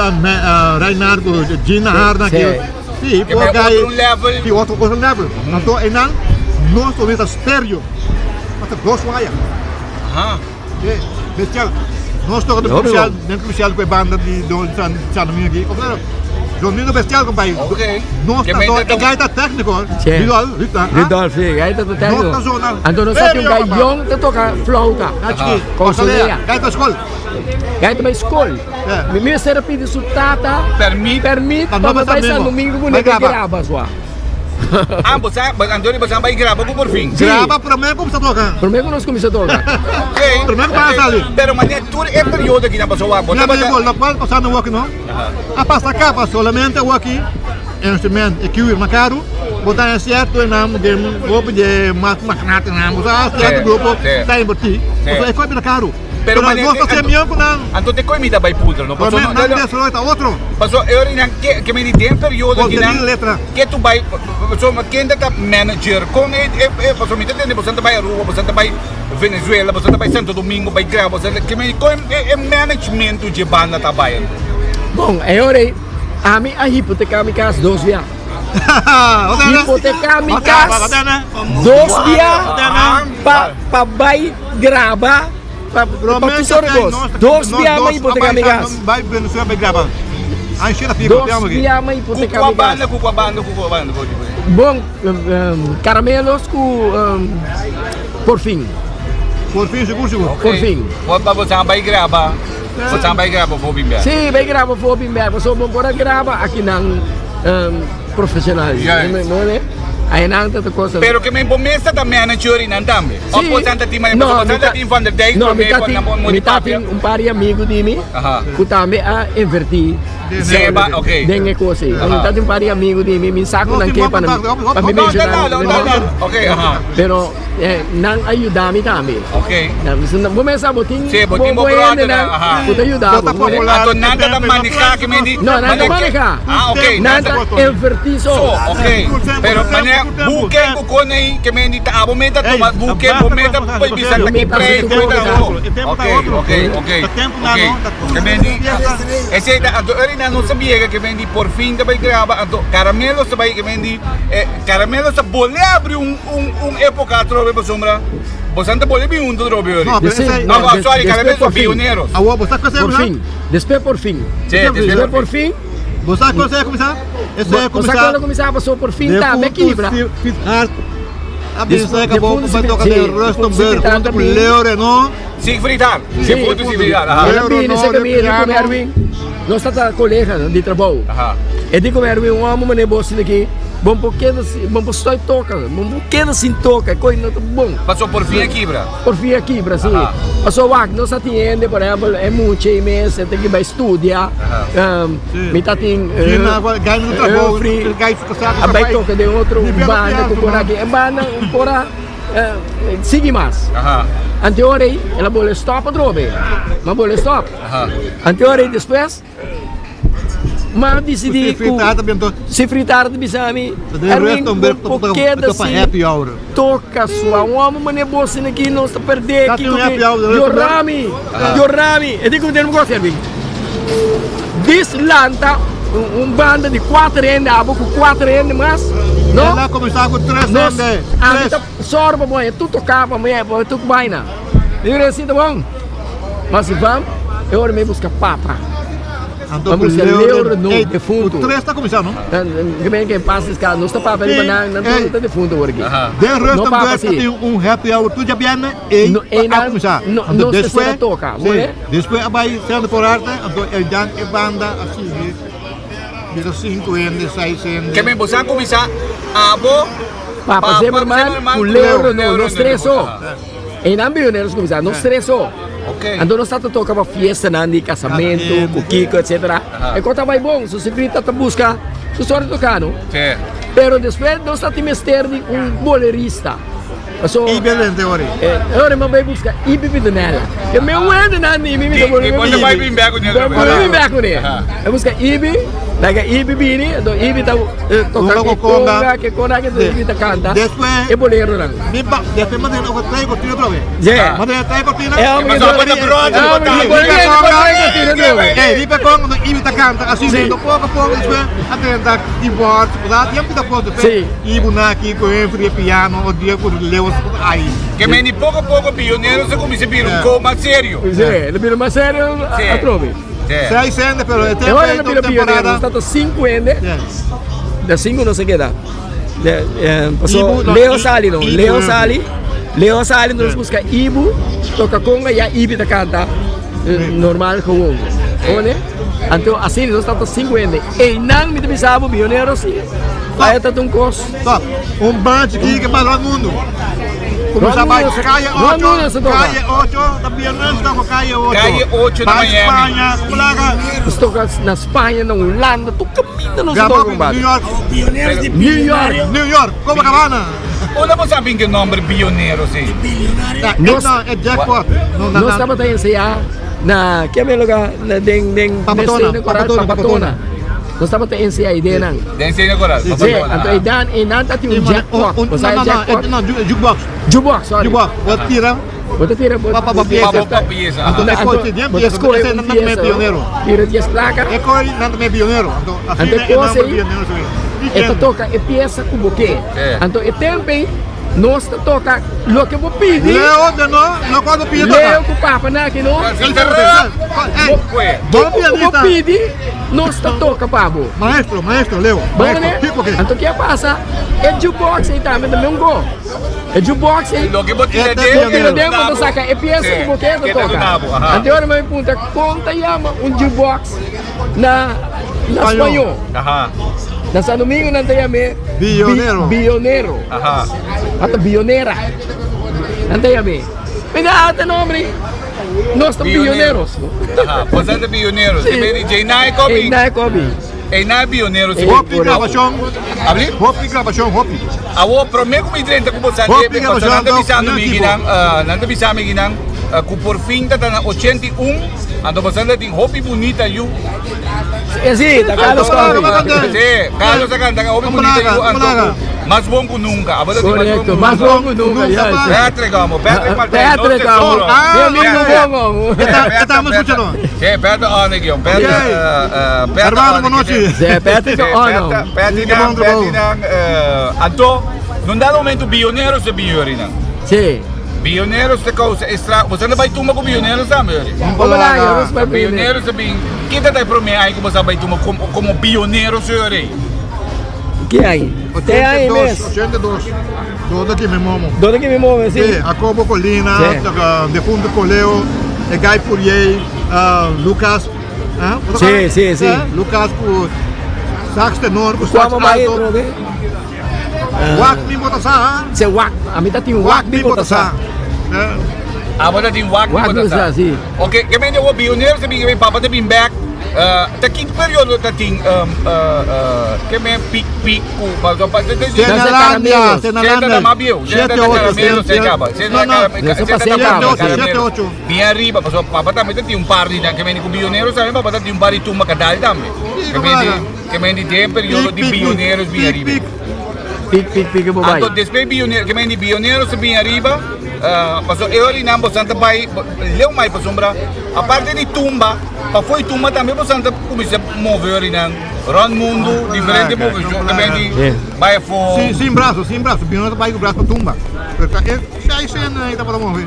Reinhard ku Gina Harna ki si poko gai si otro otro level anto einan nos ta stereo ta dos waya. Bestial. Nos toca den comercial, den comercial cu e banda di Don San San Domingo aki. Of no? Don Bestial compa. Okay. Nos ta zo, e gaita tecnico. Rudolf, Rudolf. Rudolf, sí, gaita ta tecnico. Nos ta zo na. Anto nos sa un gayón ta toca flauta. Consolea. Gaita school. Gaita bij school. Mi mester a pidi su tata permit permit pa bai San Domingo cu ne graba sua. Ah, bo sa, Antonio, bo sa bai graba ku por fin. Graba promé ku kumsa toka. Promé ku nos kumsa toka. Ok. Promé ku pasa sali. Pero mane tur e periodo aki nan pasó wak. Mi amigo, lokual pasando awor aki no, a pasa kaba solamente awor aki instrument e kiwi mas karu, bo ta haña sierto e nan den hopi di mas magnatenan, bo sa sierto grupo ta invertí, pasobra e kos bira karu. Pero Pero nos ta ser mion ku nan. Anto te koe mi ta bai pultra no. Paso nan destroi ta otro. Paso e ora nan ke ke mi di den periodo ki nan letra. Ke tu bai paso ken ta ta manager kon e e paso mi ta tende boso ta bai Aruba boso ta bai Venezuela boso ta bai Santo Domingo bai graba boso ta ke mi kon e e managementu dje banda ta bai anto. Bon e ora ei ami a hipoteká mi kas dos bia. Hipoteká mi kas dos bia pa pa bai graba pa pa tu sor kos. Dos bia mi hipoteká mi kas. Dos bia mi hipoteká mi kas. Ku kua banda ku kua banda ku kua banda? Bon Caramelos ku Porfin. Porfin sigur sigur. Porfin. Pa bo sa bai graba. Bo sa bai graba for bin bek. Si bai graba for bin bek pasobra bo por a graba akinan profesional. Ainan ta ta cosa. Pero ke men bo mes ta ta manager i nan tambe. Of bo ta tin mane pasobra bo ta tin Van der Dijk No, mi ta tin mi ta tin un par di amigo di mi ku tambe a inverti den e cos ei. Mi ta tin un par di amigo di mi, mi sa ku nan ke pa pa mi menciona nan nomber. Pero nan a yuda mi tambe. Bo mes sa bo tin bo hendenan ku ta yuda bo. Anto nan ta ta maneha ke men di. No, nan ta maneha. Nan ta inverti so. Pero manera buken ku konei ke men di ta abo meta tuma buken bo meta poi bisa ta ki prei ku ta otro. Ok, ok, ok. Ke men di esei ta anto eri nan no sa biega ke men di por fin ta bai graba anto Caramelos ta bai ke men di Caramelos ta bole abri un un un epoca atrobe pasobra bosan ta bole bin hunto atrobe ori. No, pero esei No, sorry Caramelos no Pioneros. Awor bo sa kos Por fin, despues por fin. Sí, despues por fin. Bo sa kos a kuminsá? Esei a Bo sa kuminsá. cuando kuminsá paso por fin tambe kibra. A bisa ka bo pa toka den Rustenburg hunto ku Leo Renaud. Siegfried Hart. Siegfried Siegfried Hart. Aha. El a bini serka mi, e di ku Erwin, nos ta ta kolega di trabou. E di ku Erwin, un homo manera bo asina aki, bo no por keda sin, bo no por stoi toka, bo no por keda sin toka, e kos no ta bon. Paso por fin a kibra. Por fin a kibra, si. Paso wak, nos ta tin hende, por ehempel, e mucha ei mes, e tin ke bai studia, mi ta tin Humphrey, a bai toka den otro banda ku por aki, e banda por a sigui mas. Anto e ora ei, el a bole stop atrobe, mi a bole stop. Anto e ora ei despues, M'a disidí ku si fritar ta bisa mi, Erwin, bo por keda sin toka sua un hòmber manera bo asina aki nos ta pèrdè kiko ke yora mi, yora mi. E di ku mi gosi Erwin, dis lanta un banda di kuater hende abo ku kuater hende mas, no? Nos, ami ta sòru pa bo haña tur toká pa mi, pa tur baina. Mi mira si ta bon. Ma si bam, e ora mi buska papa. Anto Mi buska Leo Renaud, defunto. Ku tres ta kuminsá, no? Gemeente en paz descanse. Nos ta papia riba nan, nan tur ta defunto awor aki. Den Rustenburg ta tin un happy hour tur djabièrnè, ei a kuminsá. Anto nos tercera toka, sí, despues a bai Centro por Arte, anto einan e banda a sigui bira sinku hende, seis hende. Ke men boso a kuminsá abo, Papa Zimmerman ku Leo Renaud, nos tres so. Einan pioneros kuminsá, nos tres so. Anto nos ta toka pa fiestanan di kasamentu, ku kiko etsetera. E kos ta bai bon, su sifrita ta buska su sort di toka no. Pero despues nos ta tin mester di un bolerista. Paso Ibi a lente ori. E ora mi a bai buska Ibi Pitonella. E mi wentenan di mi mi ta pone Ibi. Bai bin bek kuné otra bes. Bai bin bek kuné. A buska Ibi, laga Ibi bini, anto Ibi ta toka ke conga, ke conga, anto Ibi ta kanta e boleronan. Mi ba, despues mi a tene trae cortina otra vez. Yeah. Mi a tene trae cortina. E hombre que Pasobra ta brother, E hombre que pone trae cortina otra vez. Ey, riba e conga anto Ibi ta canta asina, Sí. anto poco a poco despues a drenta keyboard, pasobra tiempo ta pronto despues Sí. Ibi naki cu Humphrey e piano, otro dia cu Leo ay. Ke meni poco poco pioneros a cuminsa bira un co mas serio. Sí, el a bira mas serio atrobe. Sí. Seis hende, pero e E tempo ora ei el a ta bira un pionero, temporada. nos ta cinco hende. Sí. De cinco no se keda. Paso Ibu, no, Leo sali no, Ibu, Leo eh. sali, Leo sali nos busca Ibu, toca conga ya Ibi ta canta normal gewoon. One? Anto asina nos ta cinco hende. Einan mi ta bisa bo pionero si. Vaya ta un cos. Stop. Un band chikí ke pa rònt mundu. Kuminsá bai Calle 8, Calle 8, ta pioneros ta ku Calle 8. Calle 8 na Bai Miami. Spaña, ku laga. Nos toka na Spaña, na Hulanda, tur kaminda nos Grabá toka ku compadre. New York. Pioneros di New York. New York, Copacabana. Unda bo sa bin ke nomber pionero si? Nos- No, e jackpot. No, na, Nos na, tabata ensayá na ke men lugar na den den Papatona, den Coral, Papatona, Papatona. Nos tabata ensayá ideanan. Den Cine Coral, Sí, Papatona. anto eidan einan ta tin un un, jackpot. un, Bo no, sa no, no, jackpot? e- no, jukebox. Jukebox, sorry. Jukebox. Bo tira. Bo ta tira bo Pa- pa- pa pieza. Pa- pa pieza, Anto aha. e koi den bo ta pieza, skohe ese un nan ta me pieza, pionero. Tira dies plaka. E koi nan ta me pionero. Anto Anto asina e e kos nomber ei, pionero su e. E ta toka e pieza ku bo ke. Anto e tempo ei nos ta toka loke bo pidi. Leo de no, no cuando pide toka. Leo ku papa na aki no. Ey, Bo bon ku bo pianista. pidi nos ta toka pa bo. Maestro, maestro Leo. Bo Maestro, ne? kiko ke? Anto ke a pasa? E jukebox ei tambe ta meun go. E jukebox ei. Loke bo tira E ta den, Bo tira pionero. den, bo ta saka e pieza ku bo ke ta toka. Anto ora mi puntra kon ta yama un jukebox na na Spañó. spañó. Na San Domingo nan ta yam'é Bionero. Bionero. Ata bionera. Nan ta yam'é. Mi ta ata nombre. Nos ta bioneros. Boso ta bioneros. Sí. Jay Kobi. Ei, Kobi. Ei, na bioneros. Hopi grabashon. Abri? Hopi grabashon, hopi. Awo, promé ku mi drenta ku boso Hopi ande, grabashon, nan ta bisando mi mi ekipo. ginan, nan ta bisa mi ginan, ku por fin ta ta na 81, anto boso anda tin hopi bunita yu. Sí, ta Carlos Anto, Kobi. Sí, Carlos a kanta hopi bunita yu, anto ku mas bon ku nunka. Abo ta tin Correcto, mas bon ku nunka, Nunka, yes. pa. Patrick amo, Patrick Martijn, nos Patrick tesoro. amo. Ah, Mi amigo ok. bon amo. Estamos escuchando. Sí, Patrick Onegio, Patrick, Ok. Patrick Hermano, Onegio. buenas noches. Sí, Patrick Sí, Ono. Patrick, Qué bom trabalho. Patrick, anto, num dado momento, Bioneros de Biorina. Sí. Bioneros te causa extra. Você não vai tumba com Bioneros também, Yuri? Vamos lá, vamos para Bioneros também. Quem tá aí para mim aí que você vai tumba como, como Bioneros, Yuri? Que aí? Tem aí 82, mesmo. 82. Todo aqui, meu irmão. Dónde que me move, sí? Sí, Jacobo Colina, Sí. Defunto Coleo, Guy Fourier, Lucas. ah, Sí, sí, sí. Lucas ku sax tenor, ku sax Quamo vai alto. trobe? Wak mi botasa, ah. Se wak, a mim tá tem Wak wak mi mi botasa. botasa. Eh, Ah, você tem wak Wak mi botasa, sí. Ok, que bem o Bioneros também, que bem papa também back. Ta que período tá tem que bem pic pic ku, pa pa Senalandia, Senta Senalandia. da Mabio, senta 7, da 8, Caramelo, 7, acaba. Senta No, da no. Eso Caramelo, pasé senta da acaba, Caramelo. 7, 8. Bem arriba, passou papa também tem um par de que vem com Bioneros também, papa tem um par de tumba cadal também. Sí, Que vem de que vem de tem período de Pic, pic, Bioneros bem pic, arriba. pic. Pic, pic, pic, bo vai. Anto después Bioneros, que vem de Bioneros bem arriba, passou eu ali na Santa vai, leu mais para sombra. A parte de tumba, pa foi tumba também você anda começa a mover ali na round mundo, diferente Caraca, mover, que vem de Yeah. vai for Sin, sin braço, sin braço. Bioneiro vai com o braço pra tumba. Pero tá, é, seis cenas aí tá para mover.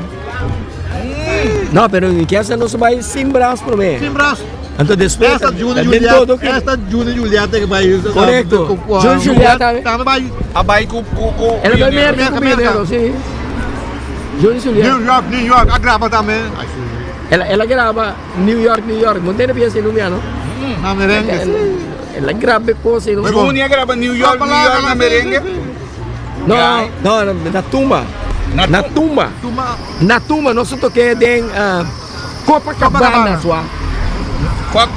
Não, pero em que essa não se vai sem braço para mim. Sin braço. Então depois, Esta Júnior tem Julieta, todo que esta Júnior Julieta que vai. Correcto. Júnior Julieta. Tá, vai. Abai com com com Ela vai Bioneros. merda com Merca, merca. Bioneiro, sim. Júnior Julieta. New York, New York, a grava também. Ai, sim. Ela grava New York, New York. Não tem pieza no meu, não? Na merengue. Ela, ela grava coisa, não? Júnior grava New York, New York na merengue. Não, não, na tumba. Na Na tumba. Tumba. Na tumba, nós toquei den. Copacabana sua.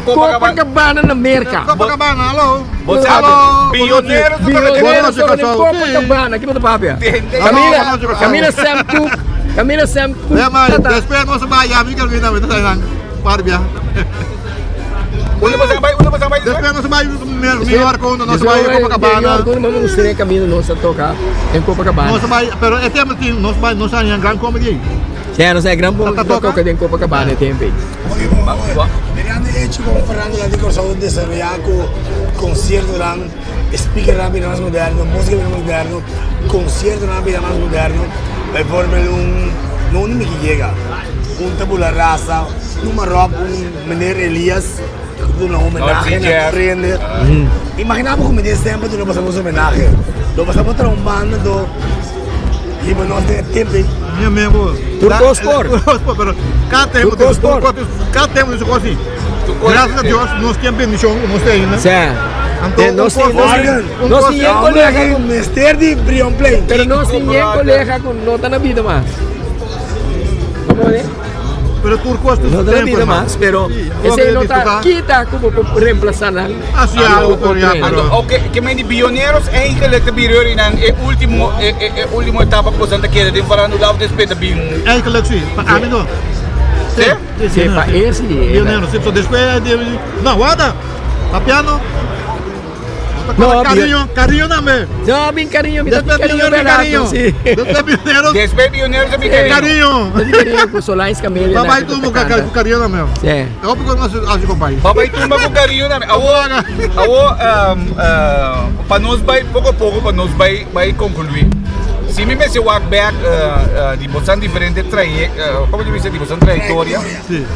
Copacabana na Merca. Copacabana, hallo. Bo sa, pioneros ta tabata Pioneros tabata den Copacabana, ki bo ta papia? Camina, camina Sam Cooke, camina Sam Cooke. Ja, maar despues nos a bai, ya mi Carmina, mi ta sa nan par bia. Unda bo sa bai, unda bo sa bai despues? Despues nos a bai New York, unda nos a bai Copacabana. New York, unda nos a camina nos a toca en Copacabana. Nos a bai, pero e tempo tin, nos bai, nos a gran comedy. Sí, nos a gran comedy toca den Copacabana e tempo ei. Mirando e hecho como farándula di Kòrsou ta desaroyá ku konsiertonan, speakernan a bira mas moderno, músika a bira mas moderno, konsiertonan a bira mas moderno. Bijvoorbeeld un, no unda mi ke yega, un Tabula Rasa, noem maar op, un meneer Elias ku ta duna homenahe na tur hende. Imaginá bo ku mi den semper duna boso nos homenahe. Lo bo sa bo traha un banda do. Hiba nos den e tempo ei. Mi amigo. Tur cos por. Tur cos por, pero cada tempo Tur cos por. Cada tempo tin su cos así. Gracias a Dios nos tin bendicion cu nos tin ainda. Sí. Anto un Nos cos tin, nos tin, un nos cos tin yen colega cu Mester di Brion Plain. Pero nos tin yen colega cu no ta na bida mas. Como e? Pero tur cos tin No su ta na tempo, bida hermano. mas, pero Sí, esey ora no ta disfruta. kita cu bo por reemplaza nan. Así algo por ya, pero. Anto, oke, ke men di pioneros eigenlijk ta bira yori nan e ultimo, e, e, e ultimo etapa ku bosan ta keda den farandula of despues ta bin? Eigenlijk si, pa ami no. Sí? Sí, pa e si. Pioneros, si. So despues di, no, wada, papiano. No, cariño, cariño tambe. No, bin cariño, mi ta Después cariño pioneros barato, cariño. sí. Después pioneros. Después pioneros ta bin cariño. Cariño. Ta cariño cu Solange Camelia. Papai tumba cu cariño tambe. Sí. Hopi cu nos haci compai. Papai tumba cu cariño tambe. Awo, awo, pa nos bai poco poco pa nos bai bai conclui. Si mi mester wak back di bosan diferente traye, como di bisa di bosan trayectoria. Sí.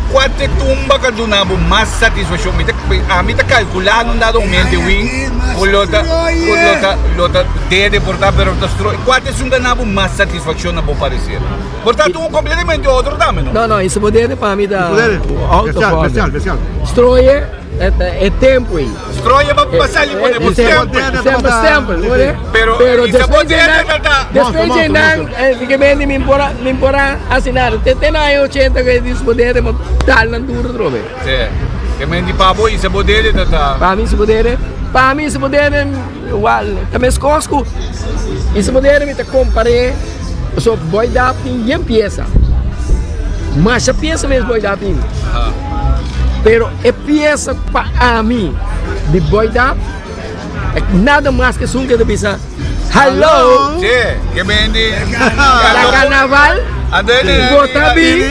Kua te tumba ka duna bo mas satisfakshon? Mi ta, ami ta kalkulá na un dado momento wi ku lo ta, ku lo ta, lo ta dede por ta, pero ta stroi. Kua ta esun ka na bo mas satisfakshon na bo pareser? Por ta un kompletamente otro tambe, no? No, no, e poder pa mi ta E poder, out of spesial, order. spesial, spesial. Strooie e tempo ei. Strooie pa pa sali pone bo stempel. Stempel, stempel, hoor. Pero, Pero y sa después de poder nan, ta ta. después de Monstruo, nan, monstruo. eh, que vende mi por mi por hace nada. Te te na 80 que dice poder mo tal nan duro trobe. Sí. Ke men di pa bo y sa poder ta ta. Pa mi se poder, pa mi se poder igual, ta mes cosco. Y se poder mi ta compare, so boy dap tin yen pieza. Masha pieza mes boy dap tin. Pero e pieza pa ami di boy dap nada mas que esun ke ta bisa hallo. Sí, ke bendi. La carnaval. Bo ta bi.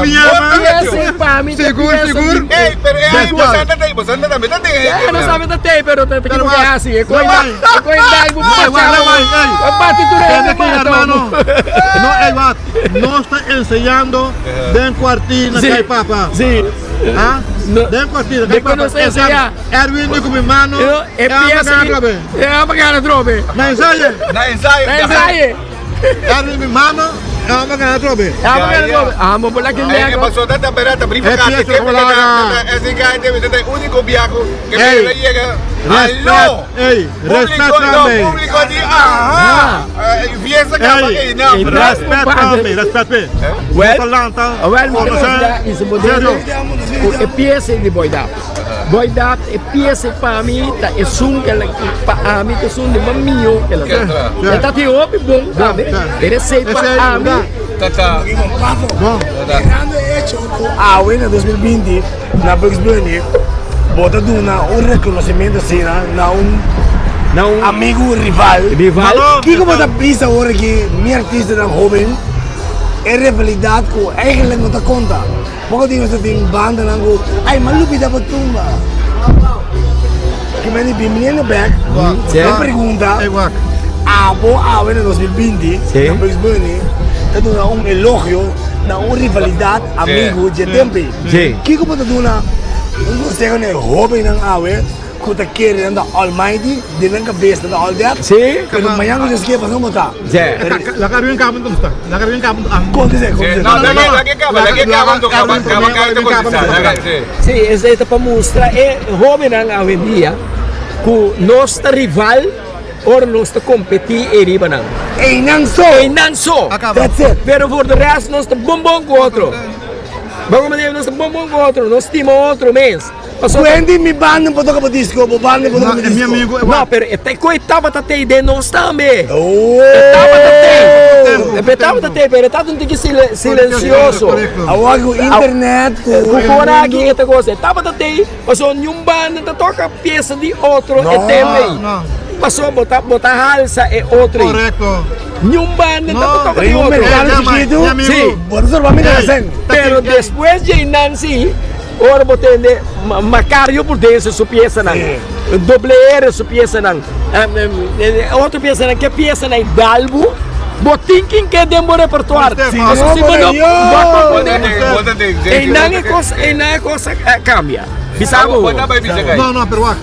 Pieza pa mi ta Sigur, pieza sigur. di- Ey, pero ey, Sigur. bosanta tei, bosanta tambe ta tei. Eh, no sabe ta tei, pero ta Pero que va. hasi. E coi No, e coi dai bu No, igual, igual, ey. Bate tu Ven aquí, hermano. No, igual. No está enseñando den cuartina Sí. que hay papa. Sí. Ah? No. Den cuartina que De hay papa. cuando se enseña. Erwin con mi mano. E pieza. E ama gana trobe. Na ensayo. Na ensayo. Na ensayo. Erwin mi mano. Ama gana trobe. Ama gana trobe. Amo por la que Ey, que pasó tata perata brifa Eh, ka pienso te como la haga. ese ka te te único viajo que Ey. me llega. Respet, Aló. ey, Público, no, respétame. público di aha. Eh, fiesta ka Ey, ey, no, ey, pero- Respétame, respétame. Well, Atlanta. Wel, mi ta considera e modelo cu e pieza di Boy Dap. Boy Dap, e pieza pa mi ta esun que la, pa ami ta esun di mas mihó que la ta. E ta tin hopi bon tambe, pero esey pa ami. Tata. Bon. Mirando e hecho cu awe na 2020 na Bugs Bunny bo ta duna un reconocimiento asina na un Na un amigo rival. Rival. Kiko bo ta bisa ora ki mi artistanan hoben e rivalidad cu eigenlijk no ta conta? Poco di nos ta tin bandanan cu ay m'a lubida bo tumba. Ki mende bienvenido bek. Sí. Mi pregunta abo awe na 2020 Sí. na Bugs Bunny ta duna un elogio na un rivalidad amigo dje tempo ei. Sí. Kiko bo ta duna un conseho na e hobennan awe Ku ta kere nan ta almighty, den nan kabes nan ta all that. Sí. Pero mañan ku Dios kier pas nan bo ta. Sí. Laga Erwin kaba enton sta. Laga Erwin kaba enton. Kon dice, kon dice. No, laga laga kaba, laga kaba enton kaba kaba kaba ta contesta. Laga, sí. Sí, esei ta pa mustra e hobennan awendia ku nos ta rival ora nos ta kompetí ei riba nan. Einan so. Einan so. That's it. Pero for de rest nos ta bon bon ku otro. Bo manera nos ta bon bon ku otro, nos stima otro mes. Pasobra. Wendy, mi banda por toka bo disco, bo banda por toka mi disco. No, pero e ta ku e tabata tei den nos tambe. E tabata tei. E tabata tei, pero e tabata un tiki silencioso. Awor ku internet, ku. Ku kora aki e ta cosa. E tabata tei, pasobra niun banda ta toka piesa di otro e tempo ei. Pasobra bo ta bo ta halsa e otro ei. Niun banda ta toka di otro. Sí. Pero despues dje einan sí. Ora bo tende Macario Prudencio su piesanan, Doble R su piesanan, otro piesanan, ke piesanan dal bo, bo tin kin ke den bo repertoar. Pasobra si bo no bo a kompone, einan e kos, einan e kos a kambia. Bisa bo. No, no, pero wak,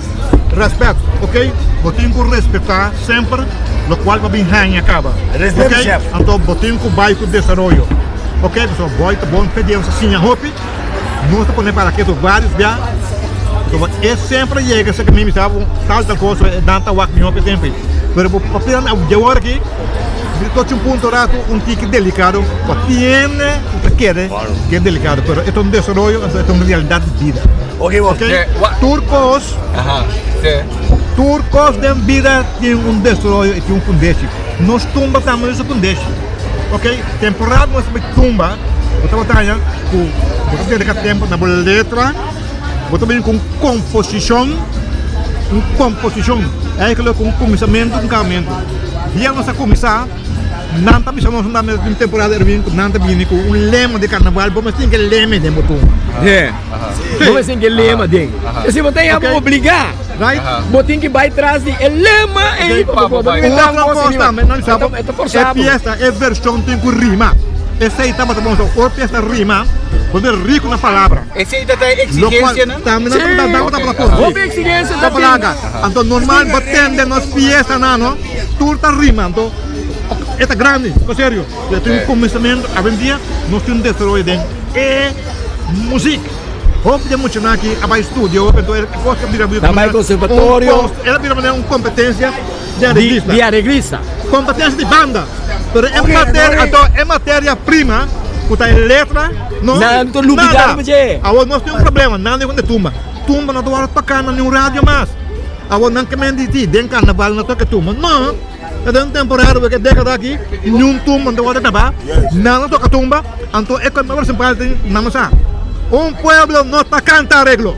respet, ok? Bo tin ku respetá semper lokual bo bin haña kaba. Ok? Anto bo tin ku bai ku desaroyo. Ok? Pasobra boy ta bon p'e Dios a siña hopi. Nos ta pone para ketu varios bia, pasobra e semper a yega serka mi, mi sa tal tal cosa, e nan ta wak mihó ke semper. Pero bo papia dje ora aki, mi ta tochi un punto rato un tiki delikado, pa tiene ku ta kere ke delikado, pero e ta un desaroyo, anto e ta un realidat di bida. Ok, tur kos, tur kos den bida tin un desaroyo i tin un fundeshi. Nos tumba tambe nos a fundeshi. Ok, temporada nos ta bai tumba. Bo tabata haña ku bo ta dediká tempu na bo letra, bo ta bini ku un komposishon, un komposishon, eigenlijk un kuminsamentu ku un kabamentu. Dia nos a kuminsá, nan ta bisa nos un un temporada Erwin ku nan ta bini ku un lema di karnaval, bo mester tin ke lema den bo tumba. Bo mester tin ke lema den. Esei bo ta haña bo obligá. Bo tin ke bai tras di e lema ei pa bo por Un otro kos tambe, nan bisa bo, e fiesta, e vershon tin ku rima. Esei tabata bon so, ora fiesta rima, bo ta riku na palabra. Esei ta ta e exigencianan? Tambe nan ta nan tabata pon. Hopi exigencia ta tin. Anto normal bo tende nos fiestanan no, tur ta rima, anto e ta grandi, pa serio. E tin un kuminsamentu, awendia nos tin un desaroyo den e muzik. Hopi di e muchanan aki a bai studia hopi, anto e kos a bira Nan bai conservatorio. El a bira manera un kompetensia di areglista. Di areglista. Kompetensia di banda. Pero e materia, anto e materia prima ku ta e letra, no. Nan ta lubida riba dje. Awor nos tin un problema, nan di e tumba. Tumba no ta wòrdu toká na niun radio mas. Awor nan ke men di si den karnaval no toka tumba. No! Ta den un temporada ku e dékada aki niun tumba no ta wòrdu grabá, nan no toka tumba, anto e kòmbersashon sempral tin nan no sa. Un pueblo no ta kanta areglo.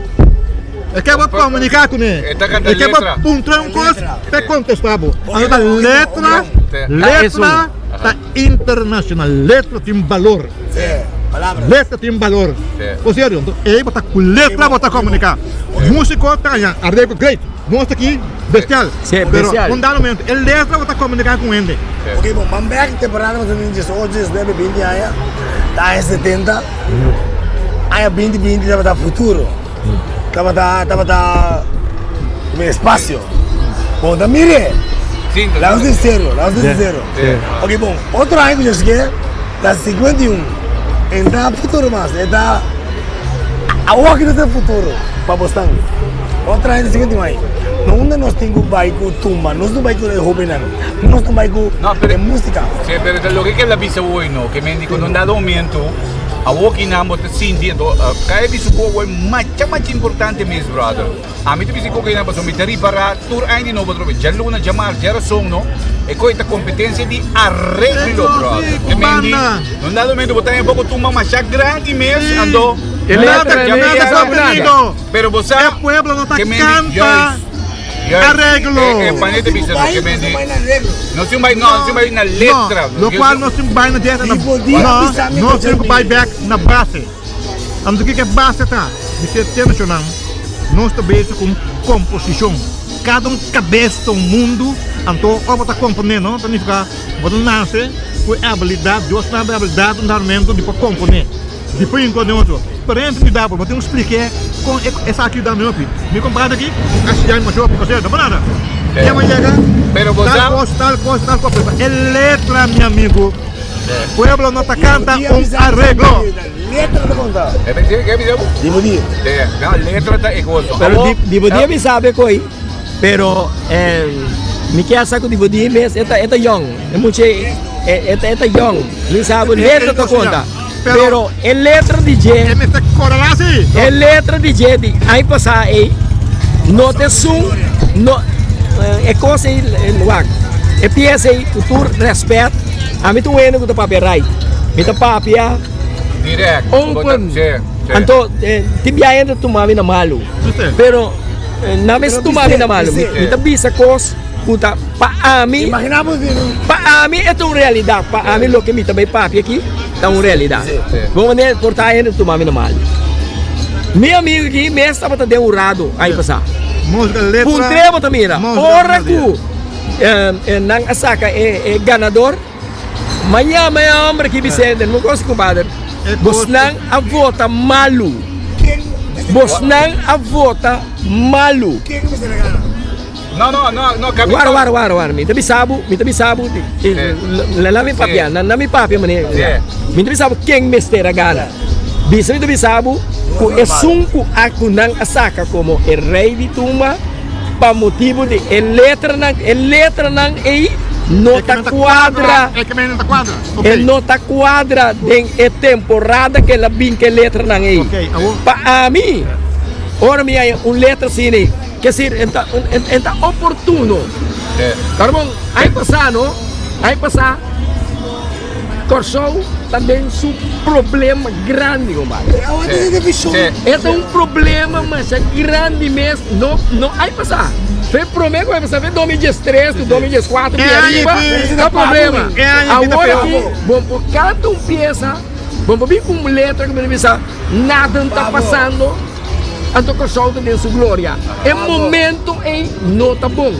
E ke bo komuniká kuné. E ke bo puntra un kos p'e kontestá bo. Anto ta letra, letra ta internashonal. Letra tin balor. Letra tin balor. Por serio, anto ei bo ta ku letra bo ta komuniká. Músiko ta haña areglo great. Nos ta aki bestial. Pero un dado momento e letra bo ta komuniká ku hende. Ok bon, ban bek temporada bo ta tin diesocho, diesnuebe, binti aña, ta aña setenta, aña binti binti tabata futuro. Tabata tabata como espacio. Bon ta mire. Laga nos sincero, laga nos sincero. Ok bon, otro aña ku yo ske ta 51. Entra futuro mas, e ta awor ki no ta futuro pa bosnan. Otro aña ta 51 aña. No unda nos tin ku bai ku tumba, nos no bai ku e hobennan, nos no bai ku e música. Sí, pero ta loke ke la bisa hoy no, ke men di ku no dado momento. Awor ki nan bo ta sinti anto kaya di su bobo e macha macha importante mes brother. Ami ta bisa koke nan pasobra mi ta ripara tur aña di nobo atrobe djaluna, djamars, djarason no e koe ta competencia di areglo brother. Te men di no dado momento bo ta haña poko tumba masha grandi mes anto Nada nada contenido. Pero bo sa E pueblo no ta ke men di canta. juist. Juist. Areglo. E panel ta bisa no ke men di no tin bai no tin bai na letra. No, lokual nos tin bai na dieta na no, nos tin ku bai bek na base. Anto kiko e base ta? Di ser tenashonnan nos ta bezig ku un komposishon. Kada un kabes ta un mundu, anto ora bo ta komponé no ta nifiká bo ta nase ku e abilidat, Dios ta dabo e abilidat un darmento di por komponé. Di por inko den otro. Pero enter mi dabo, bo tin ku splik'é kon esaki yuda mi hopi. Mi kompadre aki a siña mi masha hopi, pasobra no por nada. Dia bo yega, tal kos, tal kos, tal kos, pero e letra mi amigu, pueblo no ta kanta un areglo. Pero di bo dia mi sabe koe, pero mi kier sa ku di bo dia mes e ta yong, e mucha e ta yong, mi sabe letra ta konta. Pero e letra di dje. E mester korará si. E letra di dje di aña pasá ei no ta esun no e kos ei wak e piesa ei ku tur rèspèt ami ta un hende ku ta papia right mi ta papia Direct. open Si, si. anto tin bia hende ta tuma mi na malu pero nan mes tuma mi na malu mi ta bisa kos ku ta pa ami pa ami e ta un realidat pa ami loke mi ta bai papia aki ta un realidat bo manera por ta hende tuma mi na mal mi amigo aki mes tabata den un rado aña pasá puntr'é bo ta mira ora ku nan a saka e ganador maña e homber aki Vicente no kosi compadre bosnan a vota malu bosnan a vota malu. No, no, no, no, Gabi. Wara, wara, wara, wara. Mi ta bisa bo, mi ta bisa bo. La mi papia, na mi papia mane. Mi ta bisa bo ken mester a gana. Bisa mi ta bisa bo ku esun ku a ku nan a saka komo e rei di tumba pa motibu di e letranan, e letranan ei no ta kuadra. E no ta kuadra den e temporada ku el a bin ku e letranan ei. Pa ami, ora mi haña un letra asina ei. Ke sir, e ta, e ta oportuno. Carbon, aña pasá no, aña pasá Kòrsou ta den su problema grandi, compadre. E ta un problema masha grandi mes, no, no aña pasá. Fe promé ku aña pasá, fe 2013 ku 2014 di ariba, ta problema. Awor aki, bo por kanta un piesa, bo por bin ku un letra ku bo ta bisa, nada ta pasando. Anto Kòrsou ta den su gloria. E momento ei no ta bon.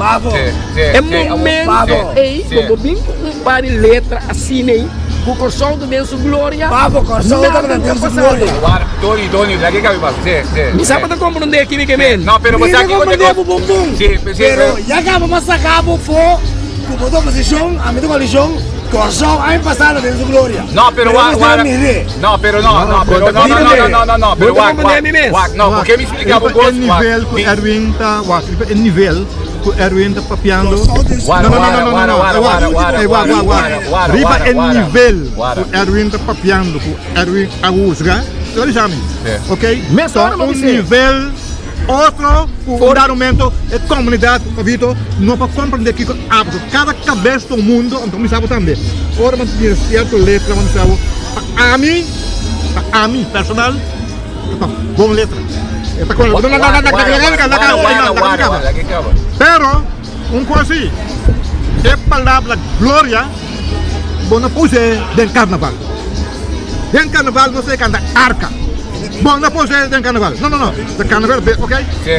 E momento ei bo por bin ku un par di letra asina ei ku Kòrsou ta den su gloria. Nada ta pasando. Mi sa bo ta komprondé kibi ke men. Mi ta komprondé bo bon bon. Pero ya kaba bo a saka bo for ku bo ta oposishon, ami ta koalishon. Kòrsou aña pasá ta den su gloria. No, pero wak, wak. No, pero no, no, pero no, no, no, no, no, no, pero wak, wak, wak, no, porque mi explica bo cos, E nivel cu Erwin ta, wak, e nivel cu Erwin ta papiando, no, no, no, no, no, no, no, wak, wak, wak, wak, riba e nivel cu Erwin ta papiando, cu Erwin a huzga, te lo bisa mi, ok, ta un nivel otro cu un dado momento e comunidad, papito, no por comprende kico a paso, cada cabes ta un mundo, anto mi sa bo tambe, ora bo mira cierto letra, bo sa bo, Pa ami, pa ami personal, e ta bon letra. E ta con Pero, un cos si, e palabra gloria bo no por us'e den carnaval. Den carnaval nos ta canta arca. Bo no por us'e den carnaval. No, no, no. Ta carnaval be, ok?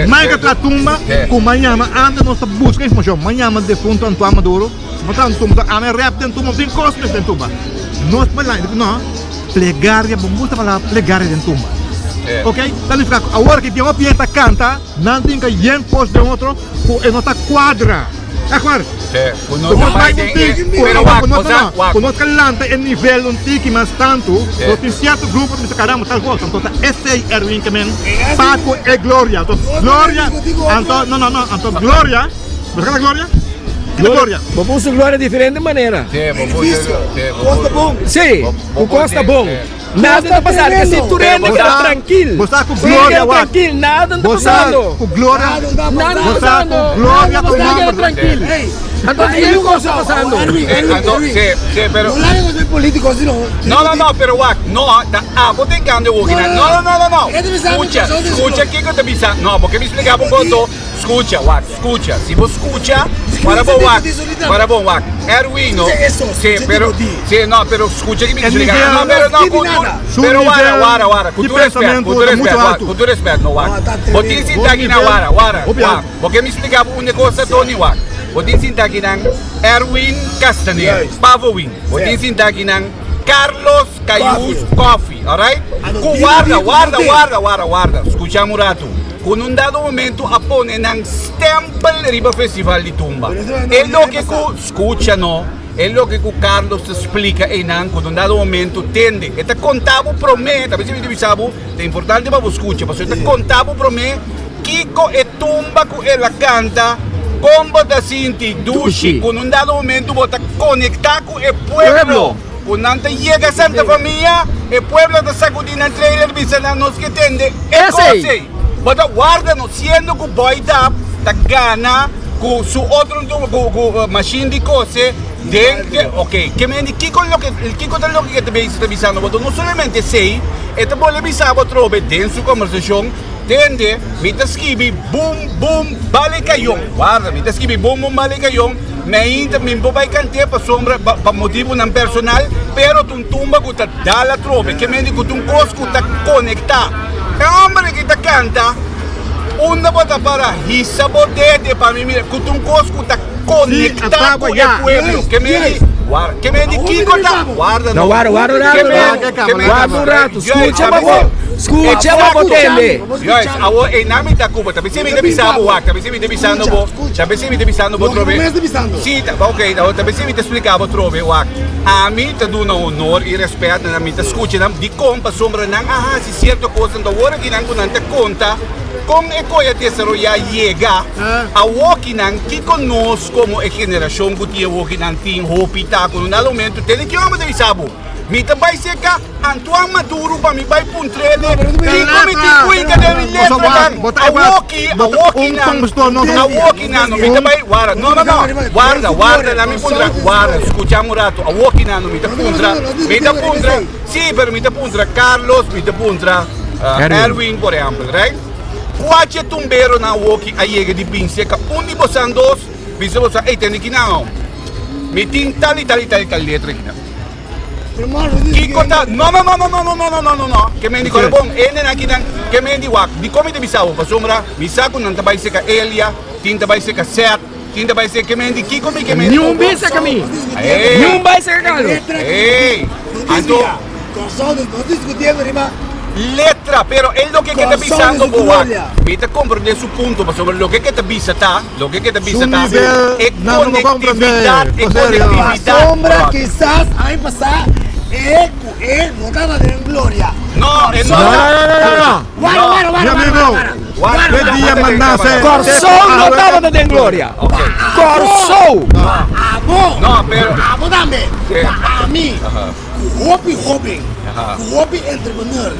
Mike ta tumba cu mañana antes nos ta busca informacion. Mañana defunto Antoine Maduro. No ta tumba, ami rap den tumba, tin kos mes den tumba. Nos palabra, no, plegaria, bo gusta palabra plegaria den tumba. Ok, ta nifica cu awor ki tin un pieza canta, nan tin ka yen kos den otro cu e no ta cuadra. Echt waar. Cu no ta bai den e, pero wak, Cu no, cu nos ka lanta e nivel un tiki mas tantu, nos tin cierto grupo ta bisa caramba tal cos, anto ta esey Erwin ke men pa cu e gloria. Anto gloria, anto, no, no, no, anto gloria. Bo sa gloria? Kita gloria? Bo por usa gloria diferente manera. Sí, bo por usa. Cos ta bon. Sí, cu cos ta bon. Nada ta pasando. Kasi tur hende keda trankil. Bo sa cu gloria wak. Trankil, nada ta pasando. Bo sa cu gloria. Nada ta pasando. Bo sa cu gloria ta keda trankil. Anto ki cos ta pasando? Sí, sí, pero. No laga nos politico así no. No, no, no, pero wak, no, ta abo ta encanta woki nan. No, no, no, no, no. Scucha, scucha kico ta bisa. No, porque mi explica bo un poco. Scucha, wak, scucha. Si bo scucha, para bo wak, para bon wak. Erwin, no. Sí, pero, sí, no, pero scucha ki mi ta explica. No, pero no, cu tur, pero wara, wara, wara, cu tur respet, cu tur respet, wak, cu tur respet, no, wak. Bo tin sinta aki nan, wara, wara, wak. Bo ke mi explica bo un cosa, Tony, wak. Bo tin sinta aki nan, Erwin Castaner, Pavo Win. Bo tin sinta aki nan, Carlos Cayus Coffee, alright? Cu warda, warda, warda, warda, warda, scucha un rato. Ku nun dado momento a pone nan stempel riba Festival di Tumba. E loke ku, skucha no, e loke ku Carlos ta splika einan ku nun dado momento tende. E ta konta bo promé, ta bisa mi ta bisa bo, ta importante pa bo skucha, pasobra e ta konta bo promé kiko e tumba ku el a kanta, kon bo ta sinti dushi, ku nun dado momento bo ta konektá ku e pueblo. Ku nan ta yega Santa Famia, e pueblo ta sakudí nan trailer bisa nan nos ke tende e kos ei. Bo ta warda no siendo ku Boy Dap ta gana ku su otro ku ku machine di kose den ke ok ke men di kiko loke kiko ta loke ke ta ta bisando bo no solamente esei e ta bole bisa bo atrobe den su kombersashon tende mi ta skibi bum bum bale kayon warda mi ta skibi bum bum bale kayon Mi ainda mi por bai kant'é pasobra pa motibunan personal, pero ta un tumba ku ta dal atrobe, ke mende ku ta un kos ku ta konektá. E hòmber aki ta kanta, Unda bo ta para? Hisa bo dede pa mi mira, ku ta un kos ku ta konektá ku e pueblo. Ke mende, warda, ke mende kiko ta, warda no. No, warda, warda un rato, warda un rato, skucha pa bo, skucha pa bo tende. Juist, awor einan mi ta ku bo, ta bisa mi ta bisa bo wak, ta bisa mi ta bisando bo. Ta besi mi ta bisando bo trobe. Si, ta, ok, ta besi mi ta splika bo trobe, wak. Ami ta duna honor i respet na nan, mi ta skucha nan dikon, pasobra nan a hasi sierto kosnan, ta wor aki nan ku nan ta konta kon e koi a desaroyá yega awoki nan, kiko nos komo e generashon ku tin awoki nan tin hopi ta ku no na momento tene ki hòmber ta bisa bo, mi ta bai seka. Antoine Maduro pa mi bai puntrele kiko mi tin kuinka den mi letranan awoki awoki nan awoki nan no mi ta bai warda no no no warda warda nan mi puntra warda skucha un rato awoki nan no mi ta puntra mi ta puntra si pero mi ta puntra Carlos mi ta puntra Erwin por ehempel right kuache tumberonan awoki a yega di bin seka un di bosan dos bisa bosan ey tende kinan mi tin tal y tal y tal y tal letra kinan. Kiko ta no no no no no no no no no no ke men di kore bon e nena kinan ke men di wak dikon mi ta bisa bo pasobra mi sa ku nan ta bai seka Elia tin ta bai seka Seth tin ta bai seka ke men di kiko mi ke men Niun bisa ka mi niun bai seka Carlos. Ey anto letra pero e loke ke ta bisando bo wak mi ta komprende su punto pasobra loke ke ta bisa ta. Loke ke ta bisa ta e konektividat, e konektividat. Pasobra kisas aña pasá e ku e no tabata den gloria. No, e no. No, no, no, no, no. Wara, wara, wara, Mi amigo, wara, wara. e dia mandase. Kòrsou no tabata den gloria. Kòrsou. Pa abo. No, pero. Pa abo tambe. Pa ami. Ku hopi hóben. Ku hopi entrepreneur.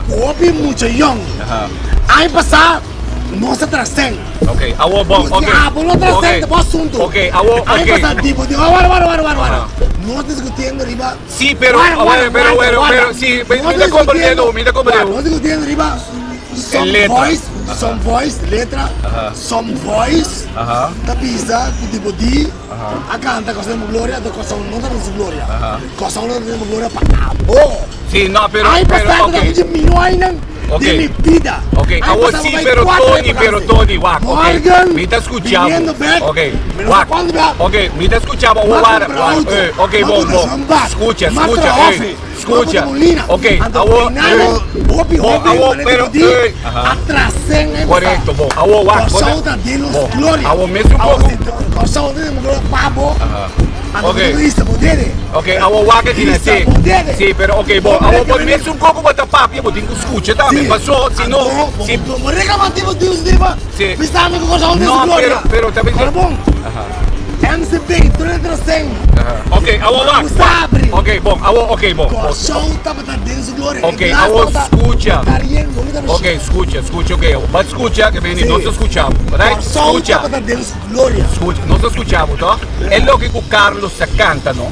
Ku hopi mucha yòn. Aña pasá. Nos ta trascend. Ok, awo bon, ok. Si abo no trascend, ta bo asunto. Ok, awo, ok. Aña pasá tipo di, oh, wara, wara, wara, wara, wara. Nos ta discutiendo riba. Sí, pero, Wara, wara, pero, wara, pero, wara. pero, sí, Nos mi ta comprendiendo, mi ta comprendiendo. Nos ta discutiendo riba some letra. voice, some voice, letra, some voice, ta bisa ku tipo di a canta Kòrsou den bo gloria, anto Kòrsou no ta den su gloria. Kòrsou no ta den bo gloria pa abo. Sí, no, pero, Aña pero, pasá ok. ta un di mihó añanan. Ok. Di mi bida. Ok, Aña awor pasá sí, bo bai pero cuatro Tony, época pero así. Tony, wak, ok. Morgan, Mi ta skucha bo. viniendo back. Ok, Mi no sa wak. cuándo bia. Ok, mi ta skucha bo, M'a wara, kumpra wara, auto, eh, ok, m'a bon, buta bon. zambak, Skucha, m'a skucha, traha eh, ofe, m'a skucha. buta molina. Ok, Anto awor, peinado, eh, hopi bon, hopi, awor, manera pero, ku di, eh, aha. atras'en e Korekto, bon. Awor, wak, bo ta- Kòrsou ta den nos bon, gloria. awor mes un Awor poko. si Kòrsou ta den nos gloria pa bo. Anto Ok. bo ta hisa bo dede. Ok, awor wak aki na Hisa si. bo dede. Si, pero ok, bon, Hombre, awor que bo me mes un koko bo ta papia, bo tin ku skucha tambe. Sí. Paso, si no, Anto, si bo reclama tipo Dios riba. Sí. Bisami ku Kòrsou den No, su gloria. pero- pero tambe si- Ahora bon. MCB, tur e trasen. Ok, awor wak. Ku sabri. Ok, bon, awor, ok, bon. Kòrsou tabata den su gloria. Ok, E glas awor tabata skucha. kariendo, mi tabata Ok, skucha, skucha, ok. Bo skucha, ke bini, Sí. nos ta skucha bo, right? Kòrsou Skucha. tabata den su gloria. Skucha, nos ta skucha bo, to? E loke ku Carlos ta kanta, no?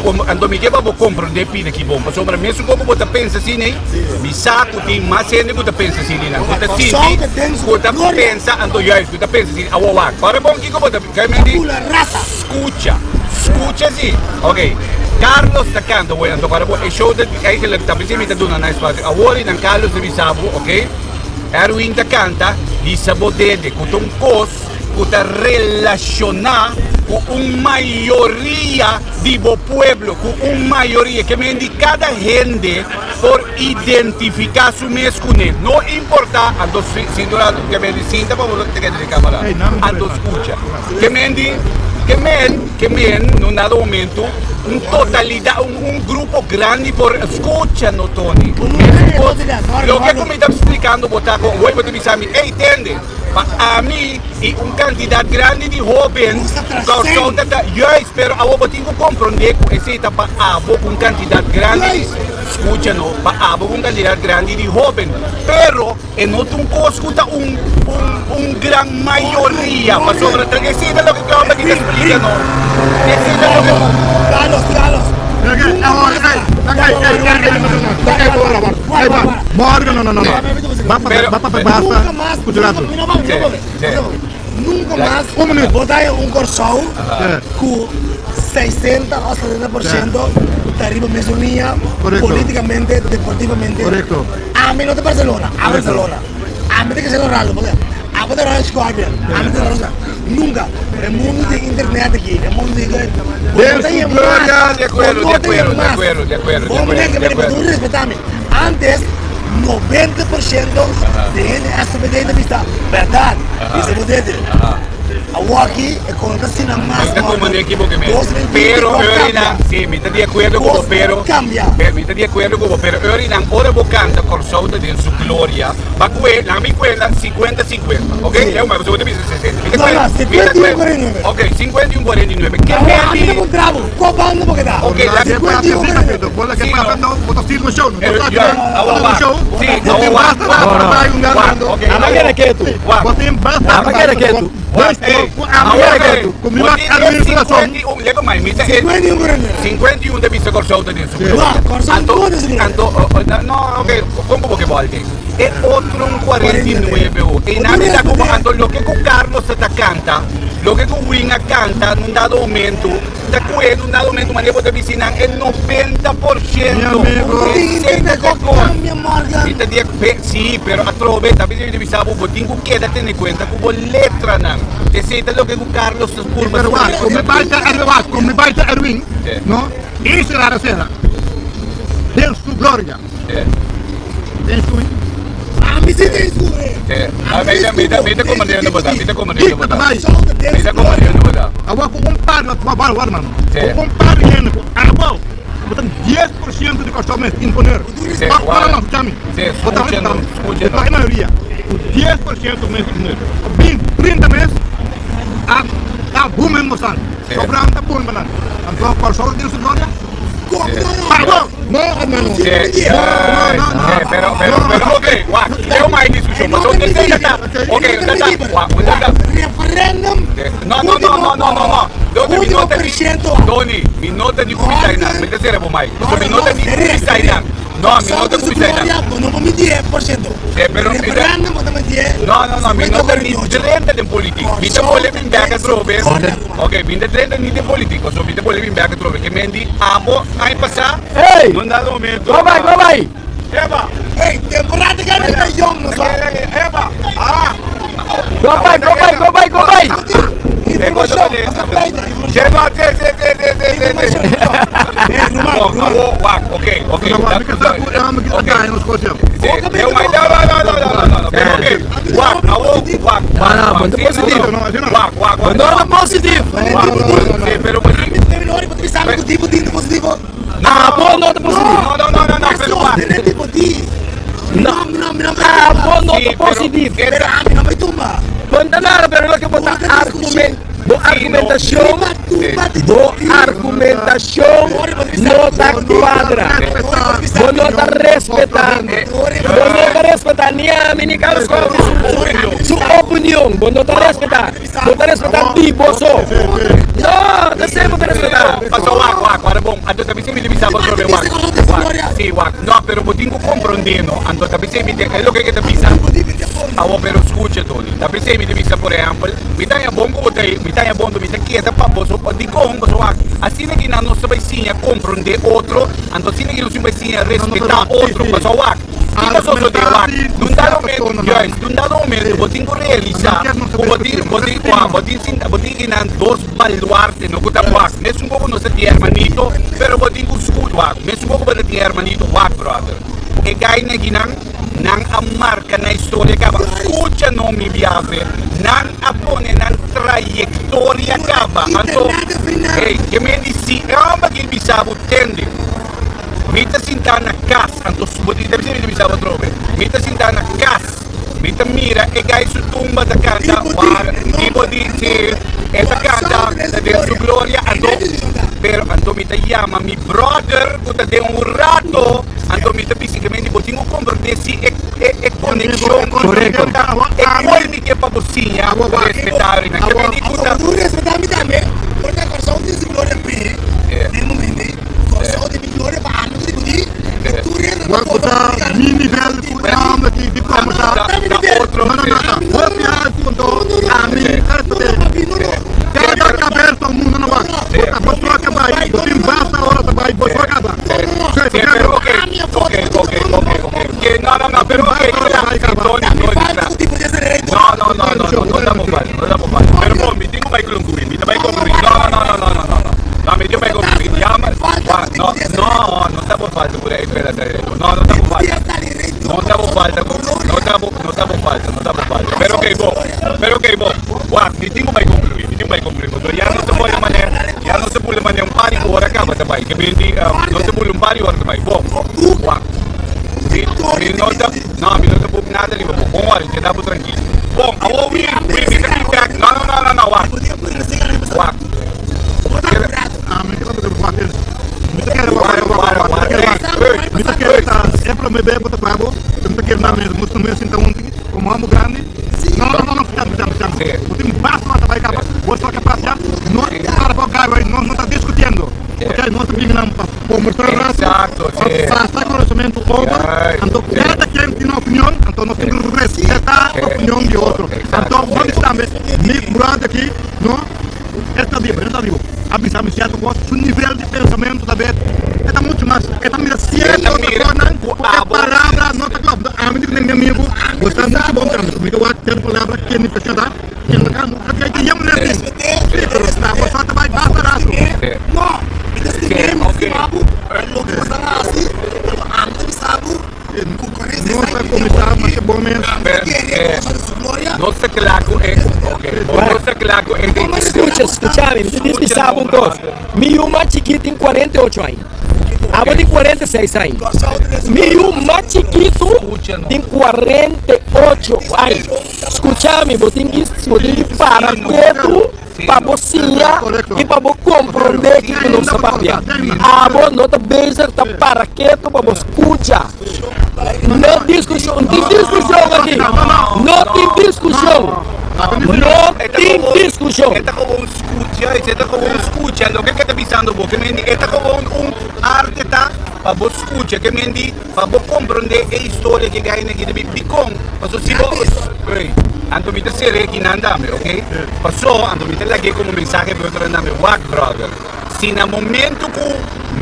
Como, anto mi ke pa bo komprende pida ki bon, pasobra mesun ku bo ta pensa asina ei, mi sa ku tin mas hende ku ta pensa asina einan, ku ta sinti, ku ta pensa, anto juist ku ta pensa asina, awor wak, ora bon kiko bo ta, ke men di, skucha, skucha si, ok, Carlos ta kanta awor, anto ora bo, e show ta, eigenlijk ta bisa mi ta duna nan espasio, awor einan Carlos ta bisa bo, ok, Erwin ta kanta, hisa bo dede, ku ta un kos, ku ta relashoná ku un mayoria di bo pueblo, ku un mayoria, ke men di kada hende por identifiká su mes kuné, no importá, anto sintura ke men di sinta pa bo te keda den kamara, anto skucha, ke men di, ke men, ke men, no un dado momento. Un totalidat, un un grupo grandi por skucha no Tony. Loke ku mi ta splikando bo ta ku hoy bo ta bisa mi, ey tende, pa ami i un kantidat grandi di hoben Kòrsou ta ta, juist, pero awor bo tin ku komprondé ku esei ta pa abo ku un kantidat grandi di, skucha no, pa abo ku un kantidat grandi di hoben, pero. E no ta un kos ku ta un un gran mayoria, pasobra ta esei ta loke Trump aki ta splika nos. Esei ta loke ku. Carlos, Carlos. Nunka mas, nunka mas bo ta haña un Kòrsou ku 60 òf 70% ta riba mesun liña politikamente, deportivamente. Ami no ta Barcelona, a Barcelona. Ami ta Cristiano Ronaldo, porque abo ta Ronald Scorpion, ami ta Ronald Nunca. E mundo di internet aki, e mundo di Bo no ta yen mas. De acuerdo, Bo de no ta yen acuerdo, de mas. acuerdo, de acuerdo, de Bo meneer acuerdo, que de me acuerdo. tú respetami. Antes, 90% de hende SPD ta bisa berdad. Bisa bo dede. Awaki e kono ta asina mas Mi ta morto. como de equivoque mes. 2020 Pero kos Eurinan, kambia. sí, mi ta di acuerdo cu bo, Kos pero kambia. pero mi ta di acuerdo cu bo, pero Eurinan, ora bo canta Corsou ta den su gloria, ba cue, laga mi cuenta 50 50, ok? Sí. Eu, maar bo ta bisa 60. Mi ta No, cue, no, mi ta 51 cue, 49. ok, 51 49. Ke Awor ami ta medi? puntra bo, kua banda bo ke ta? Ok, laga 51 49. Sí, no. Eh, ya, awor wak. Sí, awor wak, wak, wak, ok, Ama awor, kere ketu. wak. Ama kere ketu. Wak, ey, awor ke, bo tin e 51, lego mai, mi ta e 51 49. 51 ta bisa Kòrsou ta den su No, gloria. Kòrsou Anto, no ta den su gloria. anto, oh, oh, no, ok, kon ku bo ke bòlta ei? E otro un 49 o. E nan ta komo anto loke ku Carlos ta ta kanta, loke ku Win a kanta nun dado momento, ta kue nun dado momento manera bo ta bisi nan e 90% e senta ta kon. Mi ta di pe, si, pero atrobe ta bisa mi ta bisa bo, bo tin ku keda tene kuenta ku bo letranan. Esei ta loke ku Carlos ta purba Pero wak, splika. ku mi bai ta Erwin, wak, ku mi bai ta Erwin, no, i será ta sera den su gloria. Den su. Ami si den su. Ah, mi ta, mi ta, mi ta komandero na bota, mi ta komandero na bota. Bai. Mi ta komandero na bota. Awor ku un par, wak, wak, wak, man. Sí. Ku un par di hende ku abo, bo ta 10% di Kòrsou mes imponer. Sí, Wak, wak. wak, no, skucha mi. Sí, Bo ta skucha no, skucha no. E mayoria, ku 10% mes imponer. 20, 30 mes, a, a boom en bosan. Sí. Sobrante ta boom banan. Anto Kòrsou den su gloria? Pablo! No, hermano. Sí, No, no, no. sí, pero, pero, pero, ok, wak, leo mai discusión, paso un tercera ta, ok, ta, ta, wak, un ta, Referendum. No, no, no, no, no, no, no. Tony, mi no ta ni, Último Tony, mi no ta ni kuminsá einan. Mi ta sera bo mai. So mi no ta ni kuminsá einan. No, mi no ta kuminsá einan. No por mi 10%. Sí, pero mi ta- Referendum bo ta mi 10. No, no, no, mi no ta ni drenta den politik. Mi ta bole bin bek atrobe. Ok, mi ta drenta ni den politik. So mi ta bole bin bek atrobe. Ke men di abo aña pasá. Hey! No dado momento. Go bai, go bai! Eba! Hey, temporada que era jong, no sa. Eba! Ah! Go bai, go bai, go bai, go bai! Informacion, pasa pleita, Che, no, che, che, che, che, che, che, che. Eh, Ruman, Wak, Ruman. awo, wak, ok, ok. No, mi ka sa ku mi ka sa nos kosio. Sí, eu mai, no, no, no, no, no, no, no, pero ok. Wak, awo, wak. No, no, wak, ponte sí, positivo. no, no, Wak, wak, wak. No, no, positivo! Wak, sí, pero Ami te menor, bo ta bisa mi ku tipo di positivo. Abo no ta positivo! No, no, no, no, no, pero wak. Tene tipo di. No. No, no, no, Abo no Sí, ta pero- positivo! Pero ami no bai tumba. Ponta nada, pero loke bo ta argumen, bo argumentacion, bo argumentacion no ta cuadra. Bo no ta respeta, bo no ta respeta ni ami ni Carlos Coffey su, su opinion. Bo no ta respeta, bo ta respeta di bo so. No, ta esei bo ta respeta. Paso wak, wak, wak, bon. Anto ta bisa mi di bisa bo trobe wak. Wak, sí, wak. No, pero bo tin ku komprondé, no. Anto ta bisa mi di, e loke ke ta bisa. Awo, pero skucha, Tony. Ta bisa mi di bisa, por ehèmpel, mi ta haña bon ku bo ta ei, mi ta haña bon mi ta keda pa boso, dikon boso wak. Asina ki nan nos ta bai siña komprondé otro, anto asina ki nos tin bai siña respetá otro. Paso wak, kiko sosodé wak? Nun dado momento, juist, nun dado momento bo tin ku realisá ku bo tin, bo tin, wak, bo tin sinta, bo tin kinan dos baluarte no ku ta wak. Mesun ku nos ta tin hermanito, pero bo tin ku skud wak. Mesun ku bo ta tin hermanito wak, brother. E gainan kinan, nan a marka nan historia kaba. Skucha no mi biafe, nan a pone nan. trayektoria kaba. Anto, hey, ke men di si e hòmber aki bisa bo tende, mi ta sintá na kas, anto bo di debe ser mi ta bisa bo atrobe, mi ta sintá na kas, mi ta mira e gai su tumba ta kanta, war, i bo di si e ta kanta ta den su gloria, anto, pero anto mi ta yama mi bròder ku ta den un rato, anto mi ta bisa ke men di bo tin ku komprendé si e e konekshon Korekto. e koi mi ke pa bo siña respetá riba ke men di ku ta. Bo respetá mi tambe, porque Kòrsou tin su gloria p'e den momento ei. Kòrsou tin mi gloria pa ami ku di ku di, i tur hende ta Wak bo ta mi nivel ku e hòmber di di komo ta. Ta otro. No, no, no, ta hopi altu anto ami ta respet'é. Kada kabes ta un mundu na wak. Bo ta bo sua ka bai, bo tin basta ora ta bai, bo sua kaba. Sí, pero ok, ok, ok, ok, ok. Ke no, no, no, pero ok, kla, sí, Tony, Tony, kla. No, no, no, no, no, no ta por falta, no ta por falta. Pero bon, mi tin ku bai konkluí, mi ta bai konkluí. No, no, no, no, no, no, no. No, mi tin ku bai konkluí. Yama, wak, no, no, no ta por falta ku e espera ta reto. No, no ta por falta. No ta por falta ku, no ta por, no ta por falta, no ta por falta. Pero ok, bon, pero ok, bon. Wak, mi tin ku bai konkluí, mi tin ku bai konkluí. Pasobra ya no ta por manera, ya no ta por manera un par di ora kaba ta bai. Ke bini, no ta por un par di ora ta bai. Bon, wak, mi, mi no ta, no, mi no ta por nada riba bo. Bon wak, keda bo trankil. Bon, awor wi, wi, mi ta bin bek. No, no, no, no, no, wak. Wak. Mi ta kere wak, mi ta kere wak, wak, wak, mi ta kere wak. Mi ta kere ta e prome be bo ta pago, mi ta kere na mesa, nos ta mesa sinta huntu komo hòmber grandi. No, no, no, no, chama, chama, chama. Bo tin basta ora ta bai kaba, bo sa kapas ya, no para bo gaiba, nos no ta diskutiendo. Ok, nos ta bini nan pa kombersá un rato, pa pasa konosementu over, anto kada ken tin un opinion, anto nos tin ku respetá opinion di otro. Anto bo bisa tambe, mi bròder aki, no. E ta biba, e ta biba. A bisa mi sierto kos, su nivel di pensamentu ta bet, e ta muchu mas, e ta mira sierto kosnan ku e palabra no ta klop. Ami di ku mi amigu, bo sa muchu bon tambe, ku mi ta wak sierto palabra ken mi ta da, ken ta kamba. A kei tin yamuna tin. Si, pero ta bo sa ta bai basta rato. No, mi ta stim'é, mi ta stima bo, pa loke bo ta hasi, pero ami ta bisa bo. Nos a kuminsá masha bon mes. Nos ta kla ku e ok nos ta kla ku e Skucha, skucha mi, mi ta dis bisa bo un kos. Mi yu mas chikit tin 48 aña. Abo tin 46 aña. Mi yu mas chikitu tin 48 aña. Skucha mi, bo tin ki, bo tin ki para ketu pa bo siña i pa bo komprondé kiko nos ta papia. Abo no ta bezig ta para ketu pa bo skucha. No diskushon, no tin diskushon aki. No tin diskushon. No tin diskushon. E ta gewoon skucha, e ta gewoon skucha loke ke ta bisando bo. Ke men di e ta gewoon un arte ta pa bo skucha. Ke men di Pa bo komprondé e historia ke gai na kita bi dikon paso si bo ey anto mi ta sere kinan tambe ok paso anto mi ta lag'é komo mensahe pa otro tambe wak brother si na momento ku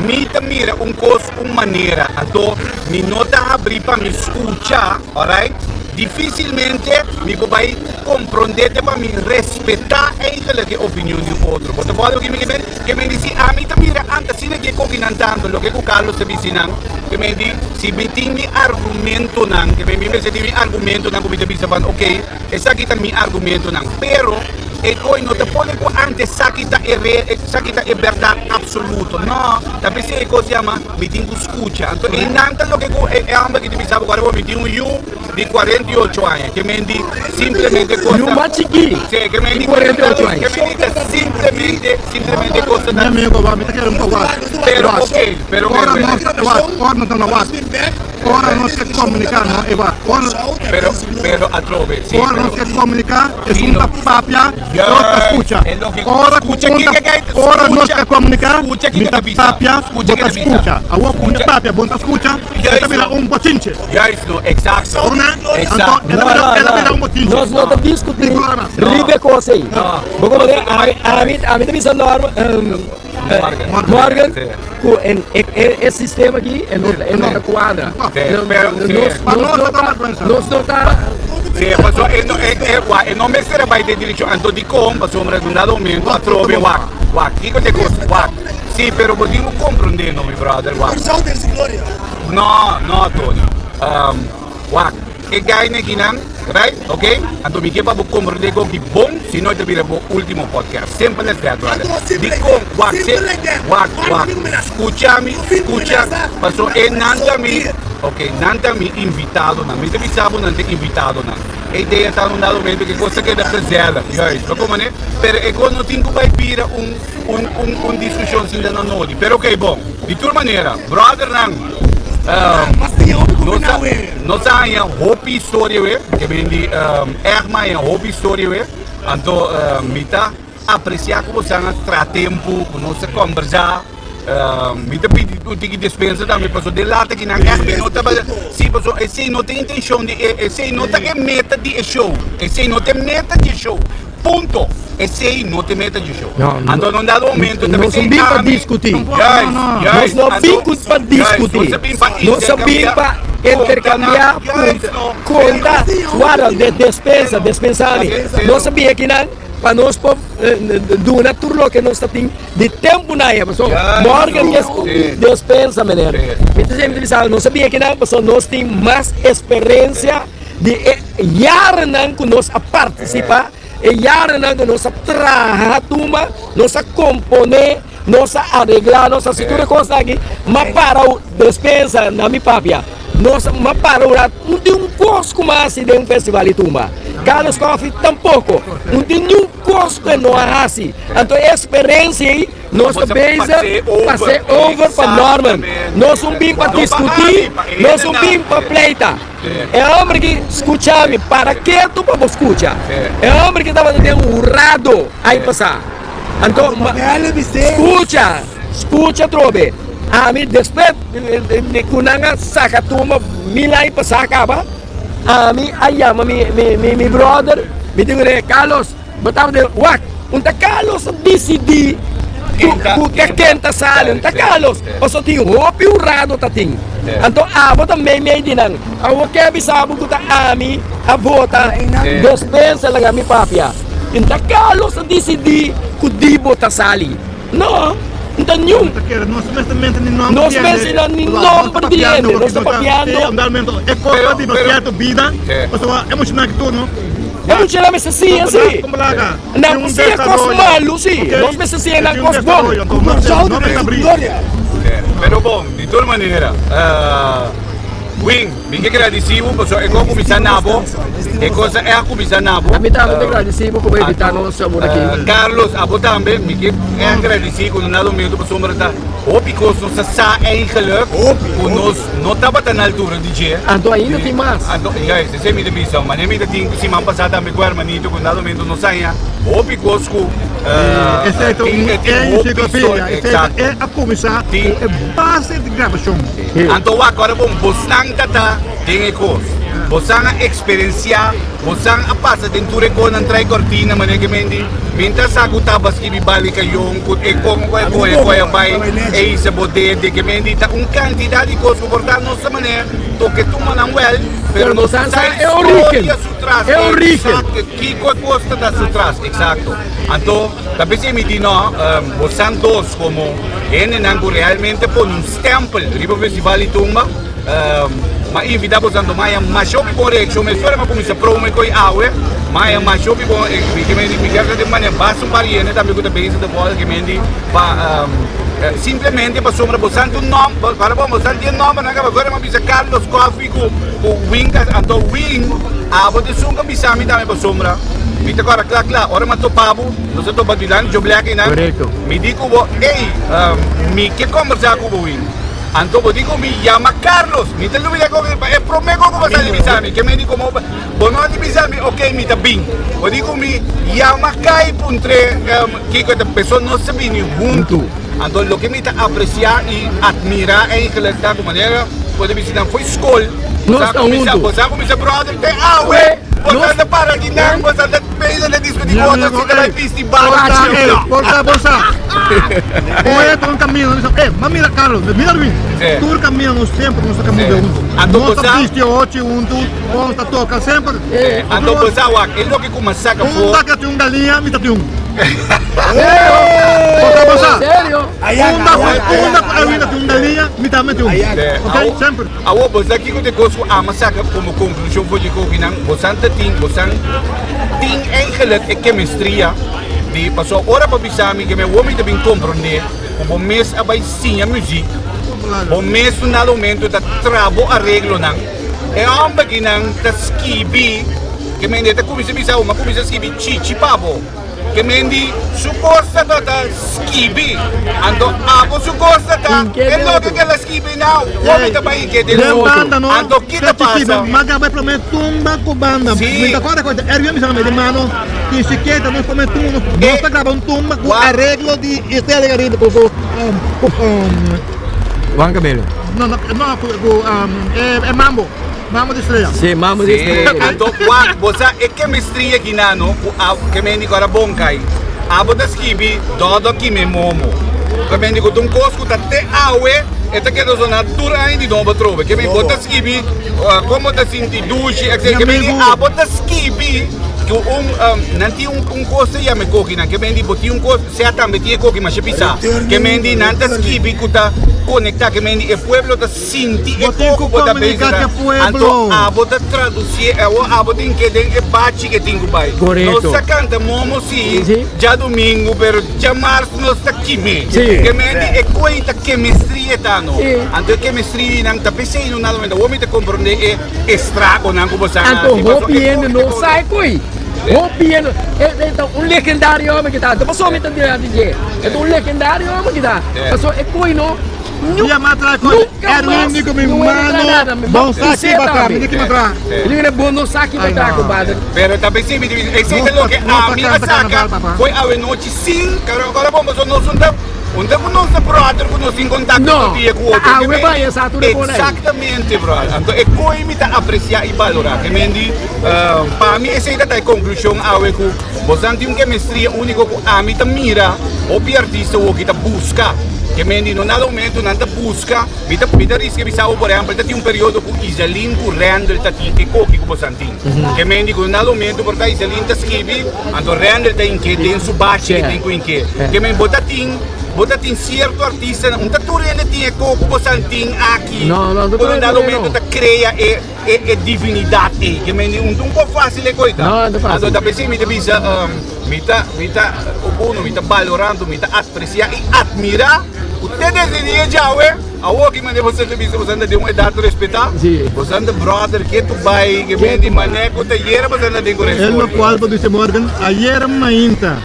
mi ta mira un kos un manera anto mi no ta habrí pa mi skucha alright difisilmente mi por bai komprondé te pa mi respetá eigenlijk e opinion di un otro bo ta follow ke mi ke men. Ke men di si ami ta mira anta asina ke koki nan tantu loke ku Carlos ta bisi nan ke men di si mi tin mi argumentonan ke men mi mester tin mi argumentonan ku mi ta bisa van ok esaki ta mi argumentonan pero e koi no ta pone ku ante esaki ta e re esaki ta e bèrdat apsoluto no ta p'esei e kos yama mi tin ku skucha anto einan ta loke ku e hòmber ki ta bisa bo ku mi tin un yu di 48 aña ke men di simplemente cosa Yu mas chikí Sí, ke men di di 48 aña. Ke men di ta simplemente simplemente cosa Mi ta amigo wak, mi ta kere un poco wak. Pero Wak. ok, pero ok, Ora pero nos ta wak, ora nos ta na wak. Ora nos ke komuniká no e wak. Ora pero pero atrobe, sí, ora pero nos ke komuniká esun ta papia, otro ta Juist, skucha. e loke Ora ku skucha un kiko ta ke ora nos skucha ke komuniká, skucha mi kiko ta ta bisa papia, bo skucha ta kiko ta bisa skucha. Awor ku mi ta skucha papia, bo no ta skucha, e ta juist bira no un bochinche. Juist no, exacto. Una, anto Exacto. e ta No, bira, no, e ta bira no. un bochinche. Nos no ta discutí Ninguna mas. riba e cos ei. No. Bo como de, ami, ami, ami ta bisa Norm, Morgan. Morgan, Sí. cu en, e, e, e sistema aki e no, e no ta cuadra. Sí, No, pero, nos, sí. nos Pa nos no ta ta, vergüenza. nos no ta. Sí, paso e no, e, e, wak, e no mester a bai den direccion. Anto dicon, pasobra un dado momento atrobe wak, wak, kico ta e cos? Wak. Sí, pero bo tin cu comprende no, mi brother, wak. No, no, Tony. Wak. E guy kinan, right? Ok? Anto mi ke pa bo komprende ku ki bon, si no e ta bira bo ultimo podcast. Simple as that, brother. Dikon? Wak, se, wak, wak. Skucha mi, skucha. Paso e nan ta mi, ok, nan ta mi invitadonan. Mi ta bisa bo nan ta invitadonan. E idea ta un dado momento ku e kos ta keda gezellig, juist. Bo komprende? Pero e kos no tin ku bai bira un, un, un, un diskushon sin ta na nodi. Pero ok, bon. Di tur manera, brothernan. Nos a haña hopi historia we, ke ben di ègt mi a haña hopi historia we, anto mi ta apresiá ku boso a traha tempu ku nos a kòmbersá, mi ta pidi un tiki despensa tambe pasobra den lata kinan ègt mi no tabata, si pasobra esei no ta e intenshon di e, esei no ta e meta di e show, esei no ta e meta di e show. Punto! Esey no ta e meta dje show. Anto na un dado momento ta Nos no bin pa discuti. Nos no bin cu pa discuti. Nos a bin pa intercambia punto. Conta, guarda, de despensa, despensa mi. Nos a bin akinan pa nos por duna tur loke nos ta tin di tempo na e. Pasobra morgen mes despensa meneer. Mi ta siempre bisa nos a bin akinan pasobra nos tin mas experiencia di e Yarennan ku nos a partisipá, e yarennan ku nos a traha tumba, nos a komponé, nos a areglá, nos a hasi tur e kosnan aki, m'a para despensa na mi papia, nos m'a para un rat, no tin un kos ku m'a hasi den un festival di tumba. Carlos Coffie tampoko, no tin niun kos ku e no a hasi. Anto e eksperensia ei nos ta bezig pas'é over pa Norman. Nos un bin pa diskutí, nos un bin pa pleita. E homber ki skucha mi, para ketu pa bo skucha. E homber ki tabata den un hurado ai pasá. Anto, skucha, skucha atrobe. Ami despues di ku nan a saka tumba mil ai pasá kaba, ami a yama mi mi mi brother, mi di kuné, Carlos, bo tabata den, wak, un ta Carlos a disidí ku ta ken ta sali, un ta Carlos, pasobra tin hopi hurado ta tin. Anto abo ta meimei di nan. Awor ke bisa bo ku ta ami a vota despensa laga mi papia. N ta Carlos a disidí ku di bo ta sali. No, n ta niun. Nos mester ni nomber di hende. Nos ta papiando. E muchanan mester siña si. Nan por siña kos malu si, nos mester siña nan kos bon. Pero bon, di tur manera, Win, mi ke gradisí bo pasobra e kos a kuminsá na bo, e kos a kuminsá na bo. Ami tambe ta gradisí bo ku bo invitá nos awor aki. Carlos, abo tambe, mi ke gradisí ku no na lo medio pasobra ta hopi kos nos ta sa eigenlijk ku nos no tabata na altura di dje. Anto ainda tin mas. Anto, juist, esei mi ta bisa. Manera mi ta tin siman pasá tambe ku hermanito ku na momento nos haña hopi kos ku Esei ta un ensiklopedia. Esei ta e a kuminsá ku e base di grabashon. Anto wak ora bon bosnan ta ta den e kos. Bosan a eksperensiá, bosan a pasa den tur e kosnan trai kortina manera ke men di min ta sa ku taba skibi bali kayon ku e kon ku e kohe kohe a bai e hisa bo dede ke men di ta un kantidat di kos ku por ta nos ta manera toke tuma nan wèl pero nos sa e historia su tras eksakto kiko e kos ta ta su tras eksakto anto ta p'esei mi di no bosan dos komo hendenan ku realmente pone un stèmpel riba festival di tumba M'a invita boso anto maya masha hopi bon reaccion mesora m'a cuminsa prome coy awe maya masha hopi bon mi ke mendi mi kier ta den manera basta un par yende tambe cu ta bezig ta bòl ke mendi pa simplemente pasobra bo san tu nomber para bon bo san tin nombernan caba afuera m'a bisa Carlos Coffie cu cu Win anto Win abo ta esun cu a bisa mi tambe pasobra mi ta cora cla cla ora m'a topa bo nos a topa dilanti Joe Black eynan mi di cu bo ey mi ke combersa cu bo Win. Anto bo di ku mi yama Carlos. Mi ta lubida ku e prome ku bo sa di bisa mi. Ke mi di komo bo no a di bisa mi ok mi ta bin. Bo di ku mi yama kai puntr'e kiko ta peso nos ta bini huntu. Anto loke mi ta apresia i atmira eigenlijk ta ku manera bo ta bisa nan fo'i skol. Nos ta huntu. Bo sa kuminsa brother te awe. Bo sa ta para di nan bo sa ta bezig ta diskuti ku otro si ta bai bisti bala. Por ta bo sa. Oe ta un camino, mi sa, eh, ma mira Carlos, mira Ruiz, tur camino nos semper nos ta camino hunto. Nos ta bisti ochi hunto, nos ta toca semper. Anto bo sa wak, e loke ku mas saka for. Un baka tin un galiña, mi ta tin un. Serio? Unda ku unda ku Erwin ta tin un galiña, mi tambe tin un. Ok, semper. Awor bo sa kiko ta e kos ku ama saka komo konklushon for di kokinan? Bosan ta tin, bosan tin eigenlijk e kemestria di, pasobra ora bo bisa mi ke mi awor mi ta bin komprondé ku bo mes a bai siña muzik, bo mes un dado momento ta traha bo areglonan, e hòmber akinan ta skibi, ke mende e ta kuminsá bisa awor, mi a kuminsá skibi chichi pa bo. Ke men di su kosta ta ta skibi, anto abo su kosta ta e loke ke la skibi nau, hopi ta bai ke den Den banda no, anto ki ta ta skibi, pasa? maga bai prome tumba ku banda. Si. Mi ta kòrda ku Erwin a bisa mi di mano tin siketa nos prome tumba, nos ta graba un tumba ku areglo di Estrella del Caribe ku ku ku Juan Camilo. No no no ku ku e mambo. Mambo di Estrella. Sí, mambo di Estrella. Sí, anto wak, bo sa e chemistry aki na no, ku a kemendi ku ora bon kai. Abo ta skibi dodo kime momo. Kemendi ku ta un kos ku ta te awe e ta keda sona tur aña di nobo atrobe. Kemendi bo ta skibi kon bo ta sinti dushi etcetera. Kemendi abo ta skibi ku un nan tin un kos ta yama e kokinan. Kemendi bo tin un kos sea tambe tin e koki masha bisa. Kemendi nan ta skibi ku ta konekta. Kemendi e pueblo ta. Sinti e Bo tin koko ku bo ta komuniká pensa ku e pueblo. Anto abo ta tradusié awor abo tin ke den e bachi ke tin ku bai. Korekto. Nos ta kanta momo si Si. djadumingu pero djamars nos ta kimé. Si. Ke men di e koi ta kemestria ta no. Si. Anto e kemestria nan ta p'esei no nada awor mi ta komprondé e estragonan ku bo sa Anto hasi pasobra hopi e hende koi no ta sa e koi. Hopi hende e ta un legendario hòmber ki ta. Ta pasobra mi ta dilanti dje. E ta un legendario hòmber ki ta. Pasobra e koi no. Dia ma tra con Erwin di con mi mano bon saki batra mi di ki batra. Li bon no saki batra compadre. Pero ta besi mi di esei ta loke ami a saka foi awe nochi sin karo kora bon paso nos un ta un ta ku nos ta brother ku nos tin kontakto No, tur dia ku otro awe bai a sa tur e por ai. Exactamente brother anto e koi mi ta aprecia y balora ke men di pa mi esei ta ta e conclusion awe ku bosan tin un chemistria unico ku ami ta mira hopi artista woki ta buska. Ke men di no nada momento nan ta buska, mi ta mi ta riska bisa bo por ehempel ta tin un periodo ku Iselin ku Randel ta tin e koki ku bosan tin. Ke men di ku no nada momento por ta Iselin ta skibi anto Randel ta inke den su bachi ke tin ku inke. Ke men bo ta tin bo ta tin sierto artistanan un ta tur hende tin e kok ku bosan tin aki ku no nada momento ta krea e e e divinidat ei. Ke men di un ta un kos fasil e koita. Anto ta p'esei mi ta bisa. Mi ta, mi ta, uno, mi ta balorá anto mi ta apresiá i atmirá ku te desde dia djawe, awor ki manera boso ta bisa boso ta den un edat respetá, boso ta brother ke tu bai, ke men di manera ku ta yera boso ta den ku E respondi. lokual bo bisa Morgan, ayera mainta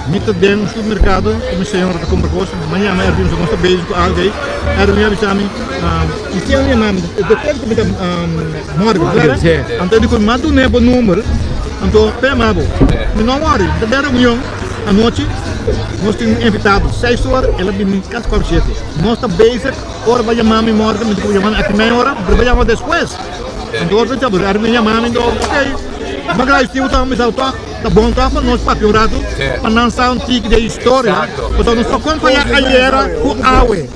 mi ta den un supermerkado ku mi señora ta kumpra kos, mañana Erwin nos ta bezig ku algu ei, Erwin a bisa mi, i ken a yama mi, e dokter ku mi ta Morgan, klaro? Anto e di ku mi a dun'é bo number. Anto p'e ama bo. Mi no wòri, mi ta den reunion anochi, nos tin un invitado seis ora, el a bini kasi kòrto shete. Nos ta bezig, ora bo a yama mi morgen, mi di ku bo yama mi aki mei ora, pero bo a yama despues. Anto ora bo a mi yama mi, ok, mi a gradisí bo tambe, mi sa tòg ta bon tòg pa nos papia un ratu, pa nan sa un tiki di e historia, pasobra nos por kompará ayera ku awe.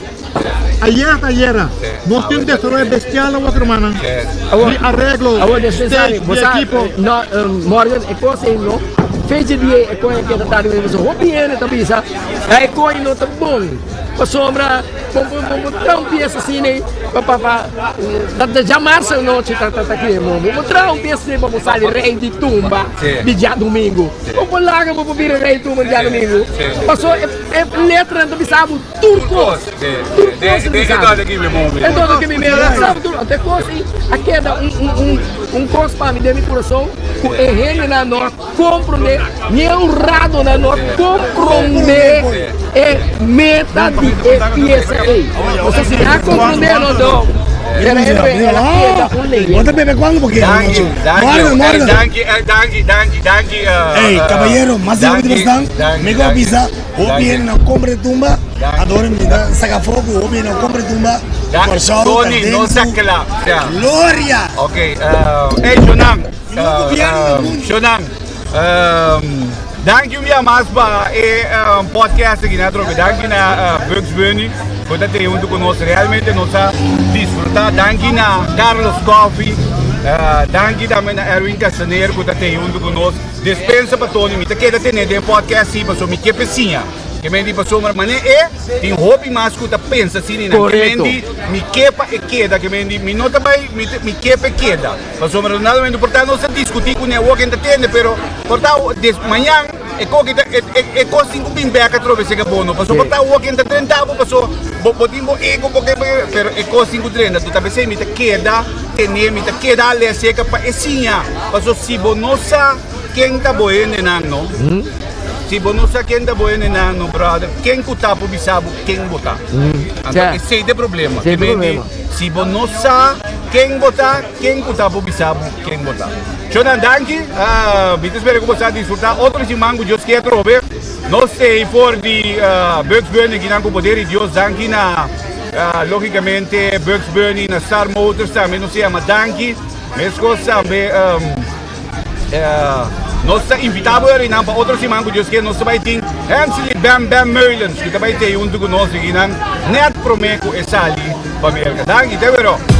Ayera ta ayera. Nos tin desaroyo bestial awor, hermanan. Di areglo, stage, di ekipo. No, Morgan, e kos ei no. Fecha di e kos ei keda tardi mesmo. So hopi hende ta bisa, e kos ei no ta bon. Pasobra bo bo traha un piesa asina ei pa pa pa ta djamarsa anochi ta ta kemo. Bo traha un piesa asina ei pa bo sali rei di tumba di djadumingu. Bo por laga bo por bira rei di tumba di djadumingu. Pasobra e letranan ta bisa bo. Tur kos, tur kos ta bisa mi. E dòkter ki mi mira sabi tur kos. E kos ei a keda un kos pa mi den mi kurason ku e hendenan no a komprondé, ni e huradonan no a komprondé e meta di e piesa ei. Pasobra si nan a komprondé no do, pero el a keda un leyenda. Ey, caballero, mas mi ku a bisa. Hopi hende no compra e tumba, adora mi ta saca afo cu hopi hende no compra e tumba, Corsou ta Tony, den no su sa cla. Ja. gloria. Ok, hey Shonan, No gobierno del mundo. Shonan, danki un bia mas pa e podcast aki na trobe. Danki na Bugs Bunny cu ta tey hunto cu nos. Realmente nos a disfruta. Danki na Carlos Coffee. Danki tambe na Erwin Castaner ku ta tei huntu ku nos. Despensa pa Tony, mi ta keda tene den podcast si pasobra mi ke pe siña. Ke men di pasobra mane e tin hopi mas ku ta pensa asina i nan. Ke men di mi ke pa e keda, ke men di mi no ta bai mi ke pa e keda. Pasobra Ronaldo por ta nos ta diskutí kuné awor ken ta tende pero por ta mañan e koki ta e kos tin ku bin bèk atrobe seka bo no pasobra por ta awor ken ta drenta bo paso bo bo tin bo ego bo ke pero e kos tin ku drenta tu ta p'esei mi ta keda tene mi ta keda alea seka pa e siña paso si bo no sa ken ta bo hendenan no si bo no sa ken ta bo hendenan no brother ken ku ta por bisa bo ken bo ta anto esei ta e problema si bo no sa ken bo ta. Ken ku ta por bisa bo ken bo ta? Shownan danki, mi ta spera ku bo sa disfruta otro siman ku Dios kier trobe. Nos stay for di Bugs Bunny kinan ku poder di Dios. Danki na logicamente Bugs Bunny, na Star Motors tambe nos ta yama danki. Meskos tambe nos ta invita bo nan pa otro siman ku Dios kier nos ta bai tin Hensley Bam Bam Meulens ku ta bai tei huntu ku nos akinan net prome ku e sali pa Merka. Danki, te wero.